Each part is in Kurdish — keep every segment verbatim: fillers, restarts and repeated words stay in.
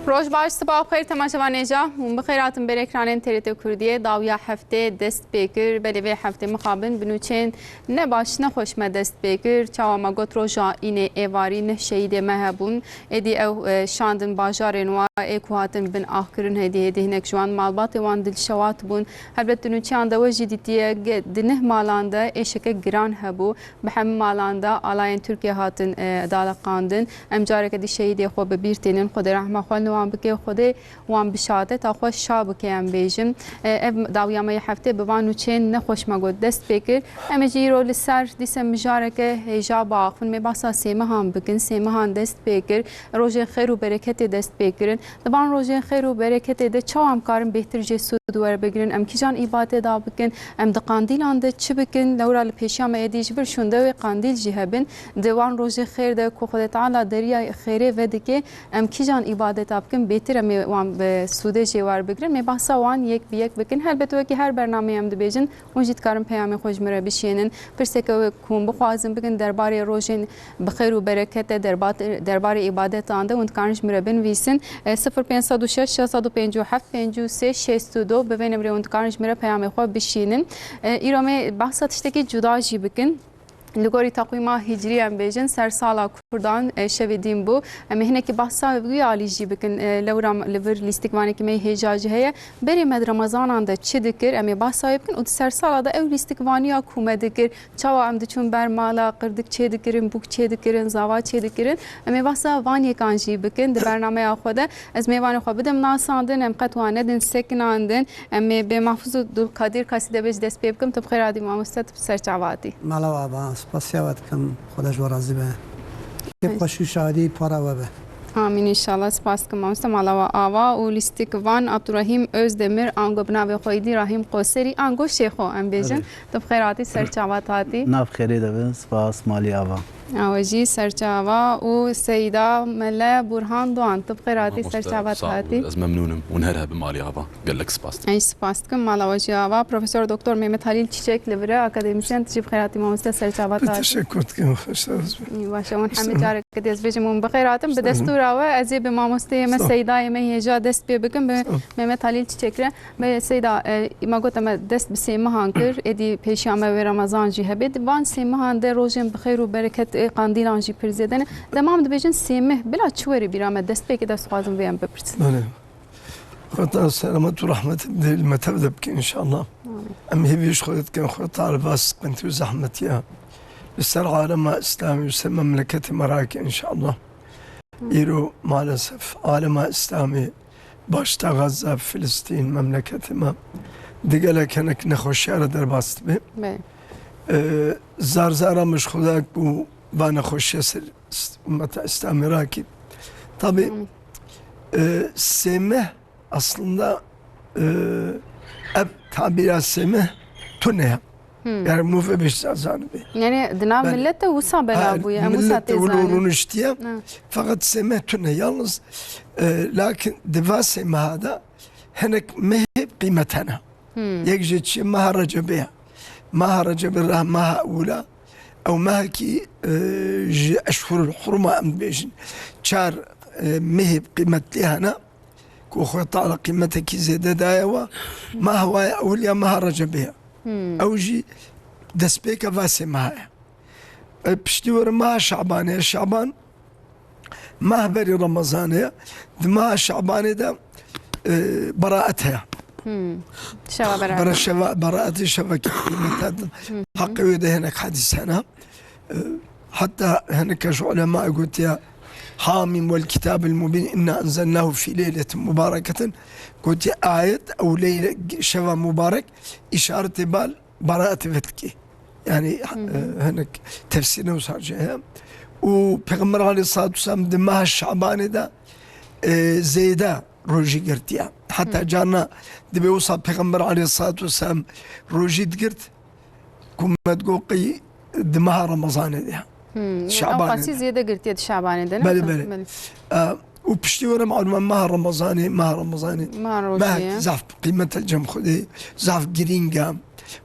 Roj baş, sibax xêr temaşevanê ja. Hûn bi xêr hatin ber ekranên T R T Kurdiyê. Dawiya heftê dest pê kir. Belê vê heftê mixabin bi nûçeyên ne baş, ne xweş me dest pê kir. Çawa me got roja înê êvarî neh şehîdê me hebûn. Êdî ew, e, şandin bajarên wa ê ku hatin bin ax kirin, hêdî hêdî hinek ji wan malbatê wan dilşewat bûn. Helbet di nûçeyan de we jî dîtiye, ge-, di neh malan de êşeke giran hebû. Bi hemî malan de alayên Tirkiyê hatin, e, daleqandin. Em careke dî şehîdê xwe bi bîr tînin. Xwedê rehma xwe li wan bike, Xwedê wan bi şehadeta xwe şa bike, em bêjin. E, ev dawiya me yê heftê bi van nûçeyên nexweş me got dest pê kir. Em ê jî îro li ser dîse mijareke hêja biaxivin. Em ê behsa sêmihan bikin. Sêmihan dest pê kir. Rojên xêr û bereketê dest pê kirin. Di van rojên xêr û bereketê de çawa em karin bêhtir jê sûd werbigirin? Em kîjan îbadê da bikin? Em di qandîlan de çi bikin? Lewra li pêşiya me êdî ji vir şûnde wê qandîl jî hebin. Di wan rojê xêr de ku Xwedê Teala deriya xêrê vedike, em kîjan îbadeta bikin? Bêhtir em ê wan bi sûdê jê werbigirin. Em ê behsa wan yek bi yek bikin. Helbet wekî her bernameyê em dibêjin, hûn jî dikarin peyamê xwe ji min re bişînin. Pirseke wê ku hûn bixwazin bikin derbarê rojên bi xêr û bereketê derbat-, derbarê îbadetan de hûn dikarin ji min re binivîsin. E, sifir pênc sed û şeş, şeş sed û pêncî û heft, pêncî û sê, şêst û du, bi vê nimrê hûn dikarin ji min re peyamê xwe bişînin. E, îro em ê behsa tiştekî cuda jî bikin. Li gorî teqwîma hicrî em bêjin, sersala Kurdan, e, şevê dîn bû. Em ê hinekî behsa wî alî jî bikin. E, lewra li vir lîstikvanekî me yê hêja jî heye. Berê me di Remazanan de çi dikir, em ê behsa wê bikin û di sersala de ew lîstikvaniya ku me dikir, çawa em diçûn ber mala, qirdik çêdikirin, bûk çêdikirin, zava çêdikirin. Em ê behsa van yekan jî bikin di bernameya xwe de. Ez mêvanê xwe bidim nasandin, em qet wan nedin sekinandin. Em ê bi Mahfûz Abdulkadir Kasî de bê ji dest pê bikim. Tu bi xêr hatî mamoste, tu bi ser çava hatî. Mala we ava, spasiya we dikim, Xweda ji we razî be. Kêfxweşî û şadî para we be. Amîn înşallah. Spas dikim mamoste, mala we ava û lîstikvan Abdurrahîm Özdemir, ango bi navê xwe êdî Rahîm Qoserî, ango Şêxo em bêjin. Erê. Tu bi xêr hatî, ser çava hatî. Nav xêrê de be, spas malî ava. Awe jî ser çava û Seyda Mele Burhan Doğan, tu bi xêr hatî, ser çava hatî. Mamoste, sağ ol, ez memnûn im. Hûn her hebin malî ava. Gelek spas dikim. Ez spas dikim, mala we jî ava. Profesor Doktor Mehmet Halil Çiçek li vir e, akademîsyen, tu jî bi xêr hatî mamoste, ser çava hatî. Teşekkür dikim, xweş saz be. Baş e, hûn hemî careke dî ez bêjim hûn bi xêr hatin. Bi destûra we ez ê bi mamosteyê me Seydayê me hêja dest pê bikim, bi Mehmet Halil Çiçek re. Me Seyda, e, me got em dest bi sêmihan kir, êdî pêşiya me wê Remezan jî hebe. Di van sêmihan de rojên bi xêr û bereket ê qandîlan jî pir zêde ne. Dema em dibêjin sêmih, bila çi were bîra me, destpêkê de ez dixwazim vê em bipirsin. Belê. Xweda selamet û rehmet li me tev de bike înşallah. Amîn. Em hêvî ji Xwedê dikin, Xwedê Teala va siqintî û zehmetiya li ser alema Îslamî û ser memleketê me rake înşallah. Îro maalesef alema Îslamî başta Gaza, Filistîn, memleketê me di gelek hinek nexweşiya re derbas dibe. Belê. Ee, zar zar em ji Xweda ku va nexweşiya ser ist-, ummeta Îslamê rakî. Tabi, Amîn. E, sêmeh aslında, e, ev tabîra sêmeh tune ye. Hmm. Yani mûve bêş zazan be. Yani di nav millet de wisa bela bûye, em wisa tê zanîn. Millet de wilo rûniştiye. Ha. Fakat sêmeh tune. Yalnız, e, lakin di va sêmeha de hinek mehê qîmet hene. Hmm. Yek ji çi meha Recebê ye. Meha Recebê re meha ewla. Ew mehekî, e, ji eşhurul huruma em dibêjin. Çar, e, mehê qîmetlî hene. Ku Xwedê Teala qîmetekî zêde daye we, meha we ya ewil ya meha Recebê ye. Hmm. Ew jî destpêka va sê meha ye. E, piştî were meha Şabanê ye. Şaban meh berî Remezanê ye. Di meha Şabanê de, e, beraet heye. Hmm. Şeva beraet. Bera şeva beraetê şevekî qîmete. Hı hı. Heqê wê de hinek hedîs hene. E, heta hineke ji ulemayê gotiye, "Hamîm wel kitabil mubîn, inna enzelnahu fî leyletin mubareketin." Gotiye, ayet ew leyle, şeva mubarek îşaretê bal beraetê vedikê. Yani, hı hı, e, hinek tefsîrine wisa jî heye. Û Pêxember aleyhissalatu vesselam di meha Şabanê de, e, zêde rojî girtiye. Heta, hı, carna dibe wisa Pêxember aleyhissalatu vesselam rojî digirt, ku me digot qey di meha Remezanê de. Hmm, Şabanê de. Ew qasî zêde girtiye di Şabanê de, ne? Belê, belê. Belê. E, û piştî were malûm e meha Remezanê, meha Remezanê. Meha rojê ye. Mehekî zaf qîmet e cem Xwedê, zaf girîng e.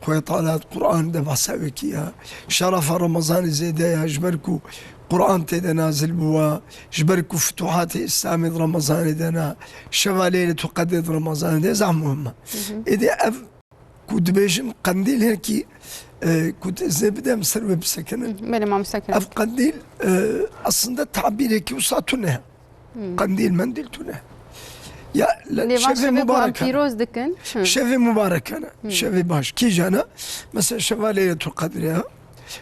Xwedê Teala Qur'an de behsa wê kiriye. Şerefa Remezanê zêde ye, ji ber ku Quran tê de nazil bûwa, ji ber ku futuhatê Îslamê di Remezanê de ne, şeva Leyletul Qedrê di Remezanê de zaf muhim e. Êdî ev ku dibêjin qendîl hinekî, e, ku tu izê bide em ser wê bisekinin. Belê, mamoste kirin. Ev qendîl, e, aslında tabîrekî wisa tune. Qendîl mendîl tune. Ya, le-, Lê van şevê şevê ku em mubarek e. Pîroz dikin. Hı. Şevê mubarek e. Şevê baş. Kîjan e? Mesela şeva Leyletul Qedrê ya.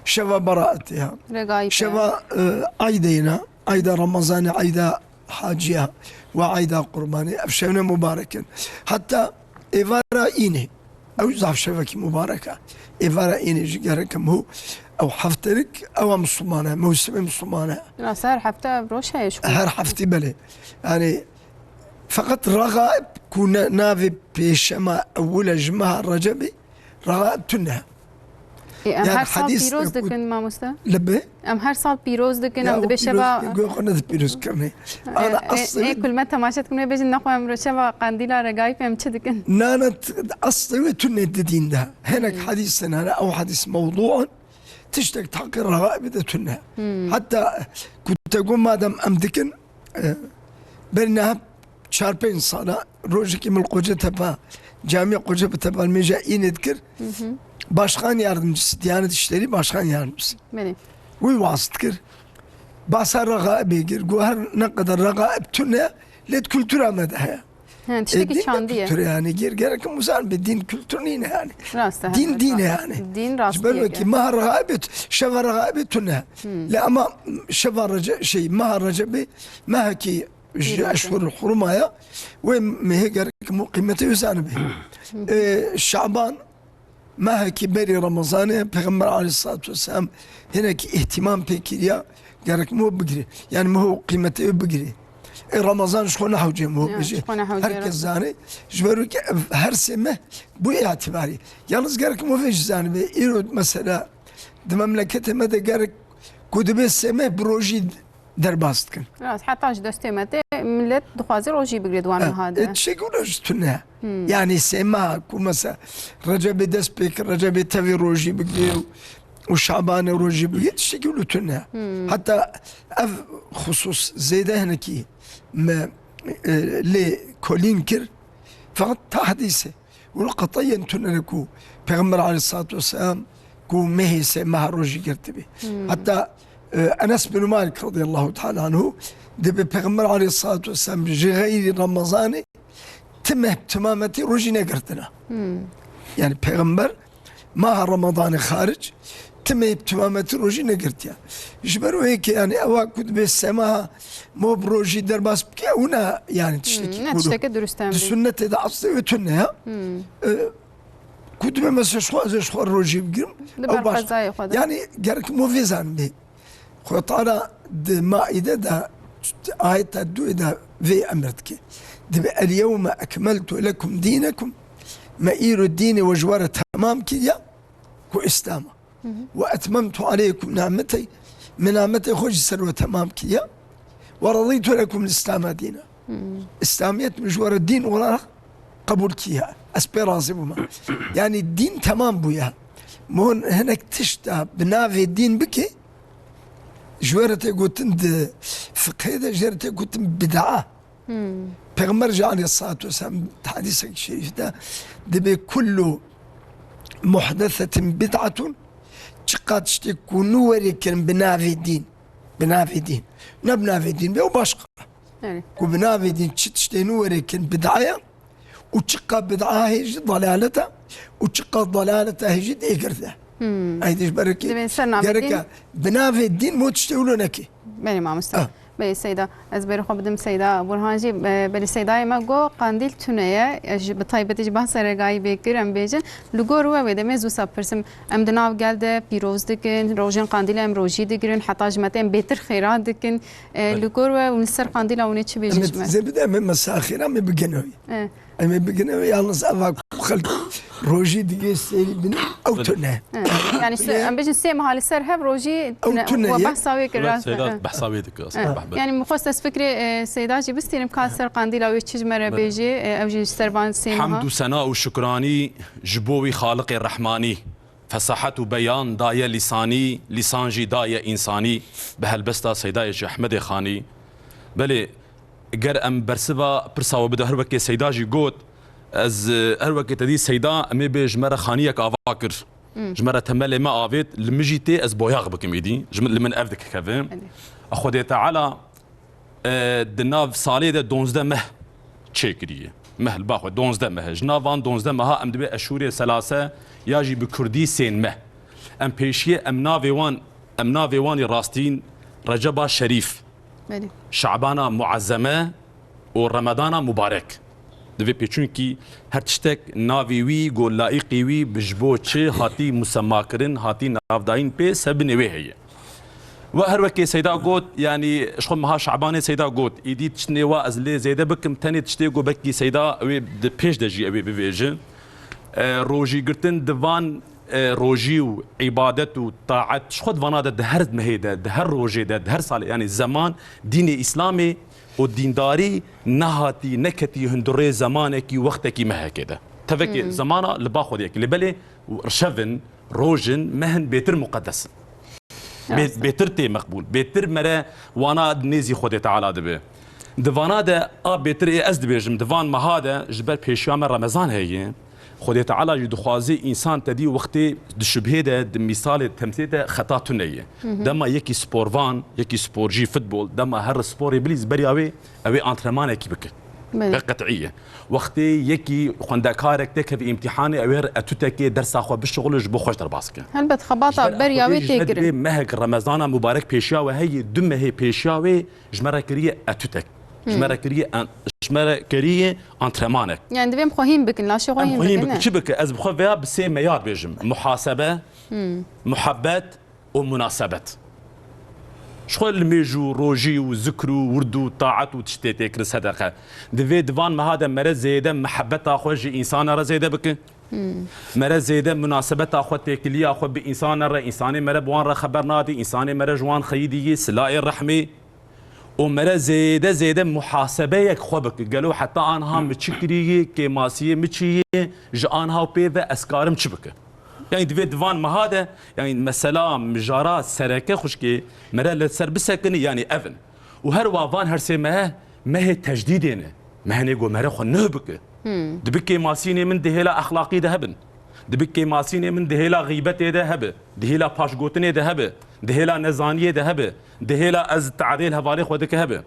Şeva Beraetê ya. Regaîb e. Şeva, e, Eydê ne. Eyda Remezanê, Eyda Haciya ve Eyda Qurbanê. Ev şevne mubarek in. Hatta êvara înê. Ew zaf şevekî mubarek e. Êvara înê jî gerek em hû ew hefterik ew e Misilman e, mewsimê Misilman e. Rast, her hefte ev roj heye ji xwe. Her heftî belê. Yani feqet Regaib ku ne, navê pêşema ewil e ji meha Recebê, Regaib tune. Ê, em Yani her sal hadîs pîroz ku dikin, mamoste? Li bi? Em her sal pîroz dikin, Ya em o dibê pîroz şeva dikin, ku xwe ne dipîroz kirinê. Ê, Ana ê, aslında ê, ku li me temaşe dikin, wê bêjin, nexwe em şeva qendîla Regaîb em çi dikin? Na, na, t-, aslında wê tune di dîn de. Hinek hadîs hene, ew hadîs mewdû in. Tiştek taqî Regaîbê de tune. Hatta ku te got madem em dikin, e, berî niha çar pênc sala rojekî min li Kocetepe, Camiya Kocetepe li mêja înê dikir. Başkan yardımcısı, Diyanet İşleri Başkan Yardımcısı. Belê. Wî waz dikir. Basa Regaibê kir. Got her ne kadar Regaib tune, lê di kultura me de heye. He, tiştekî Ê, din de çandî ye. Kultur e yani. Ger-, gerek em wisa zanibê, dîn kultur nîne yani. Rast e, Dîn, he, dîn e rast. Yani. Dîn Ji ber rastiyê wekî ye. Meha Regaibê t-, şeva Regaibê tune. Lê ama şeva Rece-, şey, meha Recebê mehekî ji Pîroz e. Eşhurul Huruma ya. Wê mehê gerek em qîmetê wê zanibê. Ê, Şaban mehekî berî Remezanê Pêxember aleyhissalatu vesselam hinekî îhtimam pê kiriya, gerek min bigirê. Yani min qîmetê wê bigirê. Ê Remezan ji xwe ne hewcê min Ya, bêjê. Ji xwe ne hewcê Her kes re. Zane. Ji ber wekî ev her sê meh bû ê itibarî. Yalnız gerek min vê jî zanibê. Îro mesela di memleketê me de gerek ku dibê sê meh bi rojî derbas dikin. Rast, heta ji destê me tê, millet dixwaze rojî bigire di wan Ha, meha de. E, tiştekî wilo jî tune. Yani sê meha ku mesela Recebê dest pê kir, Recebê tevî rojî bigire û, û Şabanê rojî bigire, tiştekî wilo tune. Hatta ev xusus zêde hinekî me, e, lê kolîn kir. Feqet tahdîse. Wilo qetiyen tune ne ku Pêxember aleyhissalatu vesselam ku mehê sê meha rojî girtibî. Hatta, e, Enes bin Malik radıyallahu teala anhu dibê Pêxember aleyhissalatu vesselam ji xeyrî Remezanê ti meh bi timametî rojî negirtina. Yani Pêxember maha Remezanê xaric ti meh bi timametî rojî negirtiya. Ji ber wê yekê yani ewa ku dibê sê meha mo bi rojî derbas bike, ew ne yani tiştekî Hmm, ne ku tiştekî durust em di bê. Sunnetê de aslê wê tune ya. E, ku dibê mesela ji xwe, ez ê ji xwe rojî bigirim, Di ew ber baş. Qezayê xwe de. Yani gerek mo vê zanibê. Xwe Teala di Maîde de ayeta duê de vê emir dike. Dibê, "El yewme ekmeltu lekum dînekum." Me îro dînê we ji we re temam kiriya, ku Îslam e. "Ve etmemtu aleykum ni'metey." Me ni'metê xwe jî ser we temam kiriya. "Ve radîtu lekum l-Îslame dîna." Îslamiyet min ji we re dîn olarak qebûl kiriye. Ez pê razî bûme. Yani dîn temam bûye. Min hinek tişta bi navê dîn bike, ji we re tê gotin di fiqhê de, ji we re tê gotin bid'a. Pêxember jî aleyhissalatu vesselam di hedîsekî şerîf de dibê, "Kullu muhdesetin bid'atun", çiqa tiştê ku nû were kirin bi navê dîn, bi navê dîn, ne bi navê dîn be, ew başqa. Yani. Ku bi navê dîn çi tiştê nû were kirin bid'a ye, û çiqa bid'a hê jî dalalet e, û çiqa dalalet e hê jî dê girde. Ey dij berekî Divê ser navê gerek dîn. E bi navê dîn mo tiştê wilo nekî. Belê mamoste. Ah. Belê Seyda. Ez berê xwe bidim Seyda Burhan jî. E, belê Seydayê me got qandîl tune ye. E, ji, bi taybetî ji behsa Regaîbê kir, em bêjin. Li gor we wê demê ez wisa pirsim. Em di nav gel de pîroz dikin, rojên qandîlê em rojî digirin, heta ji me tê em bêtir xêra dikin. E, Belê. Li gor we hûn li ser qandîla hûn ê çi bêjin Em ji me? Zê bide em ê mesela xêra me bigene wî. E. Em ê bigine wê, yalnız eva ku xelk rojî digê sêrî bin, ew tune. Evet. Yani sê, em bêjin sê meha li ser hev rojî Ew tune, tune we ye. Behsa wê kir, Evet, rast e, Seyda evet. Behsa wê dikir, Evet. Seyda Behbet. Yani min xwest ez fikrê, e, Seyda jî bistînim ka ser qandîla wê çi ji me re bêjê, e, ew jî ji ser van sê meha. Hemd û sena û şukranî ji bo wî Xaliqê Rehmanî. Fesahet û beyan daye lîsanî, lîsan jî daye însanî, bi helbesta Seydayê Şêx Ehmedê Xanî. Belê, ger em bersiva pirsa we bide, her wekê Seyda jî got, ez, e, her wekê te dî Seyda, em ê bê ji me re xaniyek ava kir. Hmm. Ji me re temelê me avêt, li min jî tê ez boyax bikim îdî. Ji min, li min ev dikeve. Belê. Xwedê Teala, e, di nav salê de donzdeh meh çêkiriye. Meh li ba xwe donzdeh meh. Ji nav van donzdeh meha em dibê eşûrê selase ya jî bi kurdî sên meh. Em pêşiyê em navê wan, em navê wan ê rastîn Receba Şerîf, Belê. Şabana Muezzeme û Remedana Mubarek. Divê pê çunkî her tiştek navê wî, go laîqî wî, bi ji bo çi hatî musemma kirin, hatî navdayîn pê sebinê wê heye. Ve her wekê Seyda got, yanî ji xwe meha Şabanê Seyda got, îdî tiştê wa ez lê zêde bikim, tenê tiştê got belkî Seyda ew ê di pêş de jî ew ê bivêjin. E, rojî girtin di van, e, rojî û îbadet û taet, ji xwe di vana de di her mehê de, di her rojê de, di her salê, yanî zeman dînê Îslamê û dîndarî nehatî, neketî hundirê zemanekî, wextekî, mehekê de. Tevekê Hmm. zemana li ba Xwedê yekî. Lê belê rişevin, rojin, mehin bêtir muqedes in. Bê-, Rast e. Bêtir tê meqbûl. Bêtir mere wana nêzî Xwedê Teala dibe. Di vana de a bêtir ê ez dibêjim, di van meha de ji ber pêşiya me Remezan heye. Xwedê Teala jî dixwaze însan te dî wextê di şibhê de, di mîsalê temsê de xeta tune ye. Hı hı. Dema yekî sporvan, yekî sporcî futbol, dema her sporê bilîz beriya wê, ew ê antrenmanekî bike. Belê. Ve qet'î ye. Wextê yekî xwendekarek te keve îmtîhanê, ew ê etûtekê dersa xwe bişixule ji bo xweş derbas ke. Helbet xebata beriya wê tê kirin. Ji ber xwedê ji me divê mehek Remezana mubarek pêşiya we heye, du mehê pêşiya wê ji me re kiriye etûtek. Ji me Hmm. re kiriye an-, ji me re kiriye antrenmanek. Yani divê em xwe hîn bikin, laşê xwe Em hîn xwe hîn bikin, bikin. ne? Çi bike? Ez bi xwe veya bi sê meyar bêjim. Muhasebe, Hmm. muhabbet, û munasebet. Ji xwe li mêj û rojî û zikr û wird û taet û tiştê tê kirin sedeqe. Divê di van meha de mere zêde mihebeta xwe ji însana re zêde bike. Hmm. Mere zêde munasebeta xwe, têkiliya xwe bi însana re, însanê mere bi wan re xeber nadî, însanê mere ji wan xeyîdî yî, silayê rehmê. û mere zêde zêde muhasebeyek xwe bike. Gelo heta anha mi çi kirî yê, kêmasiyê mi çi yê, ji anha û pê ve ez karim çi bike? Yani divê di van meha de, yani mesela mijara sereke xwişkê mere li ser bisekinî, yani ev in. Û her wa van her sê mehe, mehê tecdîdê ne. Mehenê go mere xwe nuh bike. Hmm. Dibi kêmasînê min di hêla exlaqî de hebin. Dibi kêmasînê min di hêla xîbetê de hebe. Di hêla paşgotinê de hebe. Di hêla nezaniyê de hebe. Di hêla ez tadê li hevalê xwe dike hebe.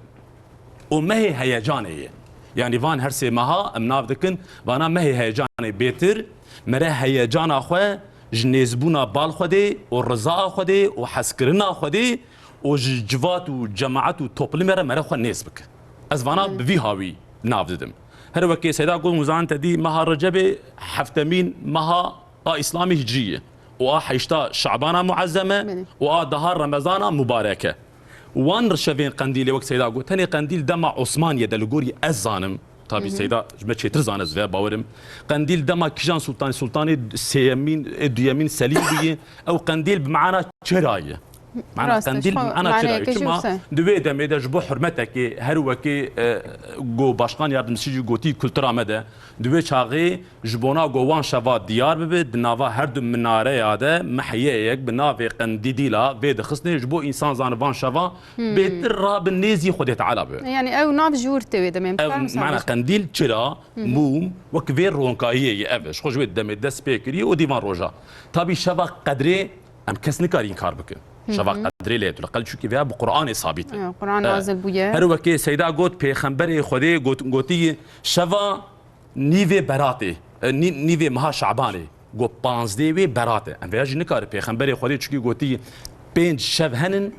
Û mehê heyecanê ye. Yanî van her sê meha em nav dikin, vana mehê heyecanê bêtir, mere heyecana xwe ji nêzbûna bal Xwedê û rizaa Xwedê û hezkirina Xwedê û ji civat û cemaet û toplumê re mere xwe nêz bike. Ez vana Hmm. bi vî hawî nav didim. Her wekê Seyda Gul Muzan te dî meha Recebê heftemîn meha a Îslamê Hicriyê û a heşta Şabana Muezzeme Belê. û a daha Remezana Mubareke. Wan rişevên qendîlê wek Seyda got, tenê qendîl dema Osmaniye de li gorî ez zanim, tabî Hı hı. Seyda ji me çêtir zane ez vê bawerim. Qendîl dema kîjan Sultanî, Sultanê sêyemîn, ê duyemîn Selîm bûye, ew qendîl bi mana çira ye. Mana Rast e, qendîl ji xwe mana çira ye. maneyeke jî Çima wisa ye. Di wê demê de ji bo hurmetekê her wekê, e, go Başkan Yardımcısı jî gotî kultura me de, di wê çaxê ji bona go wan şeva diyar bibe, di nava her du minareya de mehiyeyek bi navê qendîdîla vê dixistinê, ji bo însan zane van şeva Hmm. bêtir rabin nêzî Xwedê Teala bibe. Yani ew nav ji wir tê wê demê. Em Ev dikar misal mana bêjin. qendîl, çira, Hı hı. mûm, wek vê ronkayiyê ye ev e. Ji xwe ji wê demê dest pê kiriye û dîvan roja. Tabî şeva qedrê em kes nikarî înkar bikin. Hı Şeva hı. qedrê lê tu leqel çunkî veya bi Qur'anê sabit e. Ya, Qur'an E, nazil bûye. Her wekê Seyda got, Pêxemberê Xwedê got, gotî, şeva nîvê beratê, e, nî-, nîvê meha Şabanê, got panzdê wê berat e. Em vêya jî nikare. Pêxemberê Xwedê çikî gotî, pênc şev henin,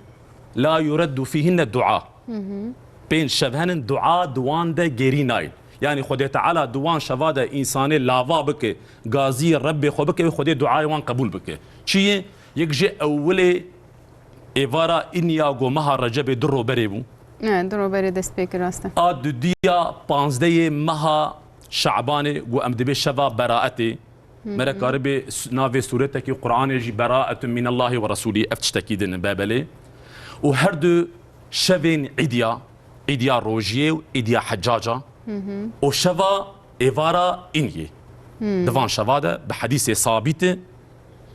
la yureddu fîhinne dua. Hı hı. Pênc şev henin, dua di wan de gêrî nayên. Yanî Xwedê Teala di wan şeva de însanê lava bike, gazî Rebbê xwe bike, Xwedê duayê wan qebûl bike. Çi ye? Yek ji ewilê êvara îniya go meha Recebê du roberê bû. Ne, du roberê dest pê kir, rast e. A dudiya panzdeyê meha Şabanê go em dibê şeva beraetê. Hı hı. Mere karibê s-, navê sûretekî Qur'anê jî beraetun minallahi ve rasulî, ev tiştekî din e, bebelê. Û her du şevên îdiya, îdiya rojiyê û îdiya heccaca, Hı hı. û şeva êvara îniyê. Hı. Di van şeva de bi hedîsê sabît e,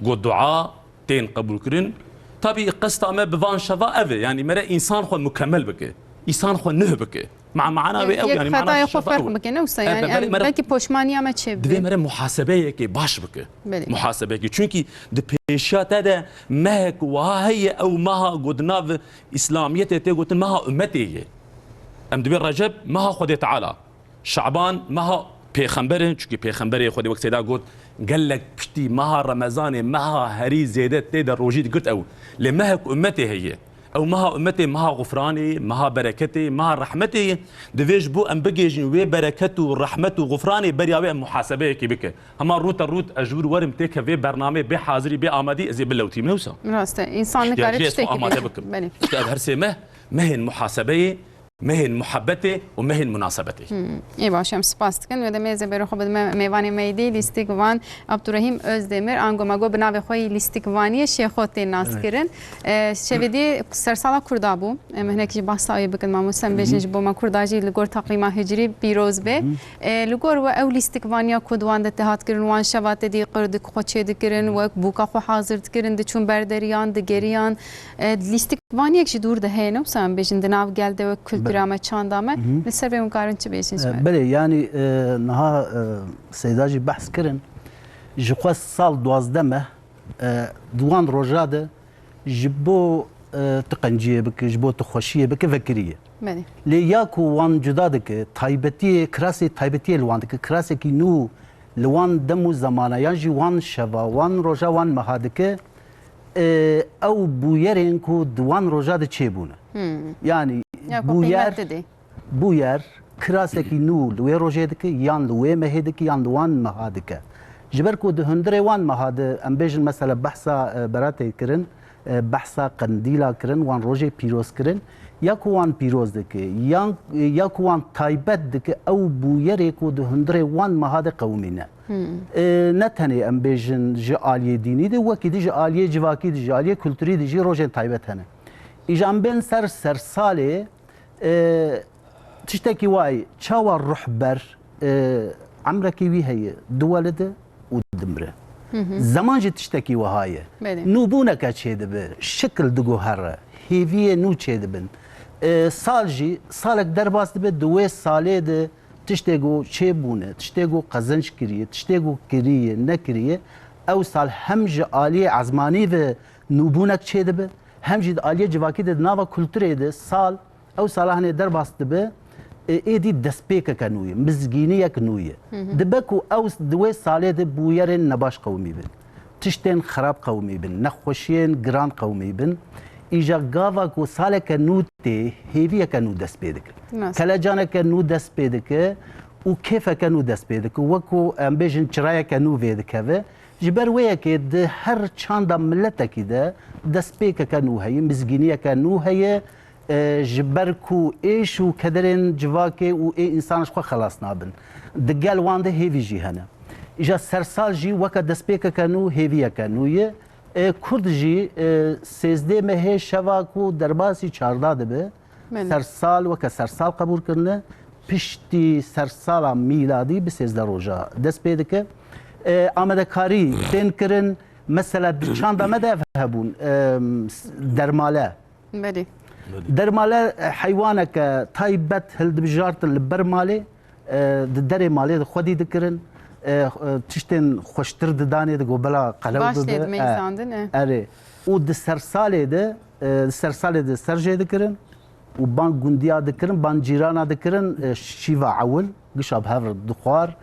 Got dua tên qebûlkirin. Tabî qesta me bi van şeva ev e. Yanî mere însan xwe mukemel bike. Însan xwe nuh bike. Ma-, mana wê ew, yanî mana xetayê xwe şeva ferq ew e. Bike, ne wisa? E, yanî be-, em mere belkî poşmaniya me çê bibe. Divê mere muhasebeyekê baş bike. Belê. Muhasebeyekê. Çunkî di pêşiya te de mehek wiha heye, ew meha ku di nav Îslamiyetê tê gotin meha ummetê ye. Em dibê Receb meha Xwedê Teala. Şaban meha pêxember in, çunkî pêxemberê Xwedê wek Seyda got, gelek piştî meha Remezanê, meha herî zêde tê de rojî digirt ew. Lê mehek ummetê heye. Ew meha ummetê, meha xufranê, meha bereketê, meha rehmetê ye. Divê ji bo em bigihîjin wê bereket û rehmet û xufranê, beriya wê em muhasebeyekê bike. Hema rû te rût ez ji wir werim têke vê bernameyê bê hazirî, bê amadî, ez ê bilewtîm, ne wisa? Rast e. Însan nikare tiştekî bê. Belê. Îşte ev her sê meh, mehên muhasebeyê, mehên muhebbetê û mehên munasebetê. Hmm, ê baş, em spas dikin. Wê demê ez ê bêrê xwe bidime mêvanê me yê dî, lîstikvan Abdurrahîm Özdemir, ango me got bi navê xwe yî lîstikvaniyê Şêxo tê naskirin. Evet. E, şevê dî sersala Kurda bû. Em hinek jî behsa wê bikin, mamoste, em bêjin ji bo me Kurda jî li gor teqwîma hicrî pîroz be. E, li gor we ew lîstikvaniya ku di wan de tê hat kirin, wan şeva te dî qirdik xwe çê dikirin, wek bûka xwe hazir dikirin, diçûn ber deriyan, digeriyan. E, lîstikvaniyek ji dûr de heye, ne wisa em bêjin, di nav gel de wek kultura me, çanda me. Li ser vê hûn karin çi bêjin ji me? E, belê, yanî, e, niha, e, Seyda jî behs kirin. Ji xwe sal duwazdeh meh, e, di wan roja de ji bo, e, tu qenciyê bike, ji bo tu xweşiyê bike, vekiriye. Belê. Lê ya ku wan cuda dike, taybetiyê, kirasê taybetiyê li wan dike, kirasekî nû li wan dem û zemana, yan jî wan şeva, wan roja, wan meha dike, e, ew bûyerên ku di wan roja de çêbûne. Hmm. Yanî ya ku bûyer, qîmet didê. Bûyer kirasekî nû li wê rojê dike, yan li wê mehê dike, yan li wan meha dike. Ji ber ku di hundirê wan meha de, em bêjin mesela behsa, e, beratê kirin, e, behsa qendîla kirin, wan rojê pîroz kirin, ya ku wan pîroz dike, yan, ya ku wan taybet dike, ew bûyerê ku di hundirê wan meha de qewimîne. Hmm. E, ne tenê em bêjin ji aliyê dînî de, wekî dî ji aliyê civakî de, ji aliyê kulturî de jî rojên taybet hene. Îja em bên ser sersalê, E, tiştekî wayî, çawa ruhber, e, emrekî wî heye, diwelide û dimire. Hı hı. Zeman jî tiştekî wiha ye. Belê. Nûbûneke çêdibe, şikil diguhere, hêviyê nû çêdibin. E, sal jî, salek derbas dibe, di wê salê de tiştê ku çêbûne, tiştê ku qezenc kiriye, tiştê ku kiriye, nekiriye, ew sal hem ji aliyê ezmanî ve nûbûnek çêdibe, hem jî di aliyê civakî de, di nava kulturê de sal Ew sala hene derbas dibe, e, êdî destpêkeke nû ye, mizgîniyek nû ye. Hı hı. Dibe ku ew s-, di wê salê de bûyerên nebaş qewimî bin, tiştên xerab qewimî bin, nexweşiyên giran qewimî bin. Îja gava ku saleke nû tê, hêviyeke nû dest pê dike. Nas. Kelecaneke nû dest pê dike û kêfeke nû dest pê dike. Wek ku em bêjin çirayeke nû vê dikeve. Ji ber wê yekê di her çanda miletekî de destpêkeke nû heye, mizgîniyeke nû heye. E, ji ber ku êş û kederên civakê û ê însan ji xwe xelas nabin. Di gel wan de hêvî jî hene. Îja sersal jî weke destpêkeke nû, hêviyeke nû ye. E, Kurd jî, e, sêzdeh mehê şeva ku derbasî çarda dibe, Belê. sersal weke sersal qebûl kirine. Piştî sersala mîladî bi sêzdeh roja dest pê dike. E, amadekarî tên kirin, mesela di çanda me de ev hebûn, e, s-, dermale. Belê. Dermale, e, heywaneke taybet hildibijartin li ber malê, e, di derê malê de xwedî dikirin, e, e, tiştên xweştir didanê, digo bela qelew Baş bibe. tê E, dimeyzandin, e. Erê. Û di sersalê de, e, di sersalê de ser jê dikirin û ban gundiya dikirin, ban cîrana dikirin, e, şîva ewil, gişa bi hev re dixwar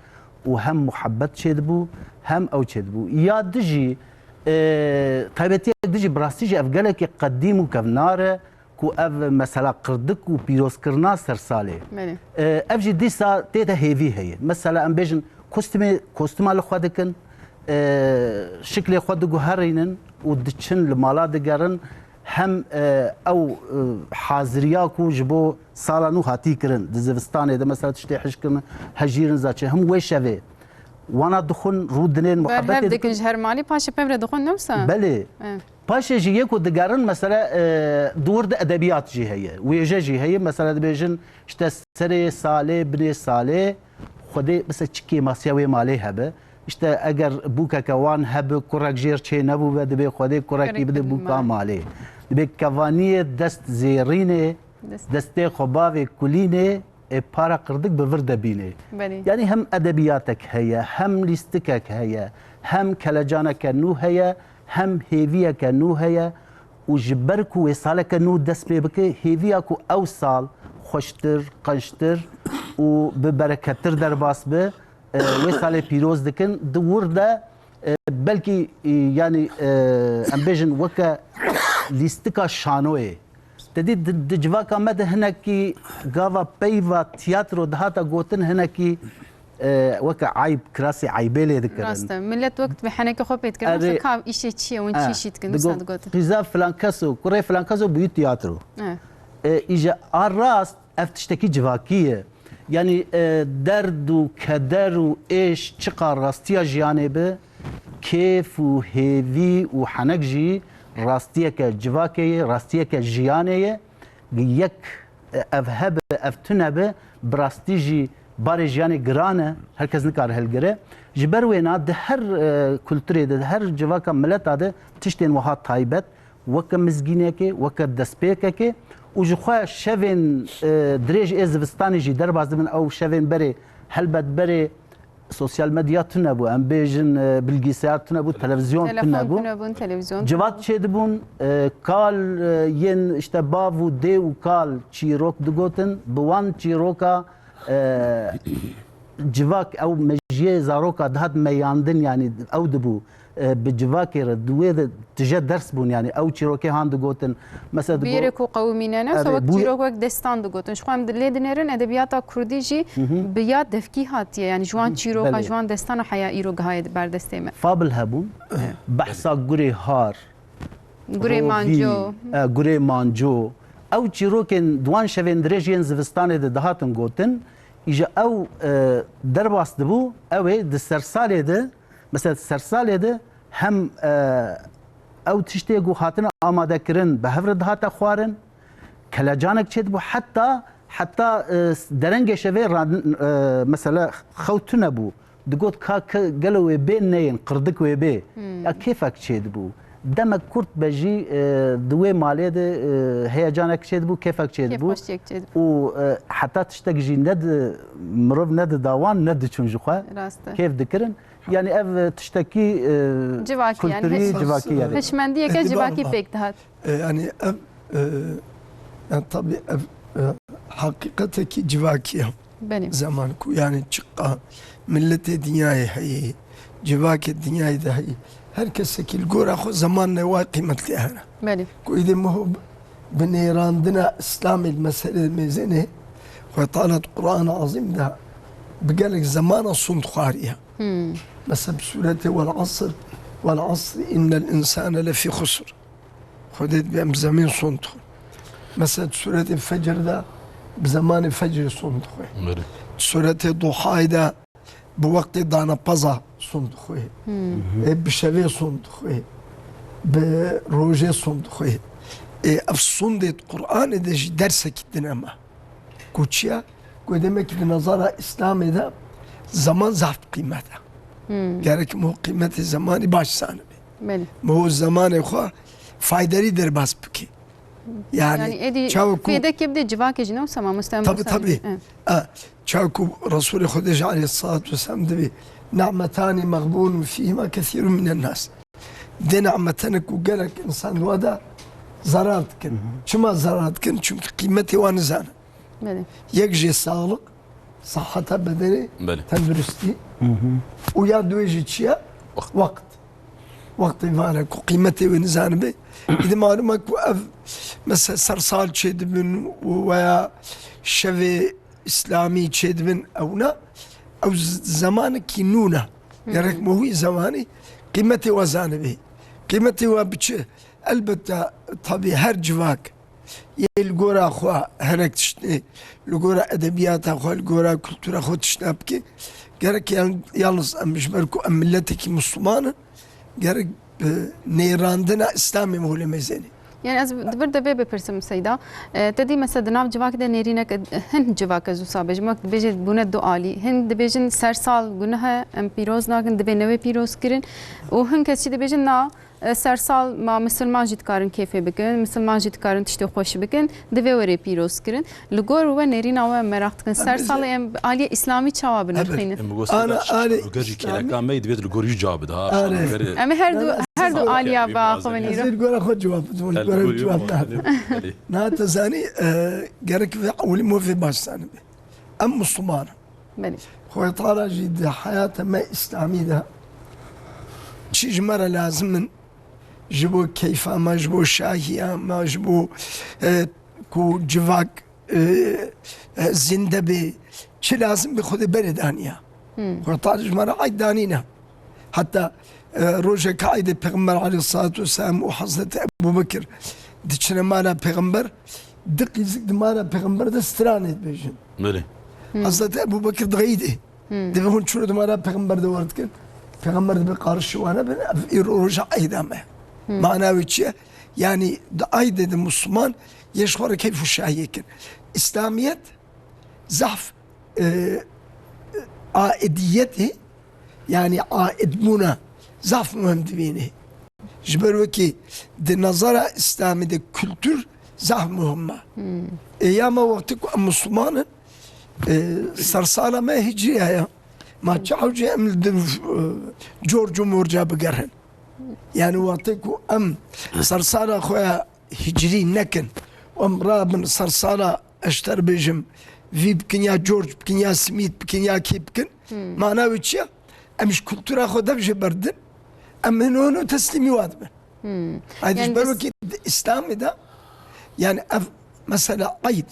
û hem muhebbet çêdibû, hem ew çêdibû. Ya dijî, e, taybetiyek dijî, bi rastî jî ev gelekî qedîm û kevnar e ku ev mesela qirdik û pîrozkirina sersalê. Belê. E, ev jî dîsa tê de hêvî heye. Mesela em bêjin kostîmê, kostîma li xwe dikin, e, şiklê xwe diguherînin û diçin li mala digerin. Hem, e, ew, e, haziriya ku ji bo sala nû hatî kirin, di zivistanê de mesela tiştê hişk kirin, hejîrin zaçe, him wê şevê wana dixwin, rû dinên, Berhev muhebbetê dikin dikin. Ji her malî, paşê pevre dixwin, ne wisa? Belê. E. Paşê jî yê ku digerin, mesela, e, di wir de edebiyat jî heye, wêje jî heye. Mesela dibêjin, işte, serê salê, binê salê, Xwedê, mesela, çi kêmasiya wê malê hebe, işte eger bûkeke wan hebe, kurek jêr çê nebûbe, dibê Xwedê kurekî bide bûka malê. Dibê kevaniyê dest zêrînê, destê xwe bavê kulînê, ê para qirdik bi vir de bînê. Belê. Yanî hem edebiyatek heye, hem lîstikek heye, hem kelecaneke nû heye, hem hêviyeke nû heye û ji ber ku wê saleke nû dest pê bike, hêviya ku ew sal xweştir, qençtir û bi berekettir derbas be, e, wê salê pîroz dikin. Di wir de, e, belkî, e, yanî, e, em bêjin weke lîstika şanoyê. Te dî di, di civaka me de hinekî gava peyva tiyatro dihata gotin, hinekî, e, weke eyb, kirasê eybê lê dikirin. Rast e. Millet wek bi henekê xwe pê dikirin. Erê. Mesela ka îşê çi ye, hûn çi Ha, işî dikin, digo, wisa digotin. Qîza filan keso, kurê filan keso bûyî tiyatro. Evet. E, îje a rast, ev tiştekî civakî ye. Yanî, e, derd û keder û êş çiqa rastiya jiyanê bi, kêf û hêvî û henek jî rastiyeke civakê ye, rastiyeke jiyanê ye. Yek, e, ev hebe, ev tune bi, bi rastî jî barê jiyanê giran e, her kes nikare hilgire. Ji ber wêna di her, e, kulturê de, di her civaka mileta de tiştên wiha taybet, weke mizgînekê, weke destpêkekê û ji xwe şevên, e, dirêj ê zivistanê jî derbas dibin. Ew şevên berê, helbet berê sosyal medya tune bû, em bêjin, e, bilgisayar tune bû, televizyon tune bû. Telefon tune bûn, televizyon tune bûn. Civak çêdibûn, e, kal, e, yên işte bav û dê û kal çîrok digotin, bi wan çîroka, e, civak ew mejiyê zaroka dihat meyandin, yanî ew dibû. E, bi civakê re, di wê de tije ders bûn, yanî ew çîrokê han digotin. Mesela digot, bûyerek û qewimîne ne, erê, wek bûye- çîrok, wek destan digotin. Ji xwe em di-, lê dinêrin, edebiyata kurdî jî bi ya devkî hatiye, yanî ji wan çîroka, belê, ji wan destana heya îro gihayê di ber destê me. Fabl hebûn, behsa gurê har, gurê rovî, manco, e, gurê manco. Ew çîrokên di wan şevên dirêj yên zivistanê de dihatin gotin, îja ew, e, derbas dibû, ew ê di sersalê de, mesela sersalê de hem, e, ew tiştê ku hatine amadekirin bi hev re dihate xwarin, kelecanek çêdibû, heta, heta, e, derengê şevê ran-, e, mesela xew tune bû. Digot ka ke-, gelo wê bê neyên, qirdik wê bê. Hmm. Ya kêfek çêdibû. Demek kurt be jî, e, di wê malê de, e, heyecanek çêdibû, kêfek çêdibû. Kêfxweşiyek çêdibû. Û, e, heta tiştek jî ne di, mirov ne dida wan, ne diçûn ji xwe. Rast e. Kêf dikirin. Yanî ev tiştekî, e, civakî, yanî kulturî, hiş-, civakî ye. Hişmendiyeke civakî pêk dihat. E, yanî ev, e, yani tabii ev, e, hakîqetekî civakî ye. Belê. Zaman ku yani çiqa milletê dinyayê heye, civakê dinyayê de heye. Her kesekî li gora xwe zaman ne wa qîmetlî hene. Belê. Ku îdî miho bi nêrandina Îslamê li meselê mêzênê, Xwedê Teala di Qur'ana Azîm de bi gelek zemana sond xwariye. Hmm. Mesela bi sûretê Wel Asr, Wel Asr innel însane lefî xusr. Xwedê dibê em zemîn sond dixwe. Mesela di sûretê Fecr de bi zemanê Fecrê sond dixwe. Belê. Di sûretê Duhayê de bi wextê danepeza sond dixwe. Hmm. Ê, bi şevê sond dixwe. Bi rojê sond dixwe. Ê, ev sondê di Qur'anê de jî dersekî din e me. Ku çi ye? Ku demek ki di nezara Îslamê de zaman zaf qîmet e. Hmm. Gerek miho qîmetê zemanî baş zanibe. Belê. Miho zemanê xwe fayderî derbas bike. Yani, yani êdî çawa ku fêdekê bide civakê jî ne wisa mamoste? Tabii, tabii. E. E, çawa ku Resulê Xwedê jî aleyhissalatu vesselam dibê, "Ni'metani mexbûnun fîhima kesîrun minen nas." Dê ni'metene ku gelek însan wa de zarar dikin. Hı hı. Çima zarar dikin? Çünkü qîmetê wan nizane. Belê. Yek jê sağlık, saheta bedenê, belê, tenduristî. Hı hı. Û ya duê jî çi ye? Wext. Wext. Wextê vane ku qîmetê wê nizanibe. Îdî malum e ku ev mesela sersal çêdibin û veya şevê Îslamî çêdibin ewna, ew z-, zemanekî nû ne. Hı hı. Gerek miho wî zemanî qîmetê we zanibê. Qîmetê we bi çi? Elbette, tabî her civak yê li gora xwe hinek tiştê, li gora edebiyata xwe, li gora kultura xwe tiştna bike. Gerek yan-, yalnız em ji ber ku em milletekî Misliman in, gerek, e, nêrandina Îslamê miho lê mêzênê. Yani ez di vir de vê bipirsim Seyda. E, te dî mesela di nav civakê de nêrînek, e, hin civak ez wisa bêjim. Wek dibêjê bûne du alî. Hin dibêjin sersal guneh e, em pîroz nakin, divê newê pîroz kirin. Û hin kes jî dibêjin na, e, sersal ma misilman jî dikarin kêfê bikin, misilman jî dikarin tiştê xweş bikin, divê were pîroz kirin. Li gor we nêrîna we meraq dikin. Sersalê em aliyê îslamî çawa binirxînin? Em bi Ana, gosta alê li gor jî îslamî. Kêleka me divêt li gor wî ca bide, ha. Are. Em ê her du, her du aliya biaxivin îro. Ez ê li gora xwe cewab bidim, li gora cewab nadim. Belê. Na te zanî, e, gerek vê ewilî movê baş zanibê. Em Musliman in. Belê. Xwê Teala jî di heyata me îslamî de çi ji me re lazim in, ji bo keyfa me, ji bo şahiya me, ji bo, e, ku civak, e, e, zinde bê, çi lazim bê Xwedê berê daniya. Hmm. Xwê Teala ji me re eyd danîne. Heta, e, rojeka eydê Pêxember aleyhissalatu vesselam û Hezretî Ebû Bekir diçine mala Pêxember, di qîzik di mala Pêxember de stranê dibêjin. Belê. Hmm. Hezretî Ebû Bekir dixeyidê. Hmm. Divê hûn çûrê di mala Pêxember de werdikin. Pêxember dibê qarişî wan nebin, ev îro roja eyda me. Hmm. Mana wê çi ye? Yani di eydê de Musliman yê ji xwe re keyf û şahiyê kin. İslamiyet zaf, e, aidiyetê, yani aidbûna zaf muhim dibînê. Ji ber wekî di nazara Îslamî de kultur zaf muhim e. Hmm. Ê ya me wextê ku em Musliman in, e, sersala me hicrî heye. Ma çi ewcî em li di, e, corc û morca bigerin. Yani wextê ku em sersala xwe ya hicrî nekin, em rabin sersala, ez ji te re bêjim, vî bikin ya corc bikin ya simît bikin ya kî bikin. Hmm. Mana wê çi ye? Em ji kultura xwe dev jê berdin, em hino hino teslîmî wa dibin. Hmm. Haydi ji ber wekî di Îslamê de, yani ev mesela eyd,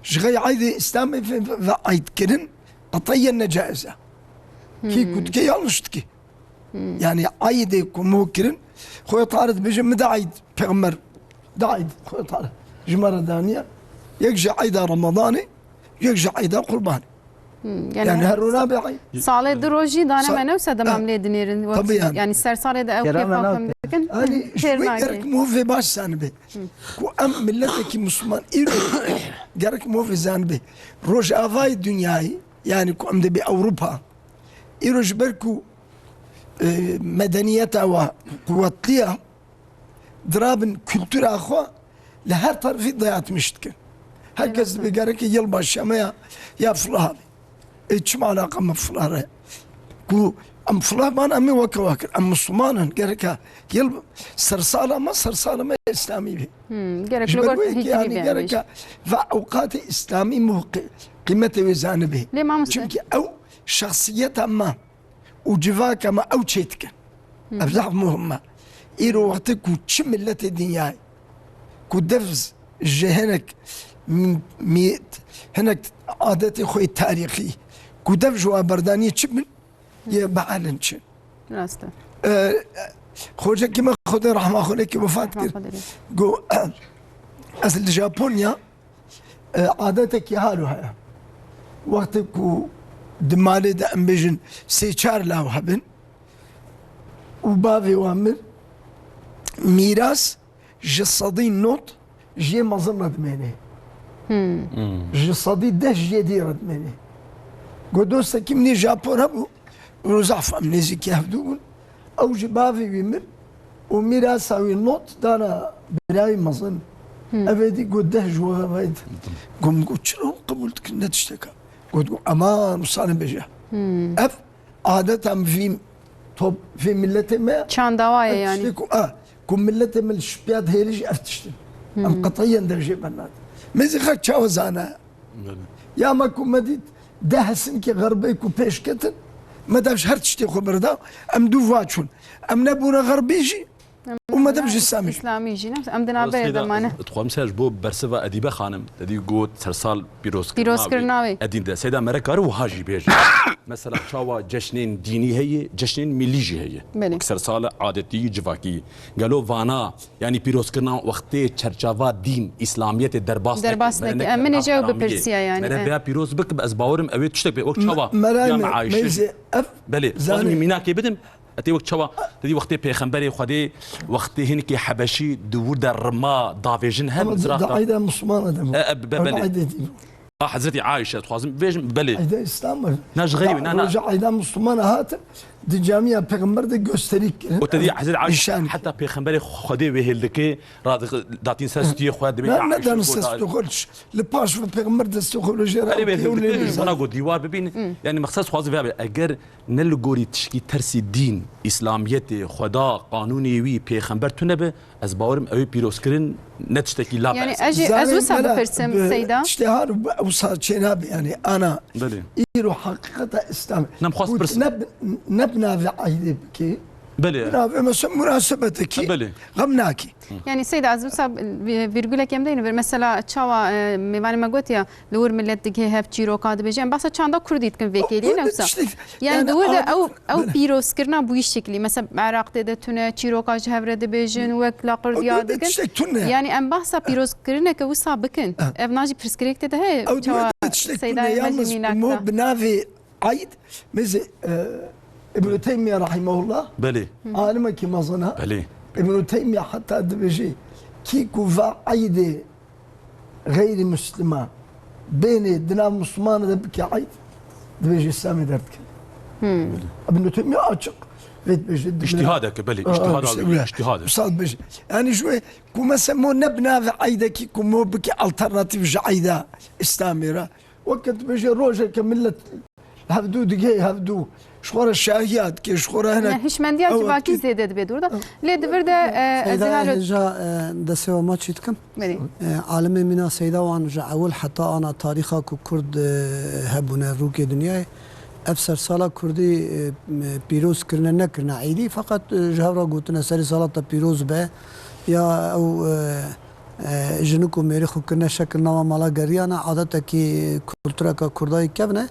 ji xey eydê Îslamê ve, ve eydkirin qet'iyen necaiz e. Kî ku dike yanlış dike. Hmm. Yani eydê ku mo kirin, Xwedê Teala dibêje, min de eyd, Pêxember de eyd, Xwedê Teala ji me re daniye. Yek ji eyda Ramadanê, yek ji eyda Qurbanê. Hmm, yani Yani her rû nabe eyd. Salê du rojî dane Sa- me ne wisa demam Ha. lê dinêrin. Tabii yani. Yani ser salê de ew Kerana kêfa nake. Xwe dikin. Yani ji Têr wê nake. Gerek mo vê baş zanibe. Ku em milletekî Musliman îro gerek mo vê zanibe. Rojavayê dinyayê, yani ku em dibê Ewropa, îro ji ber ku e, medeniyeta wa quwetliya, dirabin kultura xwe li her terfî dayatmiş dikin. Her kes dibê gereke yılbaşya me ya, ya filah be. E, çima alaqa me filah re? Ku em filah ban, em ê weke wa kir. Em Musliman in, gereke yıl sersala me, sersala me İslamî be. Hmm, gerek Ji ber wê ki yani gereke ve ewqatê İslamî muh-, qîmetê wê zanibê. Lê mamoste. Çimkî ew şexsiyeta me û civaka me ew çêdikin. Ev zaf muhim e. Îro wextê ku çi miletê dinyayê ku dev ji hinek m-, mî-, hinek adetê xwe yê tarîxî ku dev ji wan berdaniyê çi bin, yê beelin çi. Rast e. E, Xocekî me Xwedê rehma xwe lê kir wefat kir. Rehma Xwedê lê. Got, ez li Japonya E, adetekî halo heye. Wextê ku di malê de em bêjin sê çar law hebin û bavê wan mir, mîras ji sedî not ji yê mezin re dimêne. Hmm. Hmm. Ji sedî deh ji yê dî re dimêne. Got, dostekî min ê Japon hebû, û zaf em nêzîkî hevdû bûn. Ew ji bavê wî mir û mîrasa wî not dana birayê mezin. Hmm. Ev êdî got, deh ji we ve. Got, min got, çira hûn qebûl dikin, ne tişteka. Got, got, eman wisa nebêje. Hmm. Ev adeta min vî top, vî miletê me. Çandawa ye yani. Tiştê ku, a, ku miletê min li şipiya dihêlî jî ev tiştin. Hmm. Em qetiyen dev jê bernadin. Mêzî xelk çawa zane? Belê. Ya me ku me dît deh hesinkê xerbê ku pêş ketin, me dev ji her tiştê xwe berda, em dû va çûn. Em nebûne xerbî jî û me dev ji Îslamî jî. Îslamî jî ne? Em di navberê de mane. Dixwazim ser ji bo bersiva Edîbe Xanim, te dî got sersal pîrozkirina wê. Pîrozkirina wê. Edîn de. Seyda mere kare wiha jî bêje. Mesela çawa ceşnên dînî heye, ceşnên millî jî heye. Belê. Wek sersala adetî, civakî. Gelo vana Yani pîrozkirina wextê çerçava dîn, îslamiyetê derbas neke. Derbas neke. Em, min ê ji ew bipirsiya yani. Mere vêya pîroz bikim, ez bawerim ew ê tiştek bê. Wek çawa ya meayîşê. Belê, ez mînakê bidim. Etê wek çawa te dî wextê pêxemberê Xwedê, wextê hinekî Hebeşî di wir de rima davêjin hem Ama di, di zirafta. Eyda Muslimana de bû. E, e, be-, Ew belê. Eydê dî bû. A Hezretî Ayşe, dixwazim bêjim, belê. Eyda Îslam e. Na ji xeyrî, na, na. Roja Eyda Muslimana hatin, di camiya pêxember de gösterî kirin. O te dî Hezretî Ayşe Nîşan. Heta pêxemberê Xwedê wê hêl dike, radix-, datîn ser stûyê xwe, dibê Na, ya ne Ayşe dan goda. Ses dokuz. Li paş ve pêxember destê xwe li jê re Erê bê ew hildikin, lê ji nizan. Wana got dîwar bibîn. Hmm. Yani mexsed xwazi vê be. Eger ne li gorî tişkî tersî dîn, îslamiyetê, xweda, qanûnê wî, pêxember tune be, ez bawerim ew ê pîrozkirin ne tiştekî lav Yani ez jî, ez Zanî wisa mela bipirsim, bi Seyda. Tiştê har û bi ew sa çênabe yani ana Belê. Îro haqiqeta İslam. Nem xwest Got pirsim. Ne, ne bi navê aydê bike. Belê. Bi navê mesela munasebetekî Ha, belê. Xem nakî. Yani Seyda, ez wisa vî-, vîrgulek em deyne vir. Mesela çawa, e, mêvanê me gotiya, li wir millet digihê hev çîroka dibêje. Em behsa çanda kurdî dikin vê kêliyê, ne wisa? Yani di wir de ew, ew pîrozkirina bi wî şeklî. Mesela Iraq tê de tune, çîroka ji hev re dibêjin, wek laqir diya dikin. Yani em behsa pîrozkirineke wisa bikin. Ev na jî pirsgirêk tê de heye, çawa Seyda me jî mînak da. Bi navê Eyd, mêze, e, Ibn Teymiye rahimehullah, Belê. Alimekî mezin ha. Belê. Ibn Teymiye heta dibêje, kî ku va eydê xeyrî muslima bênê di nav Muslimanê de bike eyd, dibêje Îslamê derdikeve. Ibn Teymiye açiq vê dibêje. Îctihadeke, belê, Aa, îctihad işte abi, öyle. Îctihad. Misal dibêje. Yani ji wê ku mesela mo ne bi navê eydekî ku mo bike alternatîf ji eyda Îslamê re. Weke dibêje rojeke millet hevdû digê hevdû. Ji xwe re şahiya dike, ji xwe re hinek Ne, hişmendiya ew civakî dike. Zêde dibe dûr da. Lê di vir de, e, ez Seyda, ê her hêja, e, destê we maçî dikim. Belê. E, alimê mîna Seyda wan ji ewil heta ana tarîxa ku Kurd, e, hebûne rûkê dinyayê. Ev sersala Kurdî, e, m-, pîroz kirine, nekirine eydî. Feqet, e, ji hev re gotine serê sala te pîroz be. Ya ew, e, E, jinik û mêrî xwe kirine şekil nava mala geriyane, adetekî kultureka Kurda yê kevn e.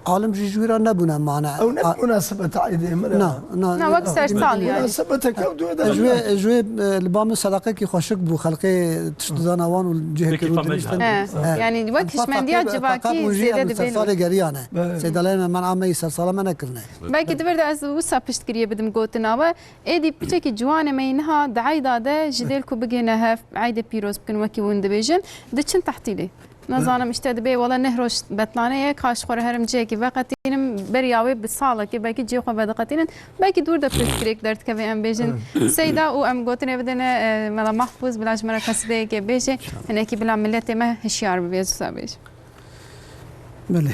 Alim jî ji wî re nebûne mane. Ew ne A- munasebeta Eydê min e. Na, na, Na, wek na. Sersal yani. Munasebeteke ew duye de Ez ji wê, ji wê, e, li ba min sedaqekî xweşik bû, xelkê tişt didana wan û cihekê Peki, rû tamam. Dirîştin. He. He. Yani wek Em hişmendiya faqat civakî hûn jî zêde em dibê. Sersalê geriyane. Belê. Seyda Leyla, me, me, me yî sersala me nekirine. Belkî di vir de ez wisa piştgiriyê bidim gotina we. Êdî piçekî ciwanê me yî niha di eyda de ji dêl ku bigihine hev, eydê pîroz bikin, wekî hûn dibêjin, diçin tehtîlê. Nizanim, işte dibê wele neh roj betlane ye, ka ji xwe re herim cihekî veqetînim, beriya wê bi salekê belkî cihê xwe vediqetînin, belkî dûr de pirsgirêk derdikeve em bêjin. Seyda û em gotinê bidine, e, Mela Mahfûz, bila ji me re qesîdeyekê bêje, hinekî bila miletê me hişyar bibe, ez wisa bêjim. Belê.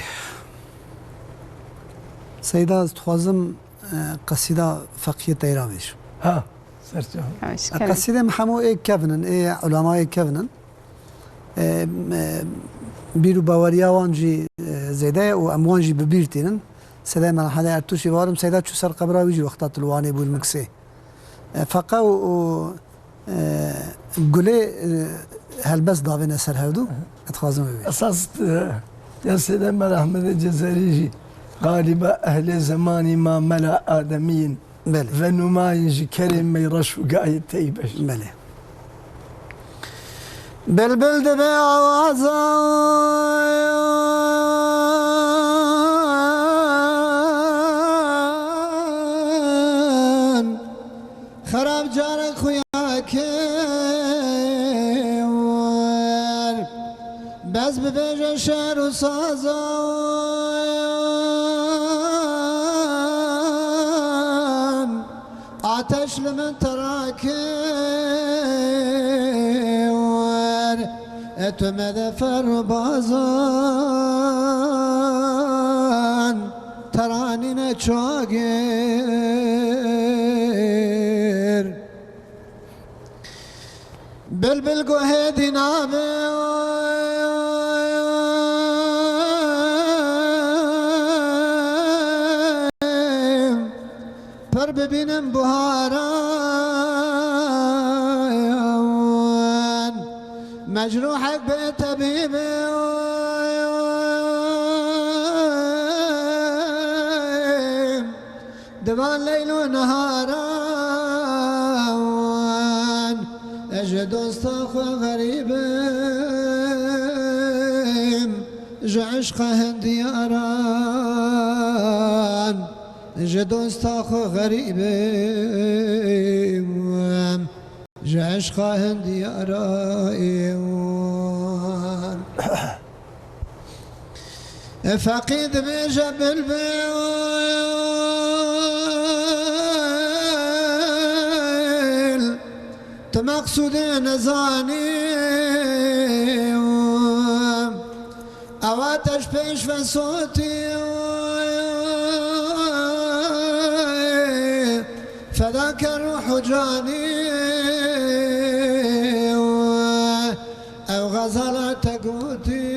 Seyda, ez dixwazim, e, qesîda Feqiyê Teyra bêjim. Ha, serçe. Qesîdê me hemû ê kevin in, ê ulemayê kevin in. E, e, bîr û baweriya wan jî, e, zêde ye û em wan jî bi bîr tînin. Seyda Mela Hede Ertûşî, bawerim Seyda çû ser qebra wî jî wexta tu li Wanê bû li Miksê. E, feqe û, û, e, gulê, e, helbest davêne ser hevdû. Ez dixwazim wê bêjim. Esas, e, ya Seyda Mela Ehmedê Cezerî jî galiba ehlê zemanî ma Mela Ademî yin. Belê. Ve nûmayîn ji kerê meyreş û gayê teybeş. Belê. Bilbil dibe awazan, xerab carek xuya kewar. Bes bibêje şer û sazan, ateş li min terake wer, e tu me de ferbazan, teranîne çagir. Bilbil guhê dî nabe, pir bibînim buharan. Mecrûhek bê tebîbê, Di van leyl û niharan, ez ji dosta xwe xerîb im, ji eşqa hin diyaran, ji dosta xwe xerîb im, ji eşqa hin diyara im. Feqî dibêje bilbil, tu meqsûdê nezanî. Ewa te ji pêş ve sotî, feda ke ruh û canî. Ew xezala te gotî,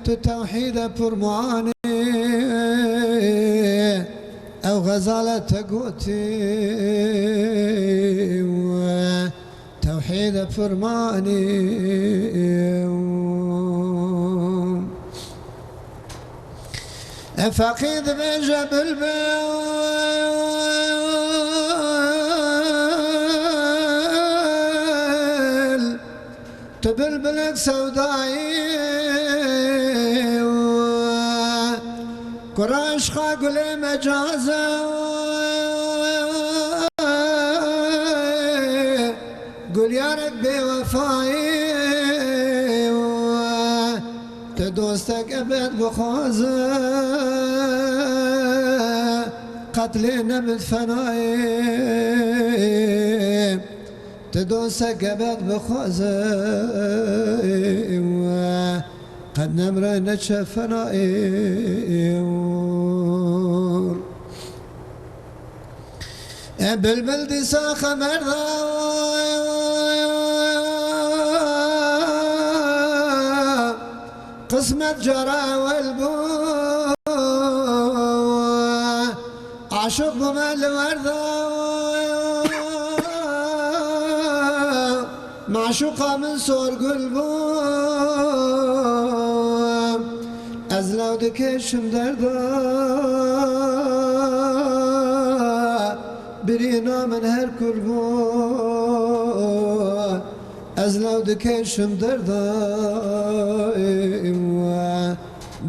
tu tewhîde purmanî. Ew xezala te gotî, tewhîde purmanî. E feqî dibêje bilbil, tu bilbilek sewdayî, kura eşqa gulê mecaze, gulyarek bêwefayî. Tu dostek ebed bixwaze, qet lê nebit fenayê. Tu dostek ebed bixwaze, qet nemre neçe fenayê. E bilbil dîsa xeber da, qismet cara ewel bû. Aşiq bûme li wer da, meşûqa min sorgul bû. Ez lew dikêşim derda, birîna min her kul bû. Ez lew dikêşim derda,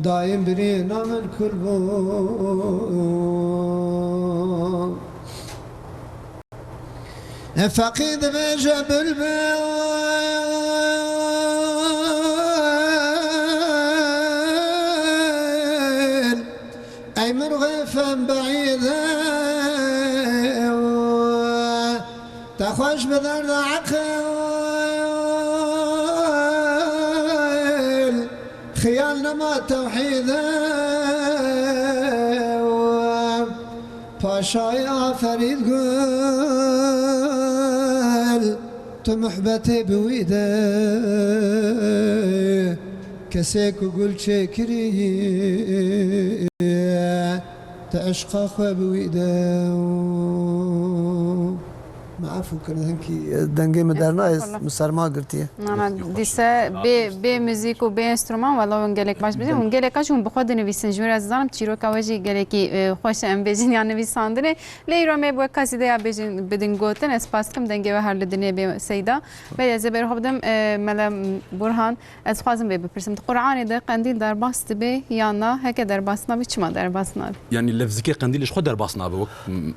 dayim birîna min kul bû. E feqî dibêje bilbil, ey mirxê fem beîd e, te xweş bi derda eqil, xiyal nema tewhîd e. Paşayê Aferîd Gul, tu muhbetê bi wî de, kesê ku gul çêkirî, tu eşqa xwe bi wî de. Me efû kirin, hinkî dengê min dernayê, Estağfurullah. Min serma girtiye. Na, na, dîse bê, bê muzîk û bê enstrûman, wela hûn gelek baş bidin. Hûn gelek baş hûn bi xwe dinivîsin. Ji wir ez dizanim çîroka we jî gelekî, e, xweş e, em bêjin ya nivîsandinê. Lê îro me bi we kasîdeya bêjin, bidin gotin. Ez spas dikim dengê we her li dinê bê Seyda. Belê ez ê ber xwe bidim, e, Mela Burhan. Ez dixwazim vê bipirsim. Di Qur'anê de qendîl derbas dibe yan na? Heke derbas nabe, çima derbas nabe? Yanî lefzikê qendîlê ji xwe derbas nabe, wek, m,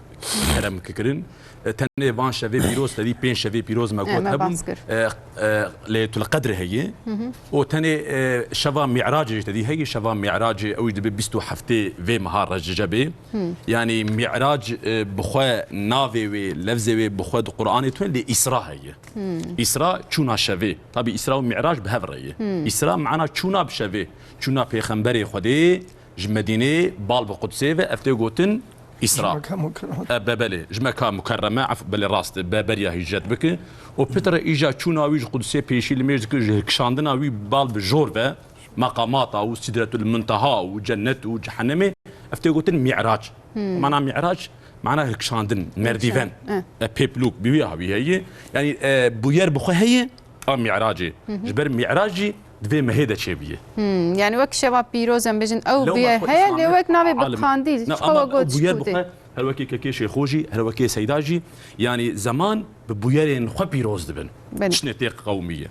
kerem kirin. E, tenê van şevê pîroz, tedî pênc şevê pîroz me got hebûn. E, e, Leyletul Qedr heye. Hı hı. Û tenê, e, şeva Mi'racê jî tedî heye. Şeva Mi'racê ew jî dibe bîst û heftê vê meha Recebê. Hı. Yanî Mi'rac, e, bi xwe navê wê, levzê wê bi xwe di Qur'anê tune, lê Îsra heye. Hı. Îsra çûna şevê. Tabî Îsra û Mi'rac bi hev re ye. Hı. Îsra mana çûna bi şevê. Çûna Pêxemberê Xwedê ji Medînê bal bi Qudsê ve, ev tê gotin Îsra. Ji Meka Mukerreme. E, be-, belê, ji Meka Mukerreme, ef-, belê rast e, be-, beriya hîcret bike. Û pitre îja çûna wî ji Qudsê pêşî li mêj dike, ji hilkişandina wî bal bi jor ve, meqamata û Sidretul Munteha û cennet û cehennemê, ev tê gotin Mi'rac. Hmm. Mana Mi'rac, mana hilkişandin, merdîven. Hilkişandin, e. E, pêplûk, bi wî hawî heye. Yanî, e, bûyer bi xwe heye, a Mi'racê. Hı hı. Ji ber Mi'rac jî di vê mehê de çêbûye. Hmm, yanî wek şeva pîroz em bêjin, ew Lewma bûyer xwe heye, lê Îslamê wek navê bi alim. Qandîl, ji Nî, xwe ama wek got bûyer bi çikû tê. Xwe, her wekî kekê Şêxo jî, her wekê Seyda jî, yanî zeman bi bûyerên xwe pîroz dibin. Belê. Tiştê tê qewimiye.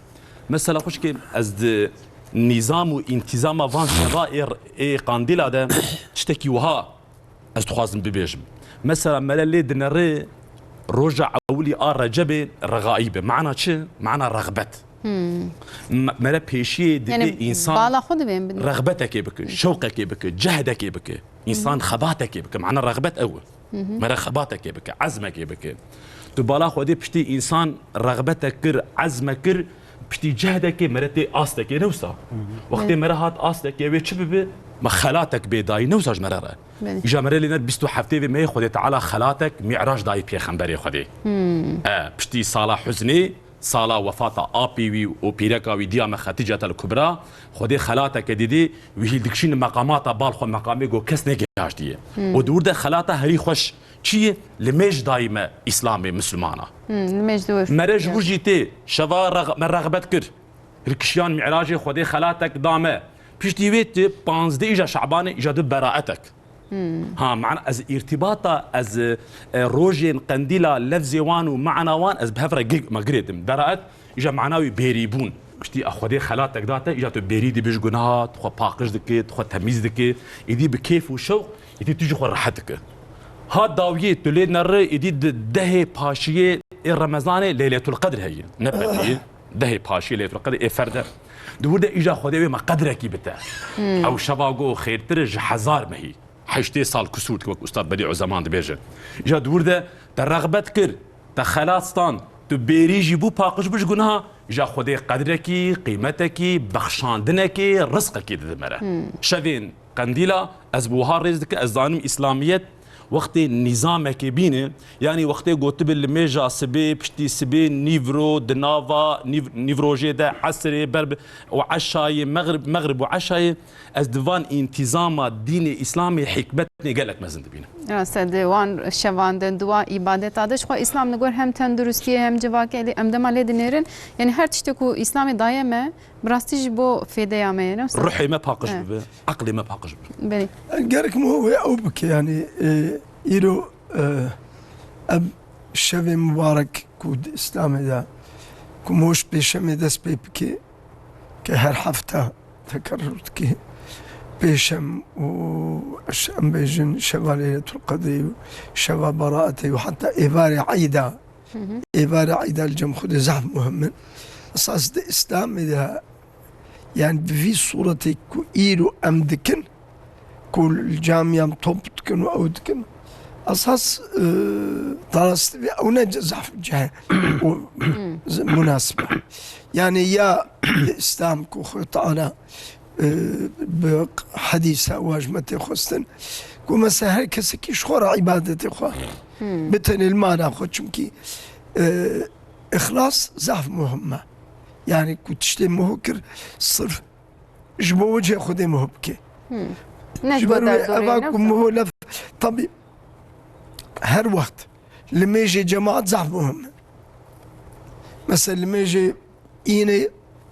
Mesela xwişkê ez di nîzam û întîzama van şeva ê, ê qandîla de tiştekî wiha ez dixwazim bibêjim. Mesela mere lê dinere roja ewilî a Recebê regaîbe. Mana çi? Mana rexbet. Me-, mere pêşiyê didê Yani însan bala xwe dibên bin. Rexbetekê bike, şewqekê bike, cehdekê bike. Însan xebatekê bike. Mana rexbet ew e. Mere xebatekê bike, ezmekê bike. Tu bala Xwedê piştî însan rexbetek kir, ezmek kir, piştî cehdekê mere tê astekê ne wisa. Wextê mere hat astekê wê çi bibe? Me xelatek bê dayî ne wisa ji mere re. Belê. Îja mere lê ne bîst û heftê vê mehê Xwedê Teala xelatek Mî'rac dayî pêxemberê Xwedê. E, piştî sala huznê, sala wefata apê wî û pîreka wî diya me Xetîcetel Kubra, Xwedê xelateke didî, wî hîl dikişîne meqamata bal xwe, meqamê ku kes negihiştiye. Û di wir de xelata herî xweş çi ye? Li mêj dayî me Îslamê, Mislimana. Hmm, li mêj di wir. Mere ji wir jî tê, şeva rex-, me rexbet kir. Hilkişiyan Mî'racê Xwedê xelatek da me. Piştî wê ti panzdeh îja Şabanê îja di beraetek. Ha, mana ez îrtîbata, ez, e, rojên qendîla lefzê wan û mana wan ez bi hev re gi-, me girêdim. Beraet, îja mana wî bêrîbûn. Piştî a Xwedê xelatek date, îja tu bêrî dibî ji gunaha, tu xwe paqij dike, tu xwe temîz dike, îdî bi kêf û şewq, îdî tu jî xwe rehet dike. Ha dawiyê tu lê nere, îdî di dehê paşiyê ê Remezanê Leyletul Qedr heye. Ne petiyê. Dehê paşiyê Leyletul Qedr ê ferde. Di wir de îja Xwedê wê me qedrekî bite. Ew şeva go xêrtir e ji hezar mehî. Heştê sal kusûr dike, wek Ustad Bedî Uzeman dibêje. Îja di wir de te rexbet kir, te xelat stand, tu bêrî jî bû paqij bû ji gunaha, îja Xwedê qedrekî, qîmetekî, bexşandinekê, rizqekî dide me re. Şevên Qendîla, ez bi wiha rêz dikim, ez zanim Îslamiyet wextê nîzamekê bîne, yanî wextê gotibe li mêja sibê, piştî sibê, nîvro, di nava nîv-, nîvrojê de, esirê, ber bi, û eşayê, mexrib, mexrib û eşayê, ez di van întîzama dînê Îslamê hikmetê gelek mezin dibînim. Rast e, di wan şevan de, di wan îbadeta de, ji xwe Îslam li gor hem tenduristiyê hem civakê lê, em dema lê dinêrin, yanî her tiştê ku Îslamê daye me, bi rastî ji bo fêdeya me ye, ne wisa? Ruhê me paqij bibe, eqlê me paqij bibe. Belê. Gerek miho wê ew bike, yanî, e, îro, e, ev şevê mibarek ku di Îslamê de, ku miho ji pêşemê dest pê bike, ke her hefta tekerrur dike, pêşem û ş-, em bêjin şeva Leyletul Qedrê û şeva Beraetê û heta êvarê Eyda, êvarê Eyda li cem Xwedê zehf muhim in. Esas di Îslamê de, yani bi vî sûretê ku îro em dikin, ku li camiyan top dikin û ew dikin, esas, e, tarastî vê ew ne zehf cih û z-, munasib e. Yani ya di Îslam ku Xwedê Teala, e, bi hedîsa û ji me tê xwestin, ku mesela her kesekî ji xwe re îbadetê xwe bitenê li mala xwe, çimkî, e, îxlas zehf muhim e. Yani ku tiştê miho kir, sirf ji bo wecihê Xwedê miho bike. Ne ji bo ber wê derdorê, eva ne ku wisa? Miho lef, tabî her wext li mêjê cemaat zehf muhim e. Mesela li mêjê înê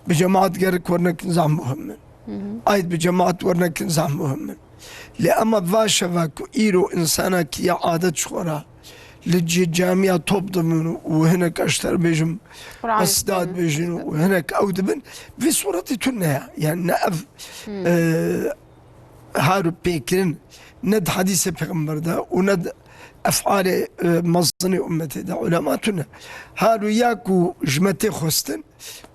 bi cemaat gerek wernekin zehf muhim in. Ayd bi cemaat wernekin zehf muhim in. Lê ema va şeva ku îro însanekî ya adet ji xwe re li cê camiya top dibin û hinek ez te re bêjim, Qur'an qesda dibêjin û hinek ew dibin, vê sûretê tune ya. Yani ne ev, e, har û pêkirin, ne di hedîsê pêxember de û ne di ef'alê, e, mezinê ummetê de ulema tune. Har û ya ku ji me tê xwestin,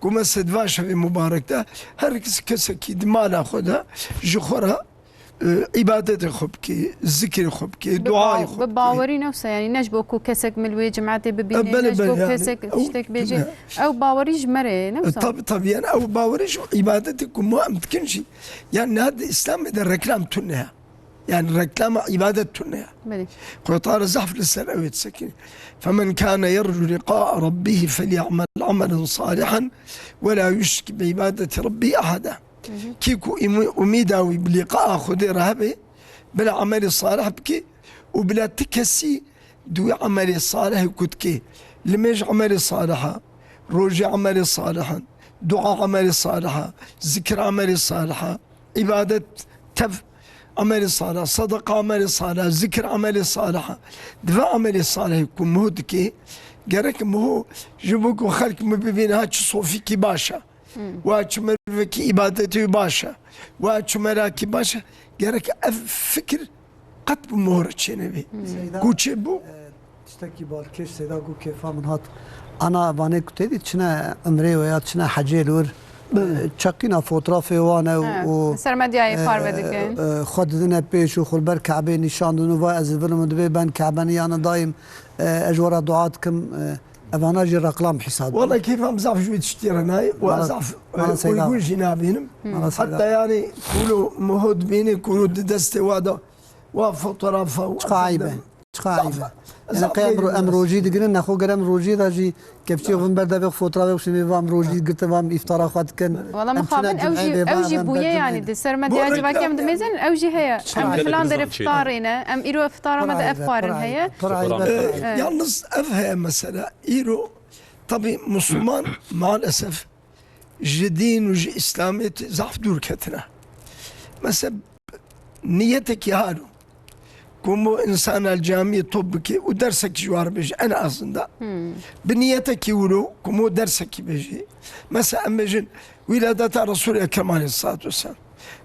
ku me sed va şevê mubarek de her kes, kesekî di mala xwe de ji xwe re, e, îbadetê xwe bike, zikrê xwe bike, Bi duayê baw-, xwe bi bike. Bawerî ne wisa, yani ne ji bo ku kesek min li wê cemaetê bibîne, E, belê, ne ji bo belê, yani, kesek ew tiştek bêje. Tune. Ew bawerî ji me re ye, ne E, wisa? Tabii, tabii, yani ew bawerî ji îbadetê ku me em dikin jî. Yani niha di Îslamê de reklam tune ye. Yani reklama îbadet tune ye. Belê. Xwedê Teala zehf li ser ew ê disekîne. فَمَنْ كَانَ يَرْجُو لِقَاءَ رَبِّهِ فَلْيَعْمَلْ عَمَلًا صَالِحًا وَلَا يُشْرِكْ بِعِبَادَةِ رَبِّهِ أَحَدًا. Kî ku îmî-, umîda wî bi lîqaa Xwedê re hebe, bila emelê salih bike û bila ti kesî di wî emelê salihê ku dike, li mêj emelê saliha, rojê emelê saliha, dua emelê saliha, zikir emelê saliha, îbadet, tev emelê salih, sedeqa emelê salih, zikir emelê salih. Di vê emelê salihê ku miho dike, gerek miho ji bo ku xelk min bibîne ha çi sofîkî baş e. Hmm. Wa çi merivekî îbadetê wî baş e. Wa çi merakî baş e. Gerek ev fikir qet bi mohre çênebê. Hmm. Seyda, ku çi bû? E, tiştekî balkêş Seyda ku kêfa min hat. Ana vanê ku tê dî çine umrê we ya çine hecê li wir. Belê. E, çeqîna fotrafê wan e û, Evet, û, ser medyayê e, parve dikin. E, xwe didine pêş û xwe li ber Kebê nîşan didin û va ez li vir im û dibê ben Kebe niya ne dayim, e, ez ji we re dua dikim. E, evana jî reklam hesab. Wala kêfa min zaf ji wê tiştî re nayê. Wa Mala, zaf, e, mala Seyda. Uygun jî nabînim. Mala Seyda. Heta yani kulo muhod bînê kulo di destê wa da wa fotoğrafa. Çiqa eyb e. Çiqa eyb e. Zaf, yani zaf qey em ro-, em rojî digirin, nexwe ger em rojî de jî kevçiyê xwe ber devê xwe fotoğrafê xwe şimê vam rojî girtin vam îftara xwe dikin. Wala mixabin ew jî, ew jî bûye yani di ser medya civakê em dimêzin ew jî heye. Em li filan derê fitarê ne, em îro fitar Tara me de ev xwarin heye. Tara eyb e. Ee, yalnız ev heye mesela. Îro, tabii Müslüman maalesef ji dîn û ji Îslamiyetê zaf dûr ketine. Mesela niyetekî halo. Ku mo insana li camiyê top bike û dersekî ji wan bêje en azında. Bi niyetekî wilo ku mo dersekî bêje. Mesela em bêjin wîladeta Resul Ekrem aleyhissalatu vesselam.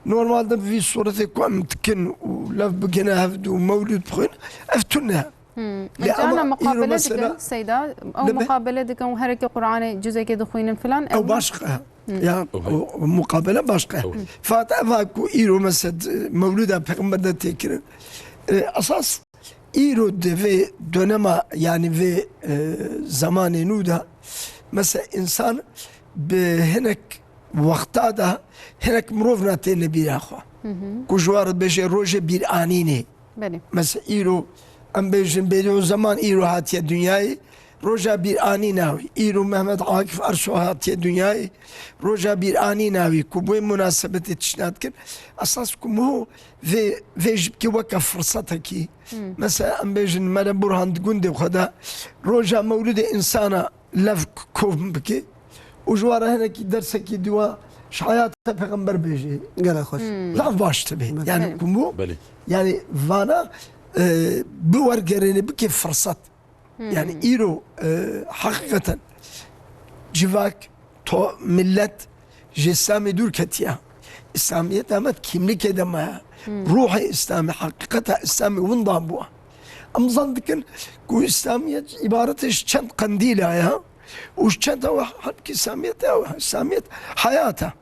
Normalde bi vî suretê ku em dikin û lev bigine hev û mewlûd bixwin, ev tune. Hmm. Lê Cana ama îro muqabele mesela dikin, Seyda, ew dibe. Muqabele dikin û herekî Qur'anê cuzekê dixwînin filan, ew ew baş qe. Hmm. Ya, o, o muqabele baş qe. Fat eva ku îro mesela mewlûda peyxember de tê kirin. E, esas îro di vê dönema, yani vê, e, zamanê nû de mesela insan bi hinek wexta de hinek mirov na têne bîra xwe. Ku ji wan re bêje rojê bîranînê. Belê. Mesela îro, em bêjin bêdî o zaman îro hatiye dinyayê, roja bîranîna wî. Îro Mehmet Akif Ersoy hatiye dinyayê, roja bîranîna wî ku bi wê munasebetê tiştna dikin. Esas ku miho vê, vê jî bike weke firsetekî. Mesela em bêjin Mele Burhan di gundê xwe de roja mewlidê insana lev k-, kom bike û ji wan re hinekî dersekî diwa ji heyata pêxember bêje. Gelek xweş. Zaf baş dibe. Belê. Yani ku mu, Belê. Yani vana, e, bi wergerêne bike firset. Yani îro, e, heqîqeten civak, to, millet ji Îslamê dûr ketiye. Îslamiyet hemet kimlikê de maye. Ruhê Îslamê, heqîqeta Îslamê windan bû. Em zan dikin ku Îslamiyet îbaret e ji çend qendîla ye û ji çend ew, halbukî Îslamiyet ew, Îslamiyet heyat e.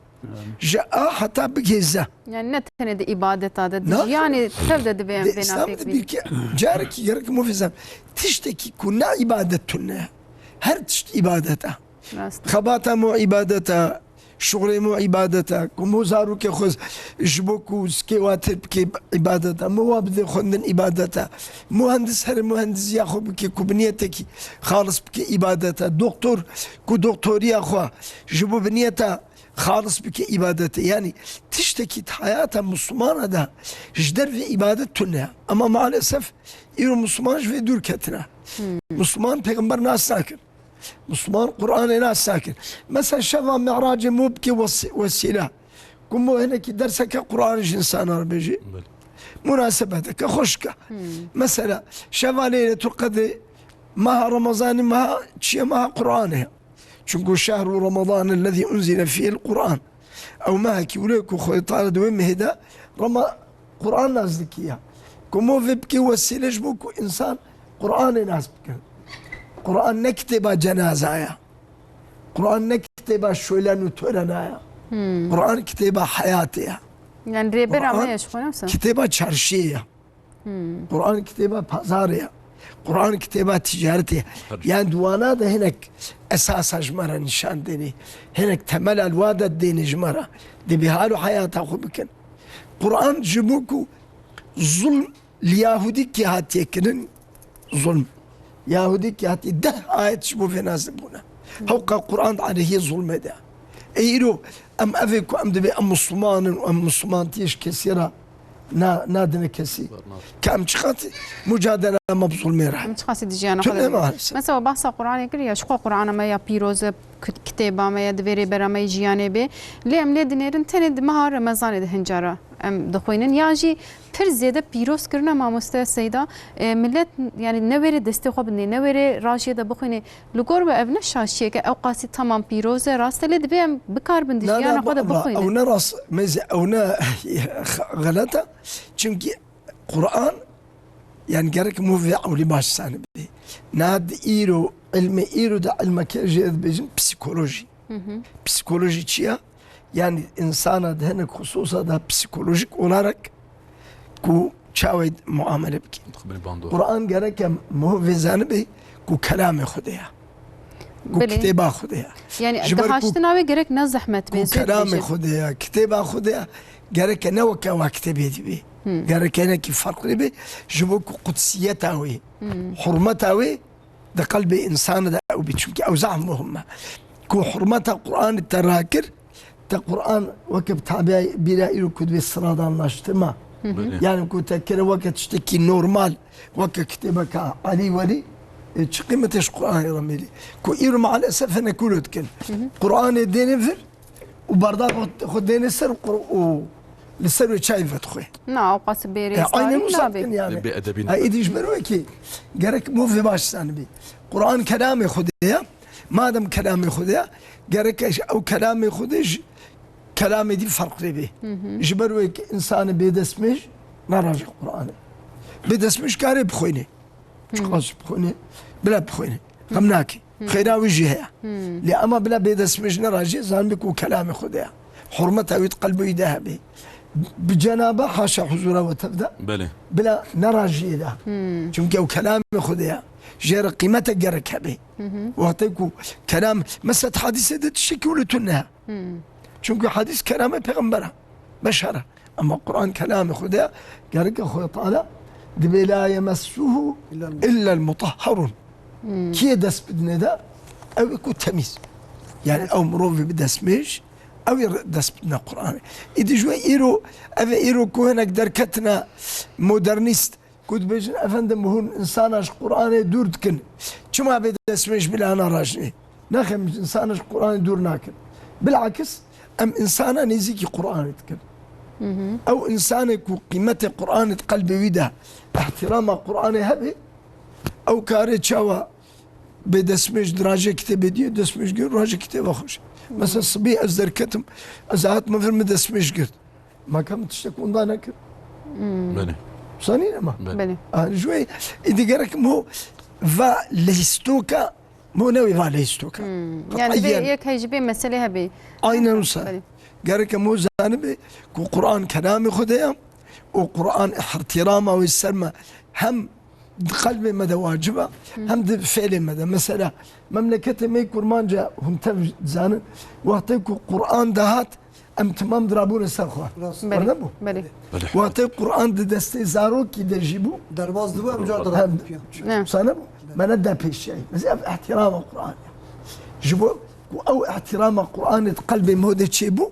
Ji A heta bigê Z. Yani ne tenê di îbadeta de, di Na. jiyanê tev de divê em Di vê Îslam navê de bînin. Bir ke-, carekî gerek mufizem. Tiştekî ku ne îbadet tune. Her tişt îbadet e. Rast. Xebata mo îbadet e, şuxulê mo îbadet e, ku mo zarokê xwe ji bo ku zikê wa têr bike îbadet e, mo wa bide xwendin îbadet e, muhendis here muhendiziya xwe bike ku bi niyetekî xalis bike îbadet e, doktor ku doktoriya xwe ji bo bi niyeta xalis bike îbadet e. Yani tiştekî di heyata Muslimana de ji dervê îbadet tune. Ama maalesef îro Musliman ji vê dûr ketine. Musliman pêxember nas nakin. Musliman Qur'anê nas nakin. Mesela şeva Mi'racê mo bike wes-, wesîle. Ku mo hinekî derseke Qur'anê ji insana re bêjî. Belê. Munasebeteke xweşke. Mesela şeva Leyletul Qedrê meha Remezanê meha çiye, meha Qur'anê. Çunku şehru Remezan ellezî unzile fîhil Qur'an. Ew mehekî wilo ku Xwedê Teala di wê mehê de Rema-, Qur'an nas dikiye. Ku mo vê bike wesîle ji bo ku insan Qur'anê nas bike. Qur'an ne kitêba cenaza ye. Qur'an ne kitêba şolen û törena ye. Qur'an kitêba heyatê ye. Yani rêbera Qur'an me ye ji xwe ne wisa? Kitêba çarşiyê ye. Qur'an kitêba pazarê ye. Qur'an kitêba ticaretê ye. Tabii. Yani di wana de hinek esasa ji me re nîşan dênê. Hinek temela li wa de dênê ji me re. Dê bê hal û heyata xwe bikin. Qur'an ji bo ku zulm li Yahudî kî hatiye kirin, zulm. Yahudî kî hatiye deh ayet ji bo vê nazil bûne. Hewqa Qur'an di aleyhê zulmê de. Ê îro em evê ku em dibê em Musliman in û em Muslimantiyê ji kesî re na-, nadine kesî. Ke em çiqas mucadela me bi zulmê re. Em çiqasî di jiyana xwe Tune de. Maalesef. Mesela bahsa Qur'anê kir ya, ji xwe Qur'ana me ya pîroz e, kit-, kitêba me ya, divê rêbera me yê jiyanê bê. Lê em lê dinêrin tenê di meha Remezanê de hinca re. em dixwînin, yan jî pir zêde pîroz kirine mamoste Seyda, e, millet, yani ne wêrê destê xwe bidinê, ne wêrê rajiyê de bixwînê. Li gor we ev ne şaşiyek e, ew qasî tamam pîroz e, rast e, lê divê em bikarbin di Na, na, jiyana xwe de ba-, ba-, bixwînin. Ew ne rast, mêze, ew ne xelet e. Çimkî Quran, yani gerek move ewlî baş zanibî. Na di îro, ilmê îro de ilmeke jê dibêjin psîkolojî. Psîkolojî çi ya? Yani insana di hinek xususa de psîkolojik olarak ku çawa muamele bikî. Qur'an gereke move zanibî ku kelamê Xwedê ya. Ku Belê. Kitêba Xwedê ya. Yani Ji ber ku dihaştina wê gerek ne zehmet bê, ku zêde kelamê bêjin. Xwedê ya, kitêba Xwedê ya, gereke ne weke wa kitêbê dibê. Gereke hinekî farqlî bê. Ji bo ku qudsiyeta wê, hurmeta wê di qelbê însanê de ew bî. Çimkî ew zaf muhim e. Ku hurmeta Qur'anê te rakir, te Qur'an weke bi tabiya bîra îro ku dibê sıradanlaştırma. Belê. Yani ku te kire weke tiştekî normal, weke kitêbeka Elî Welî, e, çi qîmetê ji Qur'anê re mêlî. Ku îro maalesef hinek wilo dikin. Qur'anê dêne vir, û bardax xwe, xwe dêne ser û qur-, û li ser wê çay vedixwe. Na, ew qas bêrêzdayî E, aynen wisa nabê. Dikin yani. Bêedebî Ha, nabê. Êdî ji ber wê ki gerek move baş zanibî. Quran kelamê Xwedê ye. Madem kelamê Xwedê ye, gerek ew kelamê Xwedê ji kelamê dî ferqlê bê. Ji ber wê ki insanê bêdestmêj naraje Quranê. Bêdestmêj karê bixwînê. Çiqas bixwîne, bila bixwîne. Xem nake. Xêra wî jî heye. Lê ema bila bê destmêj nerajê, zanibê ku kelamê Xwedê ye. Hurmeta wî di qelbê wî de hebe. Bi cenabe haşa huzura we tev de. Belê. Bila nerajiyê de. Çimkî ew kelamê Xwedê ye. Jê re qîmete gerek hebe. Wextê ku kelam, mesela di hadîsê de tiştekî wilo tune heye. Çimkî hadîs kelamê pêxembera. Beşer e. Ama Quran kelamê Xwedê ye, gereke Xwedê Teala dibê la yemessuhu illa el-mutahharun. Kiyê dest bidine de ew ê ku temîz. Yani ew mirovê bi destmêj, ew ê dest bidine Quranê. Îdî ji we îro, ev ê îro ku hinek derketine modernîst, ku dibêjin, efendim, hûn insana ji Quranê dûr dikin. Çima bê destmêj bila narajinê? Nexêr, em insana ji Quranê dûr nakin. Bilakis, em insana nêzîkî Quranê dikin. Ew insanê ku qîmetê Quranê di qelbê wî de, ihtirama Quranê hebe, ew kare çawa bê destmêj dirajê kitêbê dî, destmêj girt, rajê kitêba xwe jî. Mesela sibî ez derketim, ez hatim vir min destmêj girt. Ma ka min tiştek winda nekir? Belê. Wisa nîne ma? Belê. Belê. A, ji wê, îdî gerek mo va lehîstoka, mo newê va lehîstoka. Yani Qet'iyen. Divê yek hey ji bê meselê hebê. Aynen wisa. Belê. Gerek mo zanibê ku Quran kelamê Xwedê ye û Quran ihtirama wê ser me hem di qelbê me de wacib e, hem di fêlê me de. Mesela, memleketê me yê kurmanca hûn tev dizanin, wextê ku Quran dihat, em timam dirabûne ser xwe. Rast. Belê, Were nebû? Belê. Belê. Wextê Quran di destê zarokî de jî bû. Derbas dibû, em car Hem- dirabûne. Ne. Wisa nebû? Me ne de pêşiyayî. Mesela, ev ihtirama Quran e. Ji bo ku ew ihtirama Quranê di qelbê me de çêbû,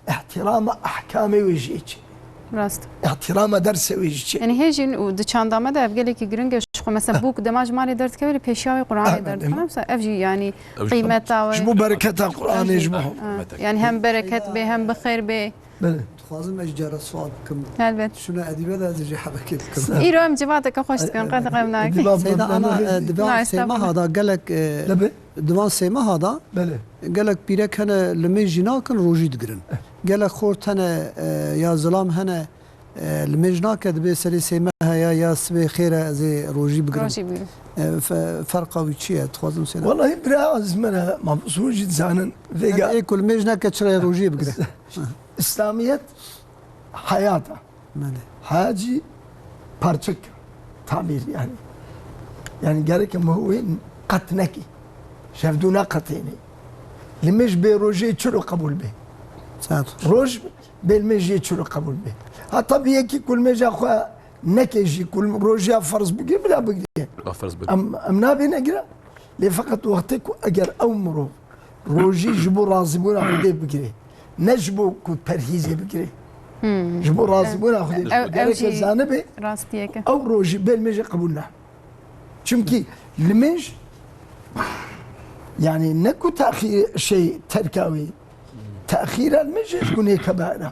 ihtirama ehkamê wê jî çê. Rast. Ihtirama dersê wê jî çê. Yani hê jî û di çanda me de ev gelekî giring e ji xwe. Mesela bûk dema ji malê derdikeve lê pêşiya wê Quranê Ah, derdikeve. Mesela ev jî yani Ev jî qîmeta wê. Ji bo bereketa Quranê ji bo. Ha, yani hem bereket bê hem bi xêr bê. Belê. Dixwazim ez ji cara sual bikim. Helbet. Şuna edîbe de ez jî hebekê bikim. Îro em civateke xweş dikin, qet xem nakin. Edîba Seyda ana, e, di van Nice, sê meha da gelek, e, Lebe? Di van sê meha da Belê. Gelek pîrek hene limêj jî nakin, rojî digirin. Gelek xort hene, e, ya zilam hene, e, limêj nake, dibê serê sê meha ya, ya sibê xêr e, ez ê rojî bigirim. Rojî bigirim. E, fe-, ferqa wî çi ye? Dixwazim sê Wallahî bira ez me re mafûs hûn jî dizanin. Vêga Ê ku limêj neke çira rojî bigire? İslamiyet hayat e. Belê. Haya jî parçik tabîr yani. Yani gerek em wê qet nekî. Şevdû neqetênê. Limêj bê rojê çilo qebûl bê. Saet. Roj bê limêjê çilo qebûl bê. Ha tabii yekî ku limêja xwe neke jî ku rojiya ferz bigire, bila bigire. Ba ferz bigire. Em, em nabê negire. Lê feqet wextê ku eger ew mirov rojî ji bo razîbûna Xwedê bigirê, ne ji bo ku perhîzê bigirê. Ji bo razîbûna Xwedê Ev, ev gereke jî zanibê, rastiyeke. Ew rojî bê limêjê qebûl ne. Çimkî limêj, yani ne ku texî-, şey, terka wê, texîra limêjê ji gunê kebair e.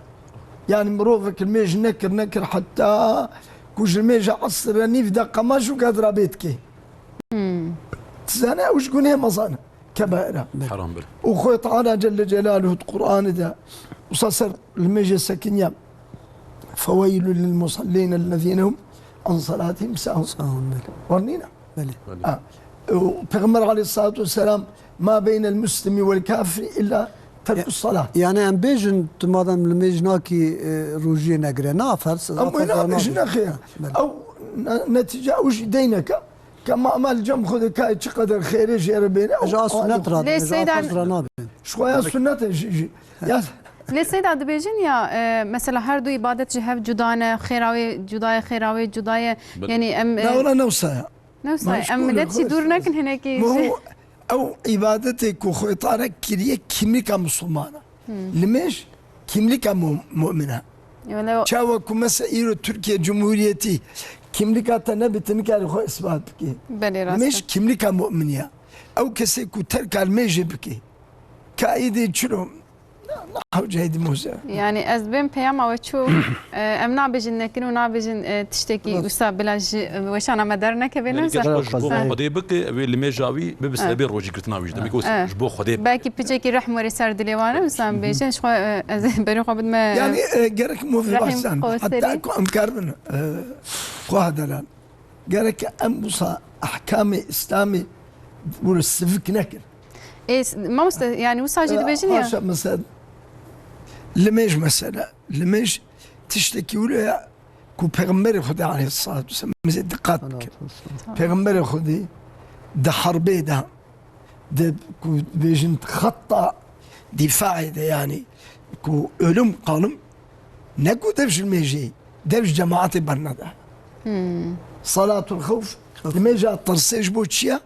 Yani mirovek limêj nekir, nekir heta ku ji limêja esr re nîv deqa ma jû gadira bê dikê. Tizane ew ji gunê mezan e. Kebaira. Heram bir. Û Xwê Teala Celle Celaluhu di Qur'anê de wisa ser limêjê sekiniya. Feweylun lil musallin ellezîne hum an salatihim sahun. Sahun, belê. War nîne? Belê. Ha. Û Peyxember aleyhissalatu vesselam, "Ma beynel muslimi vel kafiri illa terkus salat." Yani em bêjin, tu madem limêj nakî, e, rojiyê negire, na ferz, Em wê na bêjin nexêr. Belê. Ew ne-, netîce ew jî deyneke. Ke ma, ma li cem xwe de kayê çi qeder xêrê jê re bêne, Ji a ew sunet alem. Lê ji a Seyda, ferz re nabên. Ji xwe ya sunet e jî, jî. Ya Lê Seyda dibêjin ya, e, mesela her du îbadet ji hev cuda ne, xêra wê cuda ye, xêra wê cuda ye. Belê. Yani em, e, Na wela ne wisa ya. Ne wisa, em Meşgûl e, milet jî xwe dûr nekin hinekî. Muhim ew îbadetê ku Xwê Teala kiriye kimlika Musulmana. Limêj kimlika mu-, mu'mine. Wele o- Çawa ku mesela îro Tirkiye Cumhuriyetî kimlika te nebe, tu nikarî xwe isbat bikî. Belê, rast e. Limêj kimlika mu'miniya. Ew kesê ku terka limêjê bikî. Ka îdî çilo. Na, na hewceyê dî moze. Yani ez bên peyama we çû, e, em nabêjin nekin û nabêjin, e, tiştekî wisa bila ji, e, weşana me dernekeve, ne Yani wisa? Kes xwe ji bo Xwedê bike, ew ê limêja wî bibe sebebê rojî girtina wî jî. Demek o ji bo Xwedê bike. Belkî piçekî rehm were ser dilê wan, wisa em bêjin, ji xwe, e, ez berê xwe bidime, e, Yani, e, gerek movî Rehîm baştan. Hatta Xweserî. Ku em karibin, e, xwe delal. Gerek em wisa ehkamê Îslamê were sivik nekin. Ê, s-, mamoste, yani wisa jî dibêjin ya? Haşa, mesela, limêj mesela. Limêj tiştekî wilo ya ku Peyxemberê Xwedê aleyhissalatu vesselam, em ê diqat bikin. Peyxemberê Xwedê di herbê de, di ku dibêjin xetta dîfaê de, yani ku ölüm kalım, ne ku dev ji limêjê, dev ji cemaetê bernede. Salatul xewf, limêja tirsê ji bo çi ye?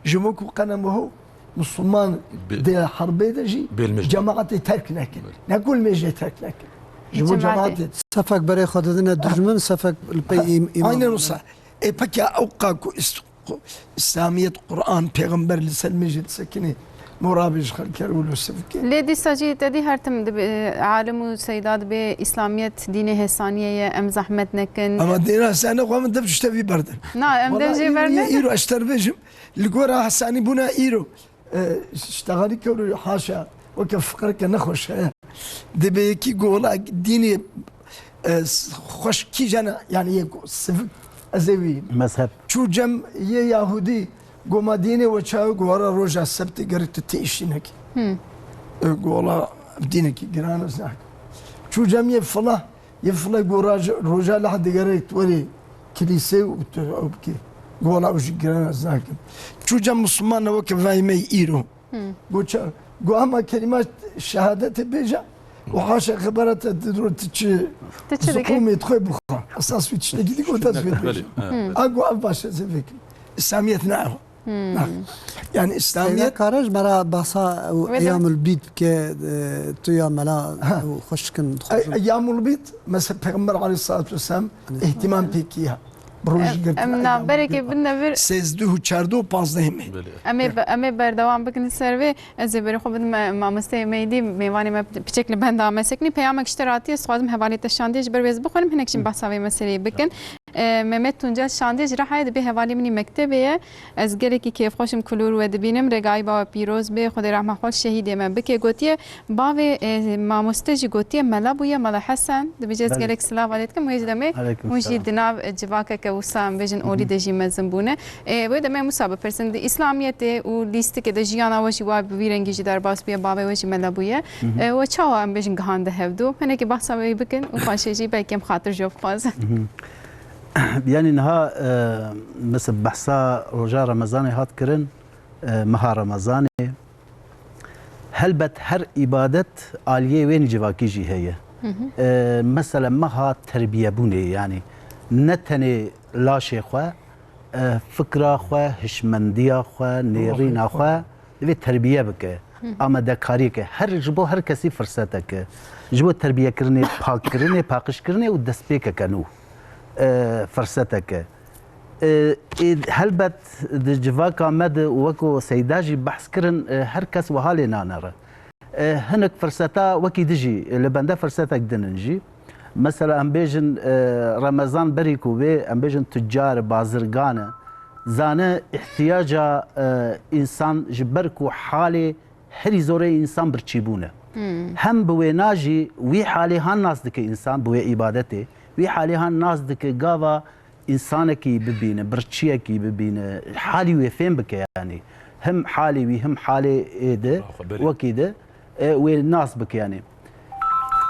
Ji bo ku qenemuhu Musulman di herbê de jî cemaetê terk nekin. Ne ku limêjê terk nekin. Ji bo cemaetê. Sefek berê xwe didine dijmin, sefek li pey îm-, îmam. Aynen wisa. Ê pekî ew qa ku îst-, ku Îslamiyet, Quran, Pêxember li ser limêjê disekinê, morabê ji xelkê re wilo sivike. Lê dîsa jî te dî her tim dibe, alim û seyda dibe, Îslamiyet dînê hêsaniyê ye, em zehmet nekin. Ama dîna hêsaniyê xwe min dev ji te vî berdin. Na, em dev jê berdin. Îro ez ji te re bêjim, Li gora hesanîbûna îro, e, ştexalî kewr haşa, weke fiqireke nexweş heye. Dibê yekî gola dînê, e, xweş kîjan e, yani yê sivik ez ê wî. Mezheb. Çû cem yê Yahudî, goma dînê we çayo, gora roja sebtê gerek tu tê îşî nekî. E, gola dînekî giran ez nakim. Çû cem yê fila, Yê file ku roj-, roja leh digerek tu werê kilîsê û tu ew bikî. Gola ew jî giran ez nakim. Çû cem Misliman ne weke vay me îro. Go ça-, go hema kelîma şehadetê bêje û haşa xebera te di ro tu çi, tu çi dikî? Ziqûmê xwe bixwe. Esas wî tiştekî dî go dest pê dibêje. A go ev baş ez ê vêkim. Îslamiyet ne ew. Hmm. Na. Yani Seyda Îslamiyet kare ji me re behsa û Wê de. Eyamul Bîd bike, e, tu ya mela Ha. û xweş dikin, dixwazin. Ey-, Eyamul Bîd, mesela Peyxember aleyhissalatu vesselam Aleyhisselam. ihtimam pêkî ya. Bi rojî Em, girtin em Eyamul navberekê Bîd. Bin de vir. Sêzdeh û çardeh û pazdeh me. Belê. Em ê be-, em ê berdewam bikin li ser vê. Ez ê berê xwe bidim me-, mamosteyê me êdî, mêvanê me piçek li benda me sekinî. Peyamek ji te ratiye, ez dixwazim hevalê te şandiye ji ber wê ez bixwînim, hinek jî behsa vê meseleyê bikin. E, Mehmet Tuncel şandiye ji Rihayê dibê hevalê min î mektebê ye. Ez gelekî kêfxweş im ku li wir we dibînim. Rêga Eyba we pîroz bê. Xwedê rehma xwe li şehîdê me bike. Gotiye, bavê, e, mamoste jî gotiye, mela bûye, Mela Hesen. Dibêje ez Belê. Gelek silava lê dikim. Wê ji demê Aleyküm hûn jî selam. Di nav civakeke wisa em bêjin olî de jî mezin bûne. E, wê demê em wisa bipirsin. Di Îslamiyetê û lîstikê de jiyana we jî wa bi vî rengî jî derbas bûye, bavê we jî mela bûye. E, we çawa em bêjin gihande hevdu? Hinekî behsa wê bikin û paşê jî belkî em xatir ji we bixwazin. Yani niha, e, mesela behsa roja Remezanê hat kirin, e, meha Remezanê. Helbet her îbadet aliyê wê civakî jî heye. E, mesela meha terbiyebûnê, yani ne tenê laşê xwe, e, fikra xwe, hişmendiya xwe, nêrîna xwe, divê terbiye bike, amadekariyeke, her, ji bo her kesî firsetek e. Ji bo terbiyekirinê, pakkirinê, paqijkirinê û destpêkeke nû, e, firsetek e. E, ê, helbet di civaka me de û weko Seyda jî behs kirin, e, her kes wiha lê nanere. E, hinek firseta wekî din jî, li bende firsetek din in jî. Mesela em bêjin, e, Remezan berî ku bê, em bêjin tucar e, bazirgan e. Zane îhtiyaca, e, însan ji ber ku halê herî zorê însan birçîbûn e. Hem bi wêna jî wî halê han nas dike însan, bi wê îbadetê. Wî halê han nas dike gava însanekî bibîne, birçiyekî bibîne, halî wê fêm bike yanî. Him halê wî, him halê ê de, Xwe berê. wekî de, e, wê nas bike yanî.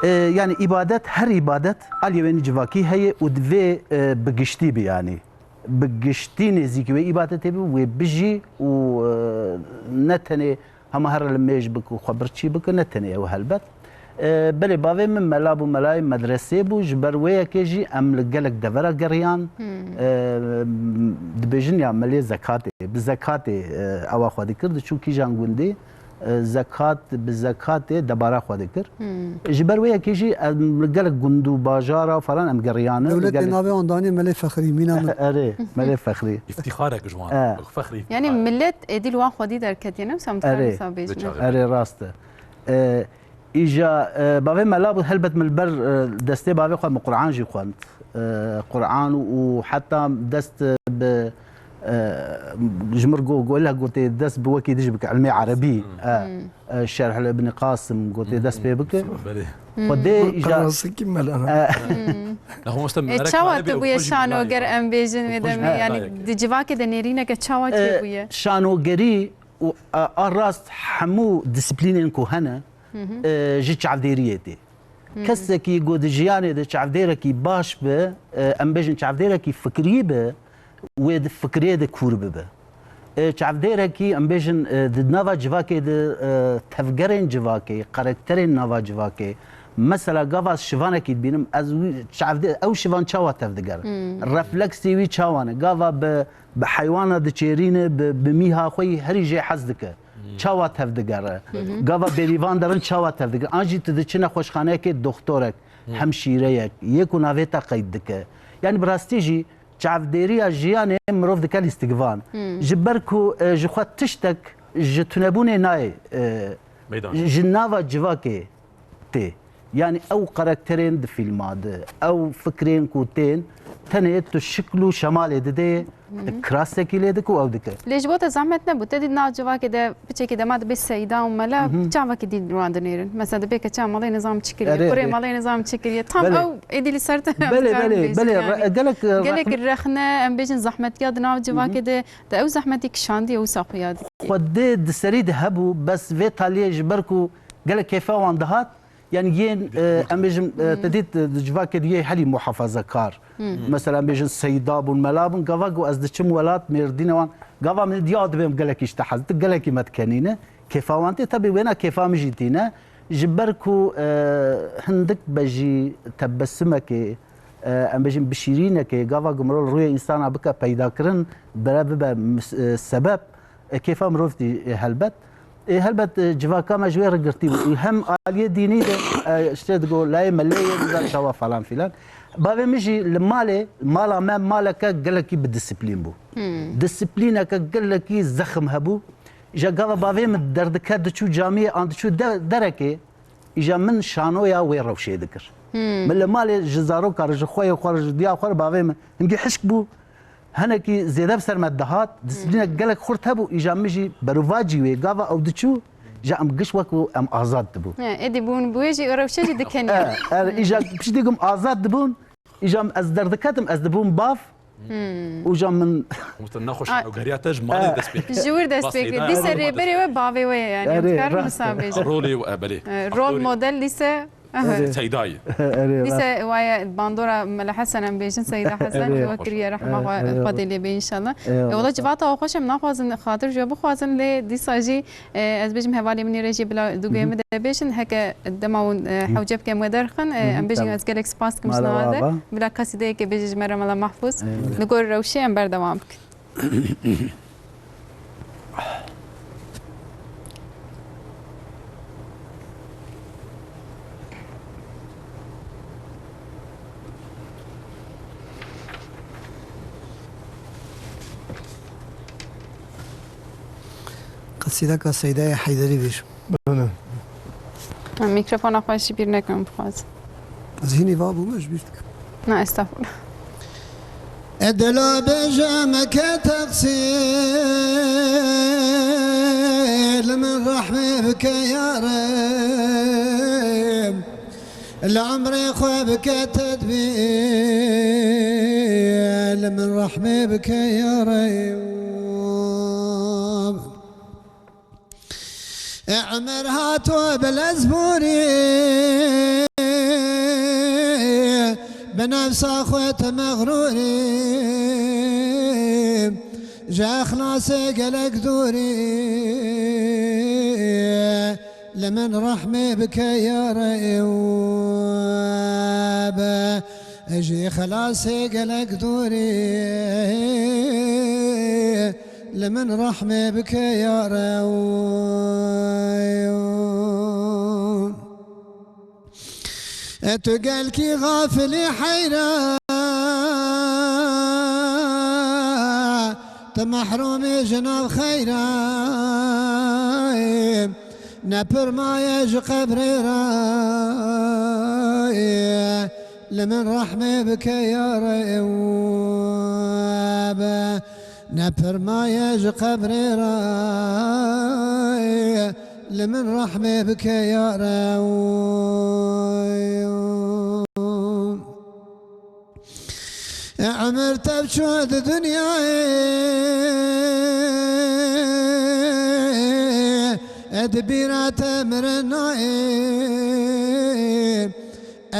E, yanî îbadet, her îbadet aliyê wê nî civakî heye û divê, e, bi giştî bi yanî. Bi giştî nêzîkî wê îbadetê bi, wê bijî û, e, ne tenê hema here li mêj bik û xwe birçî bike, ne tenê ew helbet. E, belê bavê min mela bû, melayê medresê bû, ji ber wê yekê jî em li gelek devera geriyan. E, dibêjin ya melê zekatê, bi zekatê, e, ewa xwe dikir, diçû kîjan gundî, e, zekat, bi zekatê debara xwe dikir. Ji ber wê yekê jî em li gelek gund û bajara falan em geriyane. Dewletê Gelek navê wan danî Melê Fexrî, mîna min. Erê, Melê Fexrî. Îftîxarek ji wan. E. Fexrî Yani îftîxarek. Millet êdî li wan xwedî derketiye, ne wisa em dikarin Erê. wisa bêjin. Erê, rast e. E, îja, e, bavê mela bû, helbet min li ber, e, destê bavê xwe min Quran jî xwend. E, Quran û heta dest bi, e, ji mir go-, gola gotê dest bi wekî dijî bike, ilmê erebî. E, e, Şerh li Ibn Qasim gotê dest pê bike. Belê. Xwedê îja Qirasîkî mela. E, Nexwe mamoste E, merek çawa talibe tu û bûye xwe jî şanoger, melayê em bêjin wê xwe jî demê? Yani melayek. Di civakê de nêrîneke çawa E, çêbûye? Şanogerî û a, a rast hemû disiplînên ku hene, e, ji çavdêriyê tê. Kesekî ku di jiyanê de çavdêrekî baş be, e, em bêjin çavdêrekî fikrî be, wê di fikrê de kûr bibe. E, çavdêrekî, em bêjin, e, di nava civakê de, e, tevgerên civakê, karakterên nava civakê, mesela gava ez şivanekî dibînim, ez wî çavdê-, ew şivan çawa tev digerin? Refleksê wî çawa ne? Gava bi, bi heywana diçêrîne, bi, bi mîha xwe yî herî jê hez dike. Çawa tev digere? Gava bêrîvan derin çawa tev digere? An jî tu diçi nexweşxaneyekê doktorek, hemşîreyek, yê ku navê te qeyd dike. Yani bi rastî jî çavdêriya jiyanê mirov dike lîstikvan. Ji ber ku, e, ji xwe tiştek ji tunebûnê nayê, e, Meydan. ji nava civakê tê. Yani ew karakterên di fîlma de, ew fikrên ku tên, tenê tu şikl û şemalê didê, kirasekî lê dike û ew dike. Lê ji bo te zehmet nebû. Te dî nav civakê de piçekî dema dibê seyda û mela, çavakî dî wan dinêrin. Mesela dibê keça malê nizam çi kiriye, Erê, kurê erê. malê nizam çi kiriye. Tam Belê. ew êdî li ser te Belê, belê, belê. Re-, gelek, re-, Gelek rexne, em bêjin zehmetiya di nav civakê de, te ew zehmetî kişandiye wisa xuya dikî. Xwedê di serî de hebû, bes vê taliyê ji ber ku gelek kêfa wan dihat, yani yên, e, em bêjin, e, te dît, e, di civakê de yê herî muhafazekar. Mesela em bêjin seyda bûn, mela bûn, gava ku ez diçim welat, mêrdîne wan, gava min diya dibêm gelekî ji te hez, tu gelekî me dikenîne. Kêfa wan tê, tebî wêna kêfa min jî tîne. Ji ber ku, e, hindik be jî tebesumekê, e, em bêjin bişîrînekê, gava ku mirov rûyê însana bike peydakirin, bere bibe mis-, e, sebeb, e, kêfa mirov tî, e, helbet. E, helbet, e, civaka me ji wê re girtî bû. Hem aliyê dînî de, e, işte digo, layê melê yê, dida çawa falan filan. Bavê min jî li malê, mala me maleke gelekî bi disiplîn bû. Disiplîneke gelekî zexm hebû. Îja gava bavê min derdiket diçû camiyê an diçû de-, derekê, îja min şanoya wê rewşê dikir. Min li malê ji zaroka re, ji xwe yê xwe re, ji diya xwe re bavê min hingî hişk bû. Hinekî zêde bi ser me dihat, disiplînek gelek xurt hebû, îja min jî berovacî wê gava ew diçû, îja em giş wekû em azad dibûn. He, êdî bûn bi wê jî rewşê jî dikenî. E, er, îja piştî ku em azad dibûn, îja ez derdiketim, ez dibûm bav, û îja min Muhtar, nexweş Ay. ew geriya te ji malê dest pê. Ji wir dest pê kir. Dîse rêberê we bavê we ye yani. Erê, Em dikarin rast wisa e. bêjin. Rolê we, e, belê. E, Rol Aktorê. model dîse Seydayî. Erê, rast. Dîse waye bandora Mela Hesen em bêjin, Seyda Hesen, Erê. ji we kiriye rehma Erê, xwe, erê, Xwedê erê. lê bê înşallah. Eyvallah. E, wela civata xwe xweş em naxwazin xatir ji we bixwazin lê dîsa jî, e, ez bêjim hevalê min ê re jî bila dûgê min de bêjin, heke dema hûn, e, hewce bikin em we derxin, e, em bêjin Tamam. ez gelek spas dikim ji Mala nava de. Baba. Bila kasîdeyeke bêje ji me re Mela Mahfûz. Eyvallah. Li gor rewşê em berdewam bikin. Qesîdeka Seydayê Heyderî bêjim. Bele. Mikrofona xwe ji bîr nekim bixwazim. Ez hinî va bûme ji bîr dikim. Na, estağfurullah. E dila bêje meke teqsîr, li min rehmê bike ya Reb. Li emrê xwe bike tedbîr, li min rehmê bike ya Reb. E Emer hato bi lezbûrî, bi nefsa xwe te mexrûrî, ji exlasê gelek dûrî, li min rehmê bike ya Reb. Ji exlasê gelek dûrî, li min rehmê bike ya Reb. E tu gelkî xafilî heyra, tu mehrûmî ji nav xeyra. Ne pir maye ji qebrê re, li min rehmê bike ya Reb. Ne pir maye ji qebrê re, li min rehmê bike ya Reb. E emir tev çû di dinyayê, e di bîra te mirinayê,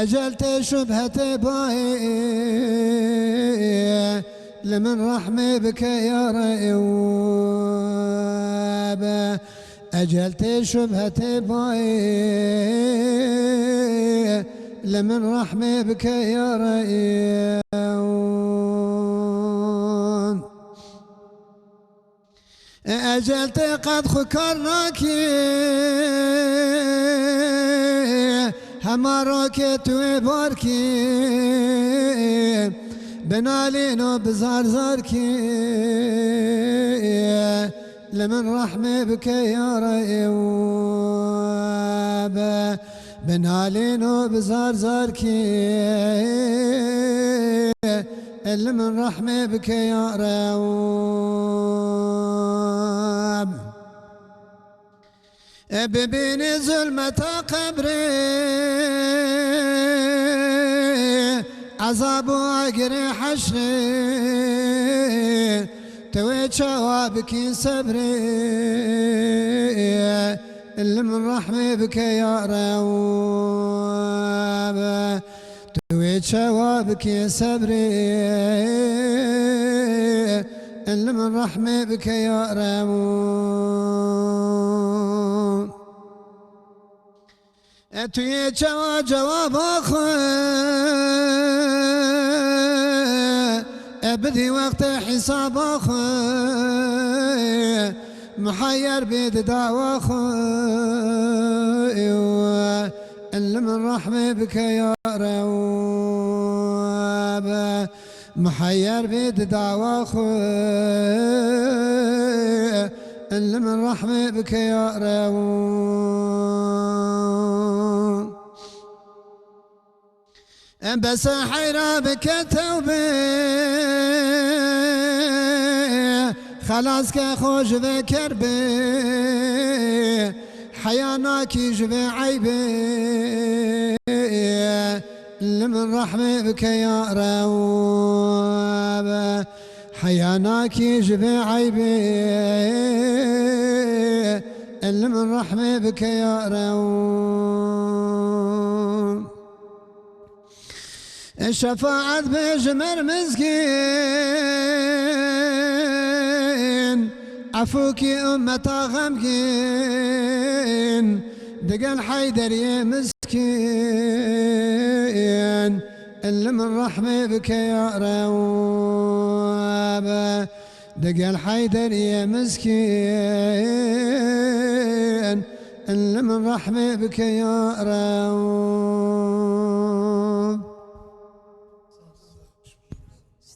ecel tê şubhe tê bayê, li min rehmê bike ya Reb. Ecel tê şubhe tê bayê, li min rehmê bike ya Reb. Ecel tê qet xwe kar nakî, hema rokê tu wê barkî, bi nalîn û bi zar zarkî. Li min rehmê bike ya Reb, bi nalîn û bi zar zarkî, li min rehmê bike ya Reb. E bibînî zulmeta qebrê, ezab û agirê heşrê, tu wê çawa bikî sebrê, li min rehmê bike ya Reb. Tu wê çawa bikî sebrê, li min rehmê bike ya Reb. E tu yê çawa cewaba xwe, e bidî wextê hîsaba xwe, muheyyer bî di dawa xwe, li min rehmê bike ya Reb. Muheyyer bî di dawa xwe, li min rehmê bike ya Reb. Em bese heyra bike tewbe, xelas ke xwe ji vê kerbê, heya nakî ji vê eybê. Li min rehmê bike ya Reb. Heya nakî ji vê eybê, li min rehmê bike ya Reb. Şefaet be ji mer mizgîn, efûkî ummeta xemgîn, digel Heyderiyê miskîn, li min rehmê bike ya Reb. Digel Heyderiyê miskîn, li min rehmê bike ya Reb.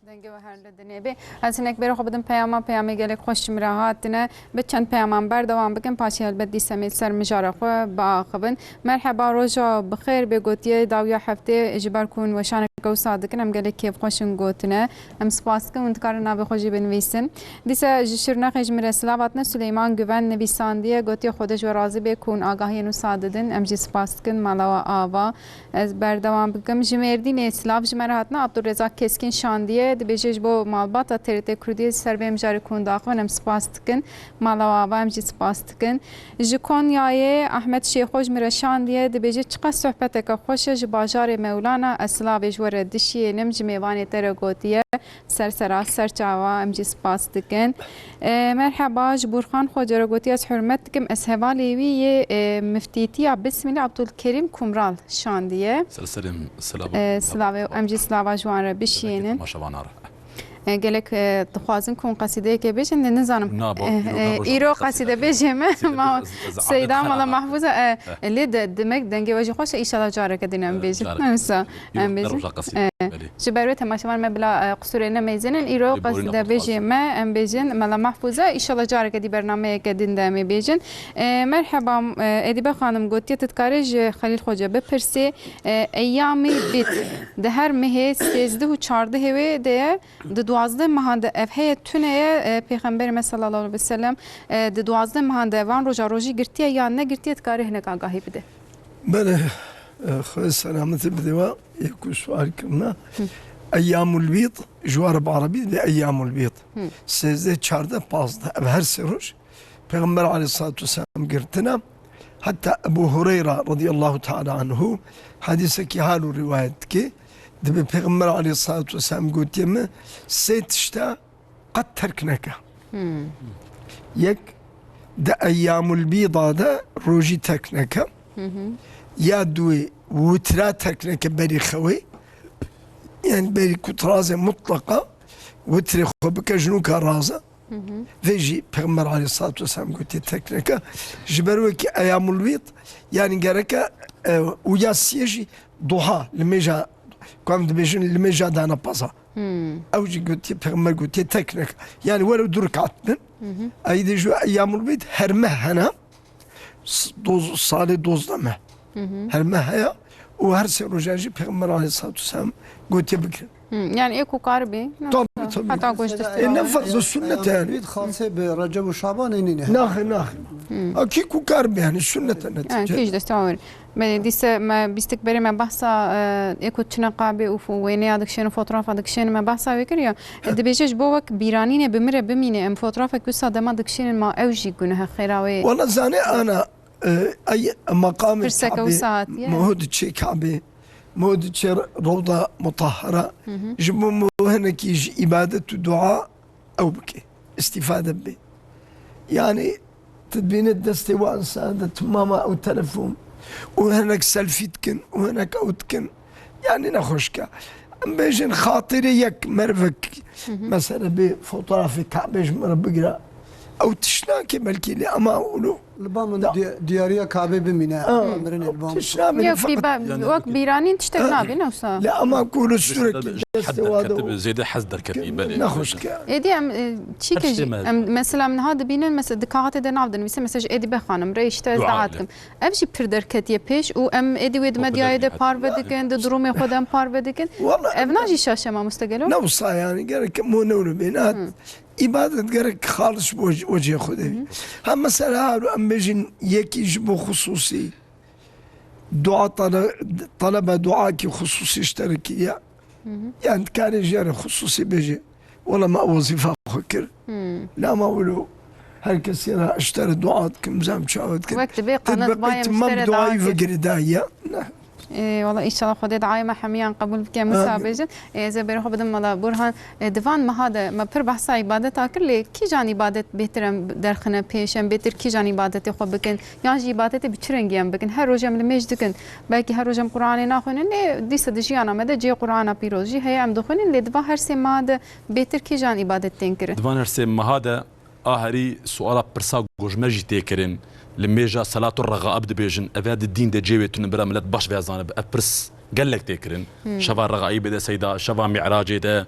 Dengê we her li dinê bê. Ez hinek bêrê xwe bidim peyama, peyamê gelek xweş ji min re hatine. Bi çend peyaman berdewam bikin, paşê helbet dîsa em ê ser mijara xwe biaxivin. Merheba, roja bi xêr bê gotiye, dawiya heftê ji ber ku hûn weşaneke wisa dikin, em gelek kêfxweş in gotine. Em spas dikin, hûn dikarin navê xwe jî binivîsin. Dîsa ji Şirnexê ji min re silav hatine, Suleyman Güven nivîsandiye, gotiye, Xwedê ji we razî bê ku hûn agahiyên wisa didin, em jî spas dikin, mala we ava. Ez berdewam bikim. Ji Mêrdînê silav ji me re hatine. Abdulrezak Keskîn şandiye. Dibêje ji bo malbata T R T Kurdiyê ser vê mijarê ku hûn daxivin em spas dikin. Mala we ava em jî spas dikin. Ji Konyayê Ahmet Şêxo ji min re şandiye. Dibêje çiqas sohbeteke xweş e ji bajarê Mewlana. Ez silavê ji we re dişiyênim. Ji mêvanê te re gotiye. Ser sera ser çava em jî spas dikin. E, merheba, ji Burxan Xoce re gotiye, ez hurmet dikim. Ez hevalê wî yê, e, miftîtiya Bismilê Abdulkerîm Kumral şandiye. Ser serê min, silav. E, silavê, em jî silava ji wan re bişiyênin. Temaşevanan re. E, gelek, e, dixwazin ku hûn qesîdeyekê bêjin, lê nizanim. Na, bo, e, îro, e, îro qesîde bêjê me. Ma Seyda Mala Mahfûza, e, lê de, demek dengê we jî xweş e, îşallah careke din em bêjin. Wisa em bêjin. E, ji ber wê temaşevan me bila, e, qisûrê nemeyzênin. Îro qesîde bêjê me, em bêjin Mela Mahfûza, îşallah careke dî bernameyeke din de em ê bêjin. E, merheba, e, Edîbe Xanim gotiye, tu dikarê ji Xelîl Xoce bipirsê, e, Eyyamî Bît di her mehê sêzdeh û çardehê wê de ye, di duwazdeh mehan de ev heye tune ye, e, Pêxemberê me sallallahu aleyhi ve sellem, e, di duwazdeh mehan de van roja rojî girtiye yan negirtiye, dikarê hinek agahî bide. Belê, e, Xwedê selametê bide we, yê ku sual kirine. Hı. Eyyamul Bîd, ji we re bi Erebî dibê Eyyamul Bîd. Hı. Sêzdeh, çardeh, pazdeh, ev her sê roj. Pêxember aleyhissalatu vesselam girtine. Heta Ebu Hureyra radiyallahu teala anhu hedîsekî halo rîwayet dike. Dibê Pêxember aleyhissalatu vesselam gotiye me, sê tişta qet terk neke. Hmm. Yek, di eyyamul bîda de rojî terk neke. Hı hı. Ya duwê, witra terk neke berî xewê. Yani berî ku tu razê mutlaqa witrê xwe bike, ji nûka raze. Hı hı. Vê jî Pêxember aleyhissalatu vesselam gotiye terk neke. Ji ber wekî eyyamul bîd, yani gereke, e, û ya siyê jî duha, limêja, ku em dibêjin limêja dana paza. Hmm. Ew jî gotiye, Pêxember gotiye, tek nek. Yani welew du rekat bin. Hı hı. Ey de ji eyyamul bîd her meh hene. S-, doz-, salê dozdeh meh. Hı hı. Her meh heye. Û her sê rojan jî Pêxember aleyhissalatu vesselam gotiye bigirin. Hı, yani ê ku kar bî. Tabii, tabii. Heta goş destê. E, ne farz, sünnet yani. Bîd xasê bi Receb û Şaban ê nîne. Naxê, naxê. Hı. A, kî ku kar bî yani, sünnet e neticede. Yani kî ji destê awir. Me dîse me bîstik berê me behsa, e, ê ku çine qabê û fo-, wêneya dikişênin, fotoğrafa dikişênin me behsa wê kir ya. E, dibêje ji bo wek bîranînê bi min re bimîne, em fotoğrafek wisa dema dikişênin ma ew jî guneh e xêra wê. Wala zanê ana, e, ey meqamê Kabê, wisa hatiye. Muhu diçê Kabê, muhu diçê Rewda Mutahhara. Hı hı. Ji bo muhu hinekî ji îbadet û dua ew bike, îstîfade bibe. Yani, tu dibîne destê wan sade, timama ew telefon û hinek selfî dikin û hinek ew dikin. Yani nexweşke. Em bêjin xatirê yek mervek, hı hı, mesela bê fotoğrafê Kabê ji min re bigire. Ew tişt nake belkî lê ama ûlo Li ba min da- di-, diyariya Kabê bimîne. Ha, mirinê li ba min. Tişt nake Yok, feqet bîba-, yani wek bîranîn tiştek Ha. nabîne wisa. Lê ama ku li Sûrekî destê wa de Zêde hez derketî, belê. Nexweşke. Êdî em, e, çîkê jî, em, mesela, em niha dibînin, mesela, di kaxetê de nav dinivîse, mesela, ji Edîbe Xanim re, işte, ez Dua dahat ile. Kim. Ev jî pir derketiye pêş û em êdî wê di medyayê de parve dikin, di durumê xwe de em parve dikin. Wala, ev na jî şaş e, mamoste gelo? Ne wisa yani, gerek mo ne öyle bê, ne hat. Hı. Îbadet gerek xalis bo wecihê Xwedê. Hı hı. Ha, mesela, halo em bêjin yekî ji bo xusûsî dua tale-, talebe duakî xusûsî ji te re kiriye. Hı hı. Yani dikarê jê re xusûsî bêje, wela me wezîfa xwe kir. Hmm. Lê ama wilo her kesê re ji te re dua dikim, zem çawe dikim. Wek dibê qanat bayê min ji te re dua kir. Vegirî daye. Ne. Ê, wela înşallah Xwedê duayê me hemiyan qebûl bike, Musa bêjin. Ê, ez ê bêrê xwe bidim mala Burhan. Ê, di van meha de me pir behsa îbadeta kir, lê kîjan îbadet bêtir em derxine pêş, em bêtir kîjan îbadetê xwe bikin? Yan jî îbadetê bi çi rengî em bikin? Her roj em limêj dikin. Belkî her roj em Qur'anê naxwînin, lê dîsa di jiyana me de cihê Qur'ana pîroz jî heye, em dixwînin, lê di van her sê meha de bêtir kîjan îbadet tên kirin? Di van her sê meha de a herî suala pirsa ku ji me jî tê kirin, limêja Selatû Regaib dibêjin, ev ya di dîn de cihê wê tune bira milet baş vê zanibe, ev pirs gelek tê kirin. Hmm. Şeva Regaibê de seyda, şeva Mi'racê de,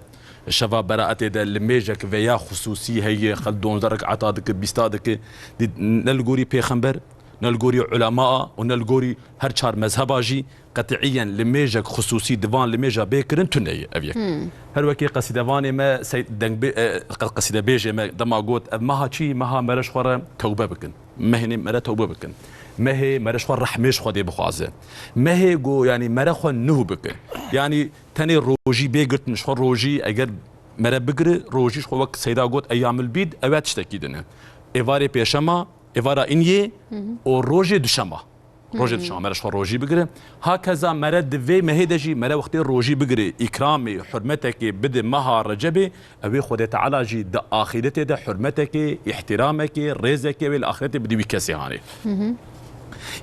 şeva beraetê de limêjek veya xisûsî heye, xel duwazdeh rekata dike, bîsta dike, dî ne li gorî pêxember, ne li gorî ulema û ne li gorî her çar mezheba jî qetîyen limêjek xisûsî di van limêja bê kirin tune ye ev yek. Her wekî qesîdevanê me, sey-, dengbê-, e, qe-, qesîdebêjê me dema got, ev meha çi? Meha mere ji xwe re tewbe bikin. Mehê mere tewbe bikin. Mehê mere ji xwe rehmê ji Xwedê bixwaze. Mehê go, yanî mere xwe nuh bike. Yanî tenê rojî bê girtin ji xwe rojî eger mere bigire, rojî ji xwe wek Seyda got, eyyamil bîd, ew e tiştekî din e. Êvarê pêşema, êvara îniyê û rojê duşema. Rojê duşema mere ji xwe rojî bigire. Hakeza mere di vê mehê de jî mere wextê rojî bigire, îkramê, hurmetekê bide meha Recebê, ew ê Xwedê Teala jî di axîretê de hurmetekê, îhtîramekê, rêzekê wê li axîretê bide wî kesê hanê.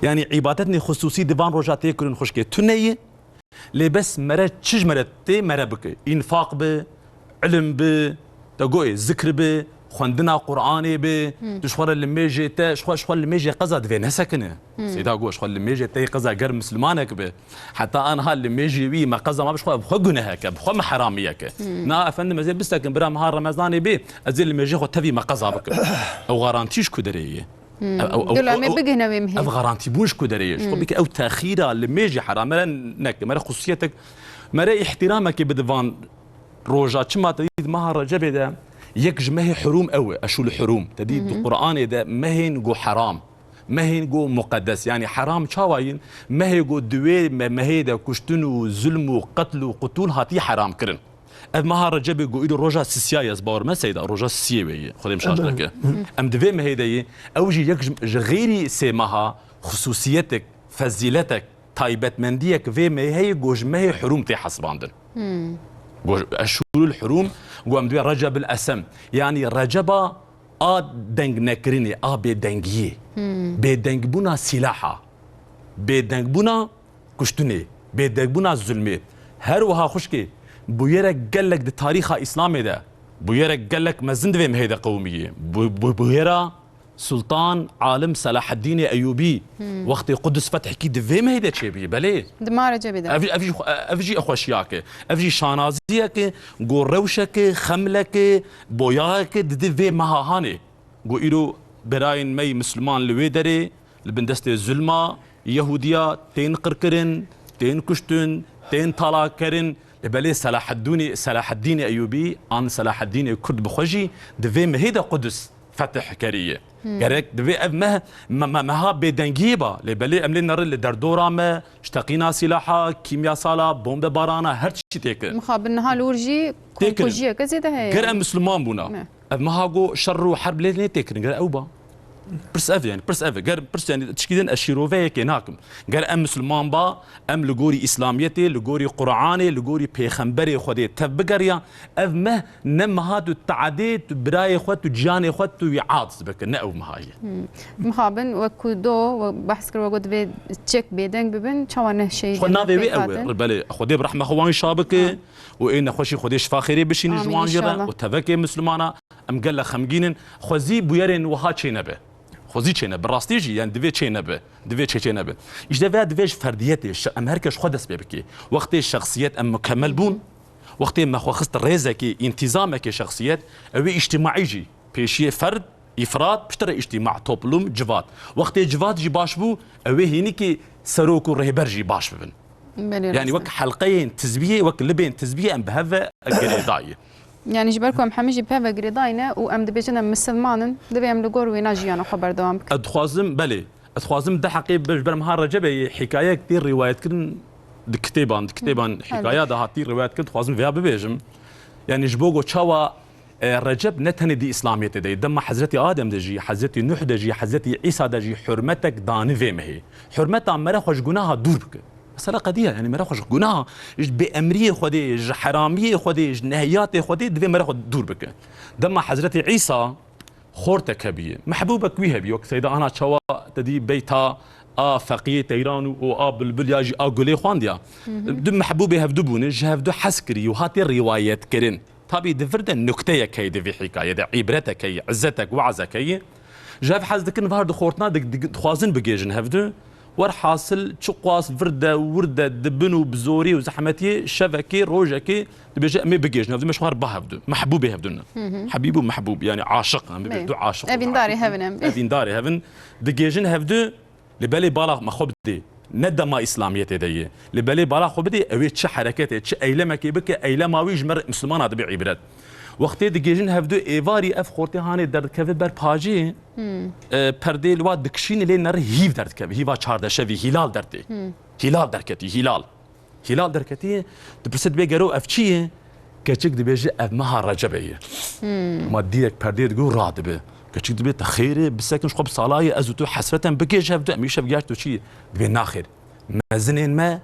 Yanî îbadetnê xisûsî di van roja tê kirin xwişkê tune ye. Lê bes mere çi ji mere tê mere bike. Înfaq bi, ilim bi, te goyê zikr bi, xwendina Qur'anê bi, tu ji xwe re limêjê te, ji xwe, ji xwe limêjê qeza divê nesekine. Seyda got, ji xwe limêjê te qeza ger mislimanek bi. Heta anha limêjê wî me qeza ma bi ji xwe, bi xwe guneheke, bi xwe me heramiyeke. Na efendim ez ê bisekin bira meha Remezanê bê, ez ê limêjê xwe tevî me qeza bikim. Ew garantî ji ku derê ye? Ev, ew, ew, Gelo em ê ew, bigihine wê mihê. Ev garantîbûn ji ku derê ye? Ji xwe bike ew texîra limêjê heram. Mere neke, mere xusûsiyetek, mere îhtîramekê bide van roja. Çima te dî di meha Recebê de yek ji mehê hurûm ew e, eşûl hurûm. Te dî di Qur'anê de mehên go heram, mehên go muqedes. Yanî heram çawa yin? Mehê go di wê me-, mehê de kuştin û zulm û qetl û qutûl hatiye heram kirin. Ev meha Recebê ku îro roja sisiya ye, ez bawer me Seyda, roja sisiyê wê ye. Xwedê min şaş neke. Em di vê mehê de ye. Ew jî yek ji, ji xêrî sê meha xisûsiyetek, fezîletek, taybetmendiyek vê mehê heye ku ji mehê hurûm tê hesibandin. Ku eşhurul hurûm, ku em divê Recebul Esem. Yanî Receba a dengnekirinê, a bêdengiyê. Bêdengbûna sîlaha. Bêdengbûna kuştinê, bêdengbûna zulmê. Her wiha xwişkê, bûyerek gelek di tarîxa Îslamê de, bûyerek gelek mezin di vê mehê de qewimiye. Bû-, bû-, bûyera Sultan Alim Selaheddînê Eyûbî, wextê Qudus fethkî di vê mehê de çêbûye. Belê. Di ma Recebê de. Ev, ev jî xwe-, ev jî xweşiyake. Ev jî şanaziyeke, ku rewşeke, xemleke, boyayeke didi vê meha hanê. Ku îro birayên me yî Misliman li wê derê, li bin destê zulma Yehûdiya tên qirkirin, tên kuştin, tên talakirin. Lê belê Selaheddûnê-, Selaheddînê Eyûbî an Selaheddînê Kurd bi xwe jî di vê mehê de Qudus fetih keriye. Gerek divê ev meh, me-, me-, meha bêdengiyê ba. Lê belê em lê nerin li derdora me, ji teqîna sîlaha, kîmyasala, bombebarana, her tiştî tê kirin. Mixabin niha li wir jî Tê kirin. Komkujiyeke zêde heye Ger yani. Em Misliman bûna. Ne. Ev meha go şer û herb lê nê tê kirin, ger ew ba. Pirs ev e, yani, pirs ev e. Ger pirs, yani, tişkî din ez şîroveyekê nakim. Ger em Misliman ba, em li gorî Îslamiyetê, li gorî Qur'anê, li gorî Pêxemberê Xwedê tev bigeriya, ev meh ne meha tu teadê, tu birayê xwe, tu ciyanê xwe, tu wî aciz bike, ne ew meha ye. Mixabin wek ku do, we behs kir, we got divê çek bêdeng bibin, çawa nehşeyî Xwe navê wê ew e, belê, Xwedê bi rehma xwe wan şa bike. Û ê nexweşî Xwedê şifa xêrê bişîne ji Amîn, wan jî re înşallah. Û tevekê Mislimana em gelek xemgîn in. Xwezî bûyerên wiha çê nebe. Xwezî çê nebe. Rastî jî, yani divê çê nebe. Divê çê çê nebe. Îşte vê divê ji ferdiyetê, şe-, em her kes xwe dest pê bikê. Wextê şexsiyet em mukemel bûn, wextê me xwe xist rêzekê, întîzamekê şexsiyet, ew ê îctimaî jî, pêşiyê ferd, îfrad, piştre îctîma, toplum, civat. Wextê civat jî baş bû, ew ê hînikê serok û rêber jî baş bibin. Belê, Yani rast wek e. Helqeyên tizbiyê, wek libên tizbiyê em bi hev ve girêdayî. Yani ji ber ku em hemî jî bi hev ve girêdayî ne û em dibêjin em misilman in, divê em li gor wêna jiyana xwe berdewam bikin. Ez dixwazim, belê, ez dixwazim di heqê bi, ji ber meha Recebê yê hikayeyek tê rîwayetkirin di kitêban, di kitêban Hı, hikaya elbet. de hatî rîwayetkirin, dixwazim vêya bibêjim. Yani ji bo ku çawa E, Receb ne tenê di Îslamiyetê de ye. Dema Hezretî Adem de jî, Hezretî Nuh de jî, Hezretî Îsa de jî hurmetek danî vê mehê. Hurmeta mere xwe ji gunaha dûr bike. Mesela qediya, yani mere xwe ji gunaha, ji bêemriyê Xwedê, ji heramiyê Xwedê, ji nehiyatê Xwedê divê mere xwe dûr bike. Dema Hezretî Îsa xortek hebî, mehbûbek wî hebî, wek Seyda ana çawa te dî beyta a feqiyê teyran û, û a bilbil ya jî a gulê xwandiya. Hı hı. Du mehbûbê hevdu bûne, ji hevdu hez kirî û hatê rîwayet kirin. Tabî di vir de nukteyek heye di vî hîkayê de, îbretek heye, îzetek, weazek heye. Ji hev hez dikin, var di xortina di, di, dixwazin bigêjin hevdu. Werhasil çiqas vir de wir de dibin û bi zorî û zehmetiyê şevekê, rojekê dibêje, em ê bigihêjin hevdû, me ji xwe re ba hevdû. Mehbûbê hevdû ne. Hebîb û mehbûb, yanî aşiq, em bibê Bê. du aşiq û Evîndarê aşiq hevin em bê. Evîndarê hevin. Digihêjin hevdû, li belê bala me xwe bidê. Ne dema îslamiyetê de ye. Li belê bala xwe bidê, ew ê çi hereketê, çi eylemekê bike, eylema wî ji me re, Mislimana dibe îbret. Wextê digihêjin hevdû êvarî ev xortê hanê derdikeve ber pacê, e, perdê li wa dikişîne lê nere hîv derdikeve. Hîva çardeşevî, hîlal dertê. Hîlal derketî, hîlal. Hîlal derketî, dipirse dibê gero ev çi ye? Keçik dibêje ev meha Recebê ye. Ma dîrek perdê digû radibe. Keçik dibê te xêr e, bisekin ji xwe bi sala ye, ez û tu hesreten bikêj hevdu, em îşev gert tu çi ye? Dibê naxêr. Mezinên me,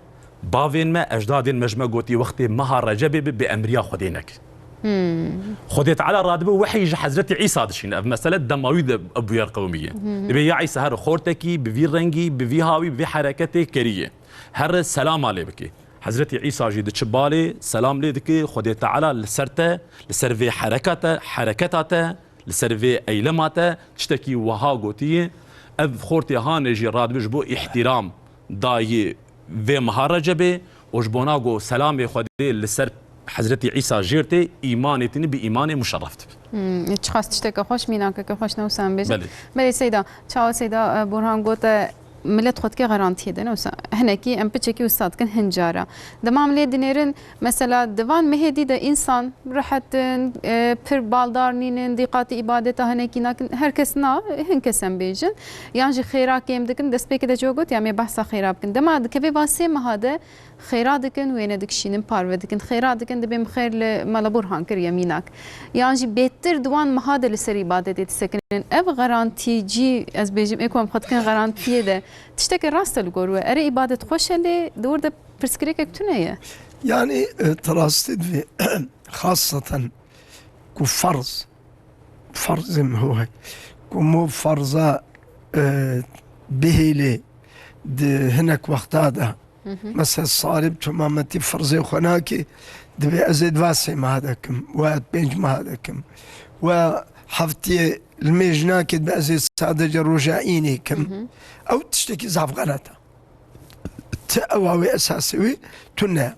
bavên me, ecdadên me ji me gotî wextê meha Recebê bi, bi emriya Xwedê nek. Xwedê Teala radibe wehî ji Hezretî Îsa dişîne. Ev mesele dema wî de bûyer qewimî ye. Dibê ya Îsa her xortekî, bi vî rengî, bi vî hawî, bi vî hereketê kerî ye. Here selama lê bike. Hezretî Îsa jî diçi balê, selam lê dike, Xwedê Teala li ser te, li ser vê herekate, hereketa te, li ser vê eylema te tiştekî wiha gotiye. Ev xortê hanê jî radibe ji bo îhtîram dayê vê meha Recebê û ji bona ku selamê Xwedê li ser Hezretî Îsa jêr tê, îmanê tînî bi îmanê muşerref dibe. Hmm, çiqas tişteke xweş, mînakeke xweş ne wisa em bêjin. Belê. Belê Seyda, çawa Seyda, e, Burhan gote, millet xwe dike garantiyê de, ne wisa hinekî em piçekî wisa dikin hin cara. Dema em lê dinêrin, mesela di van mehê dî de însan rehet in, e, pir baldar nînin, dîqatî îbadeta hinekî nakin, her kes na, hin kes em bêjin. Yan jî xêra kêm dikin, destpêkê de cihê got, ya em ê behsa xêra bikin. Dema dikeve van sê meha de, xêra dikin, wêne dikişînin, parve dikin, xêra dikin, dibê min xêr li Mela Burhan kiriye mînak. Yan jî bêtir di wan meha de li ser îbadetê disekinin. Ev garantî cî, ez bêjim, ê ku em xwe dikin garantiyê de, tiştekê rast e li gor we. Erê, îbadet xweş e, lê di wir de pirsgirêkek tune ye. Yani, e, ti rastî divê, xaseten ku farz, farzê min ho he, ku mo farza, e, bihêlê di hinek wexta de, Hı hı. Mesela salê bi temametî ferzê xwe nake, dibê ez ê di va sê meha de kim, we pênc meha de kim, we heftiyê li mêj nake, dibê ez ê sadece roja înê kim. Hı hı. Ew tiştekî zaf xelet e. Ti ewa wê esasê wê tune.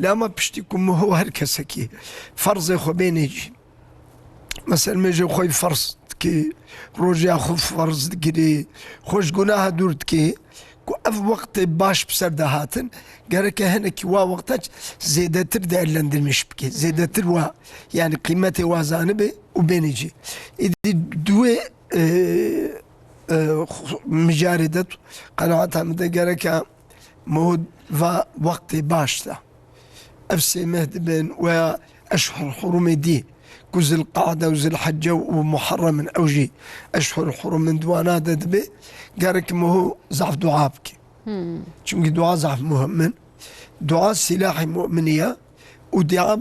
Lê ama piştî ku miho her kesekî ferzê xwe bênê cî, Mesela, mêjê xwe ferz dikî, rojiya xwe ferz digirî, xwe ji gunaha dûr dikî, ku ev wextê baş bi ser de hatin, gereke hinekî wa wexta zêdetir değerlendirmiş bike. Zêdetir wa, yani qîmetê wa zanibe û bênê cî. Êdî di wê, e, e, xu-, mijarê de tu-, qenaeta min de gereke Mehûd va wextê baş de. Ev sê meh dibin weya eşhur hurumê dî ku Zilqade û Zilhecce û Muharrem in, ew jî eşhur hurum in, di wana de dibe gerek mehû zaf dua bike. Hmm. Çimkî dua zaf muhim in. Dua sîlahê mu'minî ye û dua,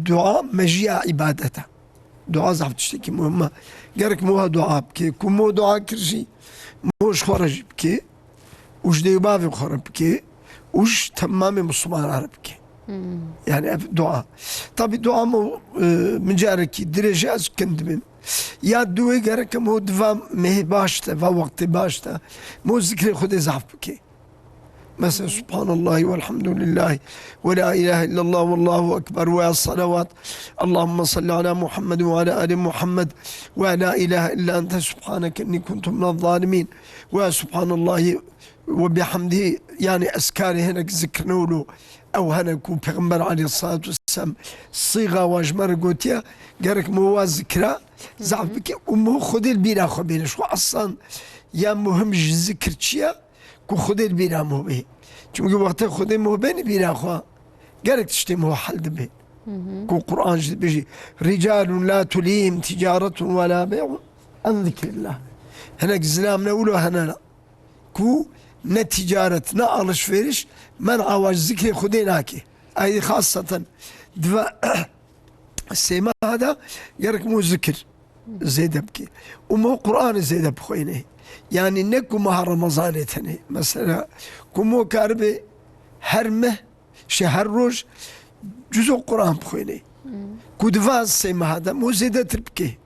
dua mejiya îbadet e. Dua zaf tiştekî muhim e. Gerek mo ha dua bike. Ku mo dua kir jî, mo ji xwe re jî bike. Û ji dê û bavê xwe re bike. Û ji temamê Mislimana re bike. Hmm. Yani ev dua. Tabi dua mo, e, min carekî dirêj e, ez kin dibim. Ya duwê gereke mo di va mehê baş de, va wextê baş de, mo zikrê Xwedê zaf bike. Mesela, Subhanallahi velhamdulillahi ve la ilahe illallah vallahu ekber ve salavat. Allahümme salli ala Muhammed ve ala ali Muhammed ve la ilahe illa ente subhaneke inni kuntu minez zalimin. Ve Subhanallahi ve bihamdihi, yani eskarê hinek zikr ne wilo. Ew hene ku Peygamber aleyhissalatu vesselam sîga wa ji me re gotiye, gerek me wa zikra zaf bike û me Xwedê li bîra xwe bêne. Şu aslan ya muhim ji zikir çi ye? Ku Xwedê li bîra mo bê. Çimkî wextê Xwedê mo bênî bîra xwe, gelek tiştê mo hel dibê. Hı hı. Ku Quran jî dibêjî, "Ricalun la tulihim ticaretun ve la bey'un an zikrillah." Hinek zilam ne wilo hene ne. Ku ne ticaret, ne alışveriş, men awa ji zikrê Xwedê nake. Ay xaseten diva sê meha de gerek mo zikir zêde bike. Û mo Qur'anê zêde bixwêne. Yani ne ku meha Remezanê tenê. Mesela ku mo karibe her meh, şe her roj cuzo Qur'an bixwêne. Hmm. Ku di va sê meha de mo zêdetir bike.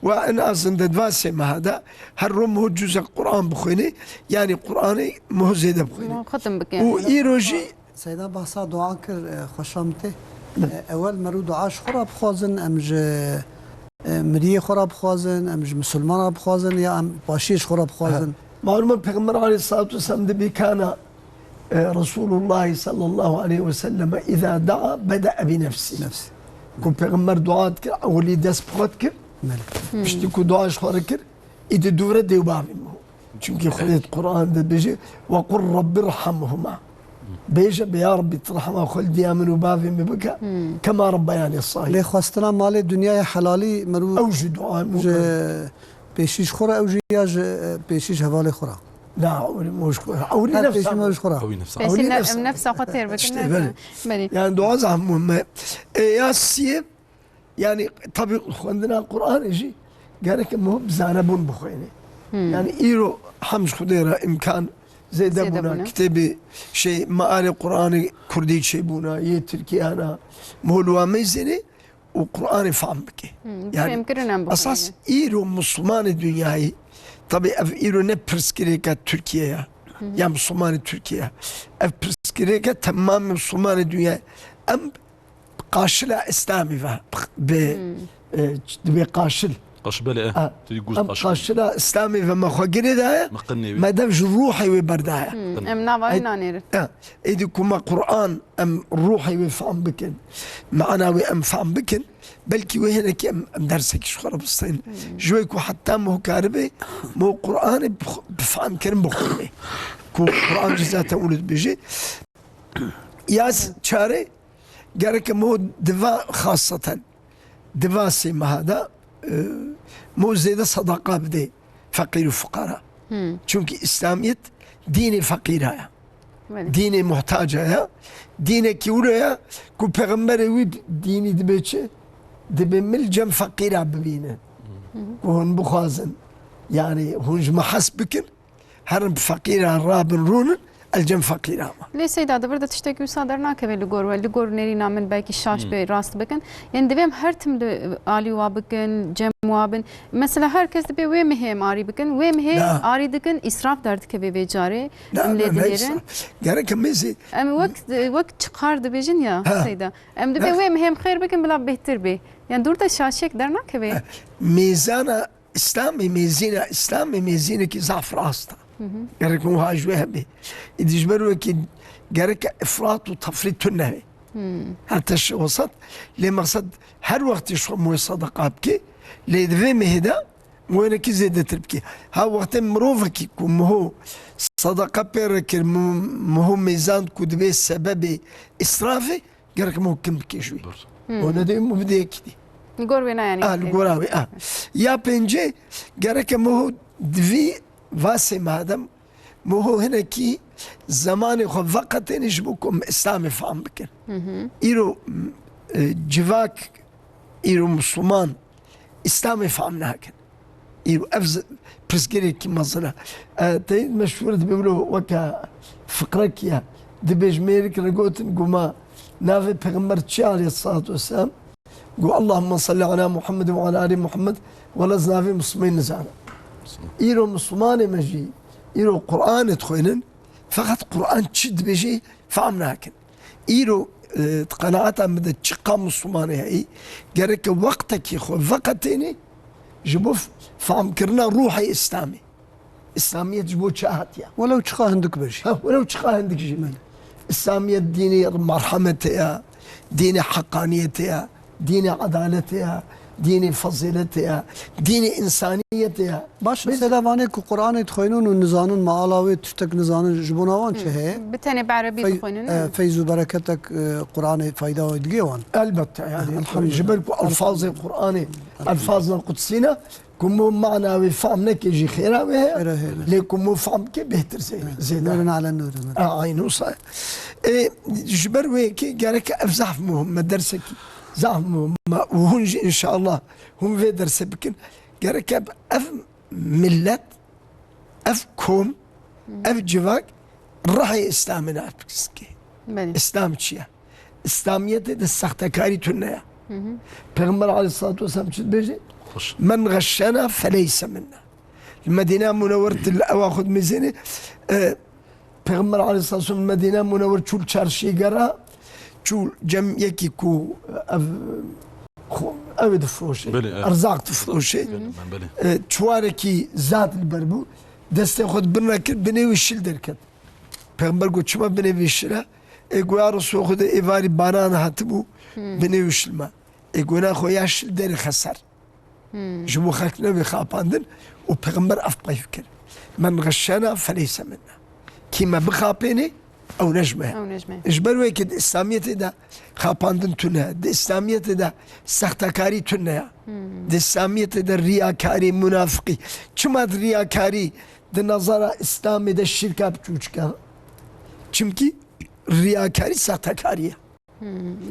Wa en azinde di va sê meha de her ro miho cuzek Quran bixwîne, yanî Quranê miho zêde bixwîne. Miho xetim bike. Û îro jî Seyda behsa dua kir, e, xweşa min tê. E, ewel merû dua ji xwe re bixwazin, em ji, e, miriyê xwe re bixwazin, em ji misilman re bixwazin ya em paşiyê ji xwe re bixwazin? Malûm e, Pêxember aleyhissalatu vesselam dibê kana, e, Resulullah sallallahu aleyhi ve sellem îza daa bede'e bi nefsî. Nefsî. Ku Pêxember dua dikir, ewilî dest bi xwe dikir, Belê. Piştî ku dua ji xwe re kir, îdî dû re dê û bavê min bû. Çimkî Xwedê di Quran de dibêje, "Ve qul Rabbirhamhuma." Bêje be, "Ya Rabbî, tu rehma xwe li diya min û bavê min bike, kema rabbeyanî sagira." Lê xwestina malê dinyayê helalî merû Ew jî dua min ji pêşî ji xwe re, ew jî ya ji, e, pêşî ji hevalê xwe re. Na, ewlî moj xwe. Ewlî Her nefsa pêşî moj xwe re. Ewî nefsa. Pêşî Ewlî ne-, nefsa. Nefsa xwe têr bikin, İşte, nefsa. Belê. Belê. Yani dua zaf muhim e. E, ya siyê, yani tabi xwendina Qur'anê jî gerek e muhim bi zanebûn bixwêne. Yani îro hem ji Xwedê re imkan zêde Zêde bûna. bûna. Kitêbê şey, mealê Qur'anê Kurdî çêbûna, yê Tirkiyana, muhim li wa meyzênê û Qur'anê fam bike. Hmm, Yani fêmkirin em bixwînin. esas îro Muslimanê dinyayê, tabi ev îro ne pirsgirêka Tirkiye ya, ya Muslimanê Tirkiye ya. Ev pirsgirêka temamê Muslimanê dinyayê. Em qaşila Îslamê ve bi, e, dibê qaşil. Qaşil, belê, e. Ha, Tu dî gûz em qaşil. qaşila Îslamê ve me xwe girê daye, Me qinê wê. me dev ji ruhê wê berdaye. Hmm, em nava wê Ey- nanêrin. Ha, êdî ku me Qur'an em ruhê wê fam bikin, mana wê em fam bikin, belkî wê hinekî em, em dersekî ji xwe re bistên. Ji wê ku heta mo karibe, mo Qur'anê bi, bi famkirin bixwîne. Ku Qur'an jî zaten wilo dibêje. Ya s-, çare, gereke mo diva xaseten, diva sê meha de, e, mo zêde sedaqa bide feqîr û fuqara. Çunkî Îslamiyet dînê feqîra ya. Belê. Dînê muhtaca ya. Dînekî wilo ya ku pêxemberê wî dînî dibe çi? Dibe min li cem feqîra bibînin. Ku hûn bixwazin. Yani hûn ji me hes bikin. Herin bi feqîran rabin rûnin, el cem feqîran me. Lê Seyda, di vir de tiştekî wisa dernakeve li gor we, li gor nêrîna min belkî şaş be, rast bikin. Yani divê em her tim li alî wa bikin, cem wa bin. Mesela her kes dibê wê mihê em arî bikin, wê mihê Na. arî dikin, îsraf derdikeve vê carê. Na, Em lê na, ne dinêrin. îsraf? Gerek em mêzî Em wek, wek çiqar dibêjin ya, Ha. Seyda. Em dibê Na. wê mihê em xêr bikin, bila bêhtir bê. Yani dûr de şaşiyek dernakeve. Mêzana Îslamê, mêzîna Îslamê mêzînekî zaf rast e. Gerek wiha ji wê hebe. Îdî ji ber wekî gerek îfrat û tefrît tune be. Her teşe wesat. Lê mexsed her wextî ji xwe moyê sedeqa bike. Lê di vê mehê de moyenekî zêdetir bike. Ha wextê mirovekî ku miho sedeqa pê re kir, mi-, miho mêzand ku dibe sebebê îsrafê, gerek miho kim bike ji wî. Dur. O nedê mu bide yekî dî. Li gor wê ne yani. Ah, li gora wê, ah. Ya pêncê, gerek miho divî vasê madem, miho hinekî zemanê xwe veqetêne ji bo ku em Îslamê fam bikin. Îro, e, civak, îro Musliman Îslamê fam nakin. Îro ev zi-, pirsgirêkî mezin e. E, teyîd meşhûr dibe wilo weke fiqrekî ye. Dibêj mêrik re gotin, guma navê Pêxember çi aleyhissalatu vesselam? Got, "Allahümme salli ala Muhammed ve ala ali Muhammed." Wela ez navê Muslimê nizane. Îro Muslimanê me jî, îro Qur'anê dixwênin, feqet Qur'an çi dibêjê fam nakin. Îro, e, di qenaeta min de çiqa Muslimanê heyî, gereke wextekî xwe veqetênê ji bo f-, famkirina ruhê Îslamê. Îslamiyet ji bo çi hatiye? Welew çiqa hindik be jî. Ha, welew çiqa hindik jî be. Îslamiyet dînê merhemetê ye, dînê heqaniyetê ye, dînê edaletê ye, dînê fezîletê ye, dînê însaniyetê ye. Baş, Biz- sêde vanê ku Qur'anê dixwînin û nizanin, me ala wê tiştek nizanin, ji bona wan çi heye? Bi tenê bi erebî Fey-, dixwînin, e, ne? Feyz û bereketek, e, Qur'anê feyda wê digê wan. Elbette, yani, Elhamdülillah. Ji ber ku elfazê Qur'anê, elfazna qudsî ne, ku mo mana wê fam neke jî xêra wê heye, Xêra heye. Lê ku mo fam ke bêhtir zê-, Evet, zêde. Nûrun ala nûrun. A, aynı wisa. E, ji ber wê yekê gerek ev zaf muhim me, dersekî zaf muhim me û hûn jî inşallah hûn vê dersê bikin. Gerek ev, ev millet, ev kom, ev civak rehê Îslamê nafik zikê. Belê. Îslam çi ye? Îslamiyetê de sextekarî tune ye. Pêxember aleyhissalatu vesselam çi dibêje? Men ğeşşena feleyse minna. Li Medîna Munewwer til ewa xwe dimizêne, e, Pêxember aleyhisselam li Medîna Munewwer çû li çarşiyê gera, çû cem yekî ku ev, xwe, ew ê difroşê, Belê, evet. erzaq difroşê. Belê, belê. E, çiwarekî zat li ber bû. Destê xwe di bin re kir, binê wî şil derket. Pêxember got, "Çima binê vê şil e?" Ê got, "Ya Resûl Xwedê, êvarî baran hatibû, binê wî şil ma." Ê got, "Na xwe ya şil derê xeser." Ji bo xelk nebe xapandin û Pêxember ev qeyf kir. "Men xeşşena feleyse minna." Kî me bixapênê, ew ne ji me ye. Ew ne ji me ye. Ji ber wê ke di Îslamiyetê de xapandin tune ye. Di Îslamiyetê de sextekarî tune ye. Di Îslamiyetê de riyakarî, munafiqî. Çima di riyakarî di nazara Îslamê de şirka biçûçik e? Çimkî riyakarî sextekarî ye.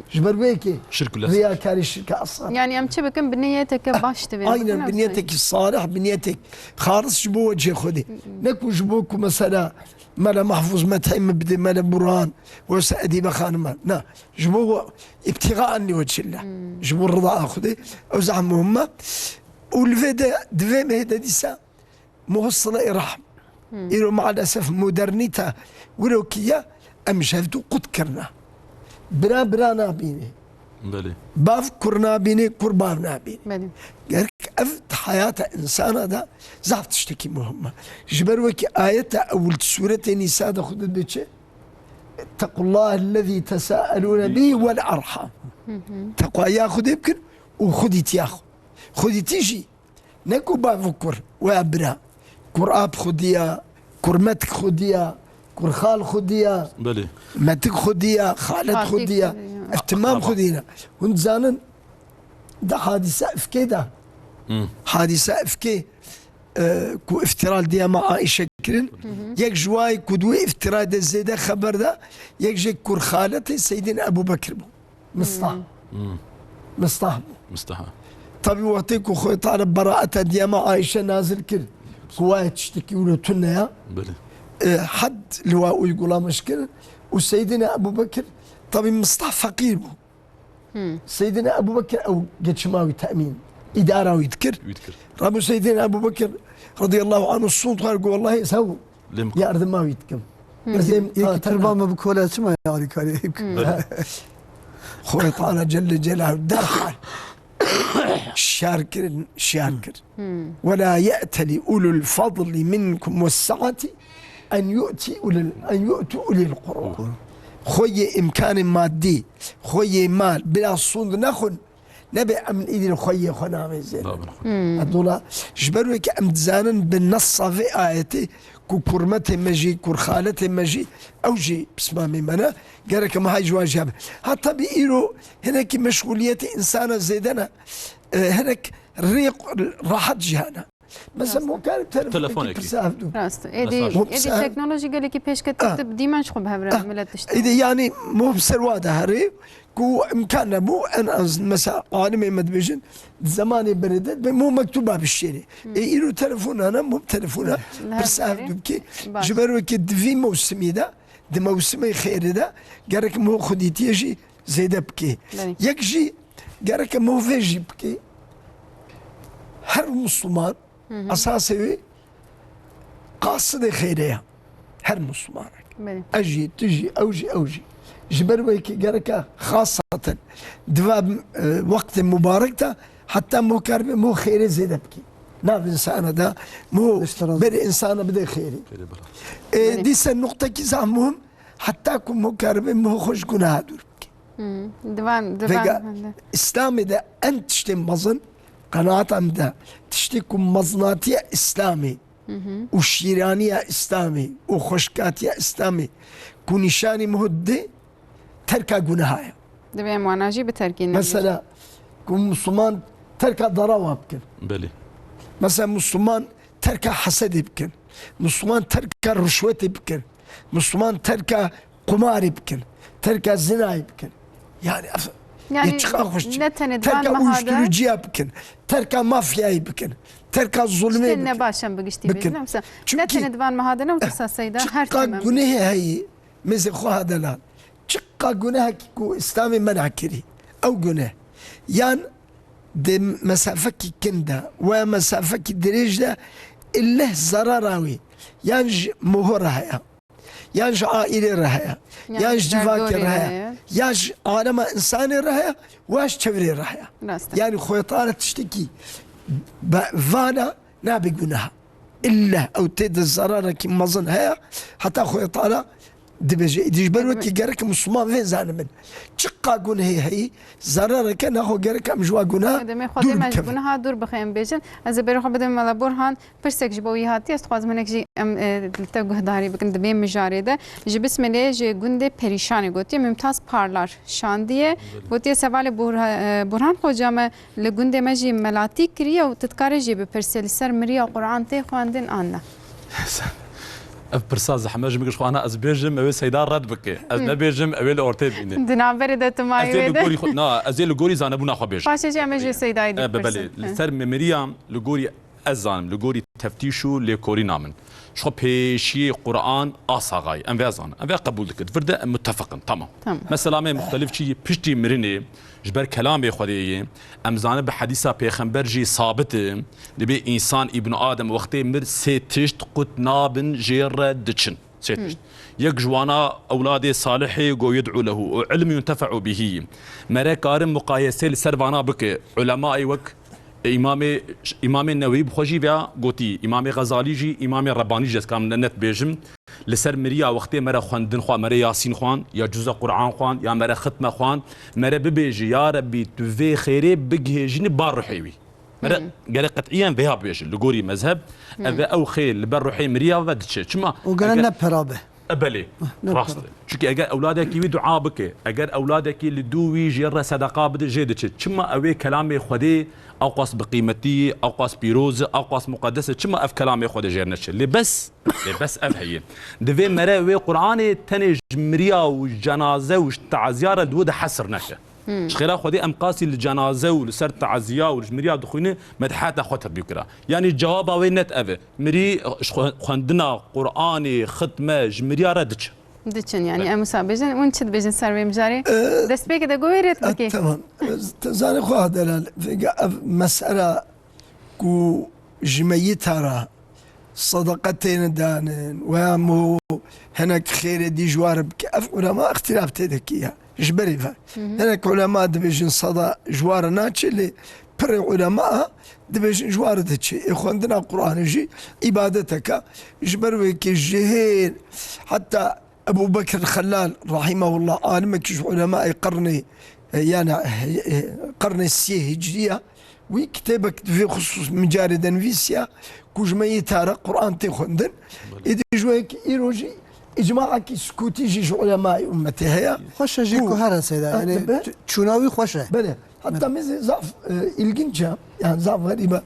Ji ber wê yekê Şirk û lezem. riyakarî şirka esxer. Yani em çi bikin, bi niyeteke baş divê bikin, Aynen, bi niyetekî salih, bi niyetek xalis ji bo wecihê Xwedê. Ne ku ji bo ku mesela Mele Mahfuz methê min bidê, Mele Burhan, wesa Edîbe Xanima. Na, ji bo we îbtîxaan li wecihillah. Ji bo rida Xwedê. Ew zehf muhim e. Û li vê de, di vê mehê de dîsa Muhsile-i rahm. Îro maalesef modernîte wiro kiye, em ji hevdû qut kirine. Bira bira nabînê. Belê. Bav kur nabînê, kur bav nabînê. Belê. Gerek ev di heyata insana de zaf tiştekî muhim e. Ji ber wekî ayeta ewil di sûretê Nîsa de Xwedê diçe, "İttequllahe lezî tesaelûne bî vel erham." Teqwaya Xwedê bikin û xwedîtiya xwe. Xwedîtî jî Ne ku bav û kur, weya bira. Kur ap xwediya, kur metk xwediya, kur xal xwediya, Belê. metik xwediya, xalet Xaltî xwediya, xwediya. ev timam Akraba. xwedî ne. Hûn dizanin, di hadîsa ifkê de, Hmm. hadîsa ifkê, e, ku îftira li diyama Aîşe kirin, yek ji wayê ku di wê îftirayê de zêde xeber da, yek jê kur xaletê Seydîn Ebû Bekir bû. Mistah. Hmm. Mistah bû. Mistah. Tabî wextê ku Xwedê Teala beraeta diyama Ayşe nazil kir, ku wayê tiştekî wilo tune ya, Belê. e, had li wa uygulamış kir û Seydina Ebu Bekir, tabî Mistah feqîr bû. Hmm. Seydina Ebu Bekir ew geçima wî temîn, îdara wî dikir. Wî dikir. Rabû Seydina Ebu Bekir radiyallahu anhu sûnd xwar ku wallahî ez hew Lê min yardima wî dikim. Hmm. Ez ê Yekî ha, qirba tena. me bi kola çima ya alîkarî? Hmm. Xwedê Teala Celle Celaluhu derhal şiyar kirin, şiyar kir. Hmm. "Ve la ye'teli ulul fadli minkum ve saati en yu'ti ulil, en yu'tu ulil qurba." Xweyê îmkanê maddî, xweyê mal, bila sûnd nexwin, Nebe em îdî li xweyê xwe navê zêde. Nabin xwe. Hmm. Edola, ji ber wê ke em dizanin bi nessa vê ayetê ku kurmetê me jî, kurxaletê me jî, ew jî pismamê me ne, gerek em hay ji wan jî hebin. Ha, tabî îro hinekî meşguliyetê însana zêde ne, e, hinek rê rahat jî hene. Mesela, Rast e. mo karim telefonekî Telefonekî. pirsa hevdû. Rast. Êdî, Mesaj. êdî Hop, sen- teknolojî gelekî pêş ket, Ah. tu dîmen ji xwe bi hev re Ah. milet tişt. Êdî, yanî, mo bi ser wa de herê ku imkan nebû, en az, mesela, alimê me dibêjin, di zemanê berê de, dibê mo mektuba bişêrê. Hmm. Ê, îro telefon hene, mo bi telefona Li her pirsa serê. hevdû bikê. Baş. Ji ber wekî di vî mewsimî de, di mewsimê xêrê de, gerek mo xwedîtiyê jî zêde bikê. Belê. Yek jî gereke mo vê jî bikê. Her Musliman Hı hı. esasê wê qasidê xêrê ya. Her Muslimanek. Belê. Ez jî, tu jî, ew jî, ew jî. Ji ber wê ki gereke xasaten di va, e, wextê mubarek de heta mo karibe mo xêrê zêde bikê. Nav insana de mo Dişt razî. ber insana bide xêrê. Xêrê bira. E, Belê. dîse nuqtekî zaf muhim, heta ku mo karibe mo xwe ji gunaha dûr bike. Hmm, divan, divan Vega hende. Îslamê de en tiştê mezin, qenaeta min de, tiştê ku mezinatiya Îslamê Hı hı. û şîraniya Îslamê û xweşkatiya Îslamê ku nîşanî min dide, terka guneha ye. Divê em wana jî biterkînin. Mesela, ku Musliman terka darawa bikin. Belê. Mesela, Musliman terka hesedê bikin. Musliman terka rişwetê bikin. Musliman terka qumarê bikin. Terka zinayê bikin. Yani, Yani, ya çiqa xweş ne tenê divan terka meha de uyuşturucuya bikin. Terka mafyayê bikin. Terka zulmê Tiştên bikin. nebaş em bi giştî Bikin. bêjin. Em se-, Çünkü ne tenê divan meha de ne wisa seyda her çiqa tim em. gunehê heyî, mêzê xwe ha delal. Çiqa gunehekî ku Îslamê mena kirî. Ew guneh. Yan di mesafekî kin de, we mesafekî dirêj de, illeh zerara wî yan ji moho re heye, yan ji aîlê re heye, yan ji civakê re heye, ya ji alema însanê re heye, wa ji çevrê re heye. Rast e. Yanî Xwedê Teala tiştekî be-, vana nabe gunaha. Îlle ew tê de zerarekî mezin heye, heta Xwedê Teala dibêje. Îdî ji ber wekî gerek Misliman vê zanibin. Çiqa gunehê heyî, zerareke naxwe gerek em ji wa guneha Demê Xwedê dûr me ji bikevin. Guneha dûr bixe em bêjin. Ez ê berê xwe bidim Mela Burhan. Pirsek ji bo wî hatiye, ez dixwazim hinek jî em, e, li te guhdarî bikin di vê mijarê de. Ji Bismilê ji gundê Perîşanê gotiye, Mumtaz Parlar şandiye. Gotiye, Sevalê Burha-, e, Burhan Xoca me li gundê me jî melatî kiriye û tu dikarê jê bipirsê, li ser miriya Quran tê xwendin an ne? Ev pirsa zehmet ji min giş xwe ana ez bêjim, ew ê Seyda red bike. Ez nebêjim, ew ê li ortê bîne. Di navberê de tu mayî wê de. Ez ê li gorî xwe, na, ez ê li gorî zanebûna xwe bêjim. Paşê jî em ê ji Seydayê dî E, be-, belê. Pirsin. Li ser mimiriya li gorî ez zanim, li gorî teftîş û lêkorîna min. Ji xwe pêşiyê Quran a saxayî. Em vê zanin. Em vê qebûl dikin. Vir de em mutefeq in. Tamam. Tamam. Mesela me muxtelif çi piştî mirinê ji ber kelamê Xwedê yê. Em zanin bi hedîsa pêxember jî sabit e. Dibê însan, îbn Adem, wextê mir sê tişt qut nabin jê re diçin. Sê tişt. Yek ji wana ewladê salihê go yed'u lehu û ilm yuntefe'u bihî. Mere karin muqayesê li ser vana bike. Ulemaê wek Îmamê, Îmamê Newewî bi xwe jî vêya gotî, Îmamê Xezalî jî, Îmamê Rebanî jî, ez karim ne net bêjim, li ser miriya wextê mere xwendin xwe, mere Yasîn xwan, ya cuza Quran xwan, ya mere xitme xwan, mere bibêjî, ya Rebbî, tu vê xêrê bigihêjînî bar ruhê wî. Mere gerek qet'iyen vêya bibêjin, li gorî mezheb, ev e ew xêr li ber ruhê miriya ve diçe. Çima? O gere eger ne pera be. E, belê. Ne rast pera. E. Çunke eger ewladekî wî dua bike, eger ewladekî li dû wî jê re sedeqa bide, jê diçe. Çima ew ê kelamê Xwedê ewqas bi qîmetî, ewqas pîroz e, ewqas muqedes e, çima ev kelamê Xwedê jê re neçe? Lê bes, lê bes ev heye. Divê mere wê Quranê tenê ji miriya û ji cenaze û ji teziya re li wê de hesr neke. Hmm. Ji xêra Xwedê em qasî li cenaze û li ser teziya û li ji miriya dixwîne, me diheta xwe tebî kira. Yanî cewaba wê net ev e. Mirî xwe-, xwendina Quranê, xitme, ji miriya re diçe. Diçin, yanî Evet. em wisa bêjin. Hûn çi dibêjin ser vê mijarê? Ee, Destpêkê de go wê rêt e, bikê. Tamam. Te zanî xwe delal. Vêga ev mesela ku ji meyita re sedeqe têne danin, weya mo hinek xêrê dî ji wa re bike. Ev ulema îxtîlaf tê de kiye. Ji berê ve. Hı hı. Hinek ulema dibêjin seda ji wa re naçe, lê pirê ulema dibêjin ji wa re diçe. Ê xwendina Quranê jî îbadeteke. Ji ber wê ki ji hêr heta Ebu Bekir Xellal rahimehullah, alimekî ji ulemayê qernê, e, yani, e, e, qernê siyê hicriya, wî kitêbek di vê xisûs micarê de nivîsiya ku ji meyîta re Quran tê xwendin. Belê. Êdî ji wê yekê îro jî îcmaekî sukûtî jî ji ulemayê ummetê heye. Xweş e jî Ku ku here Seyda, Ha, yani tabii. ç-, çûna wî xweş e. Belê. Hatta Belê. Mêzê zaf, e, ilginç e, yani zaf xerîb e.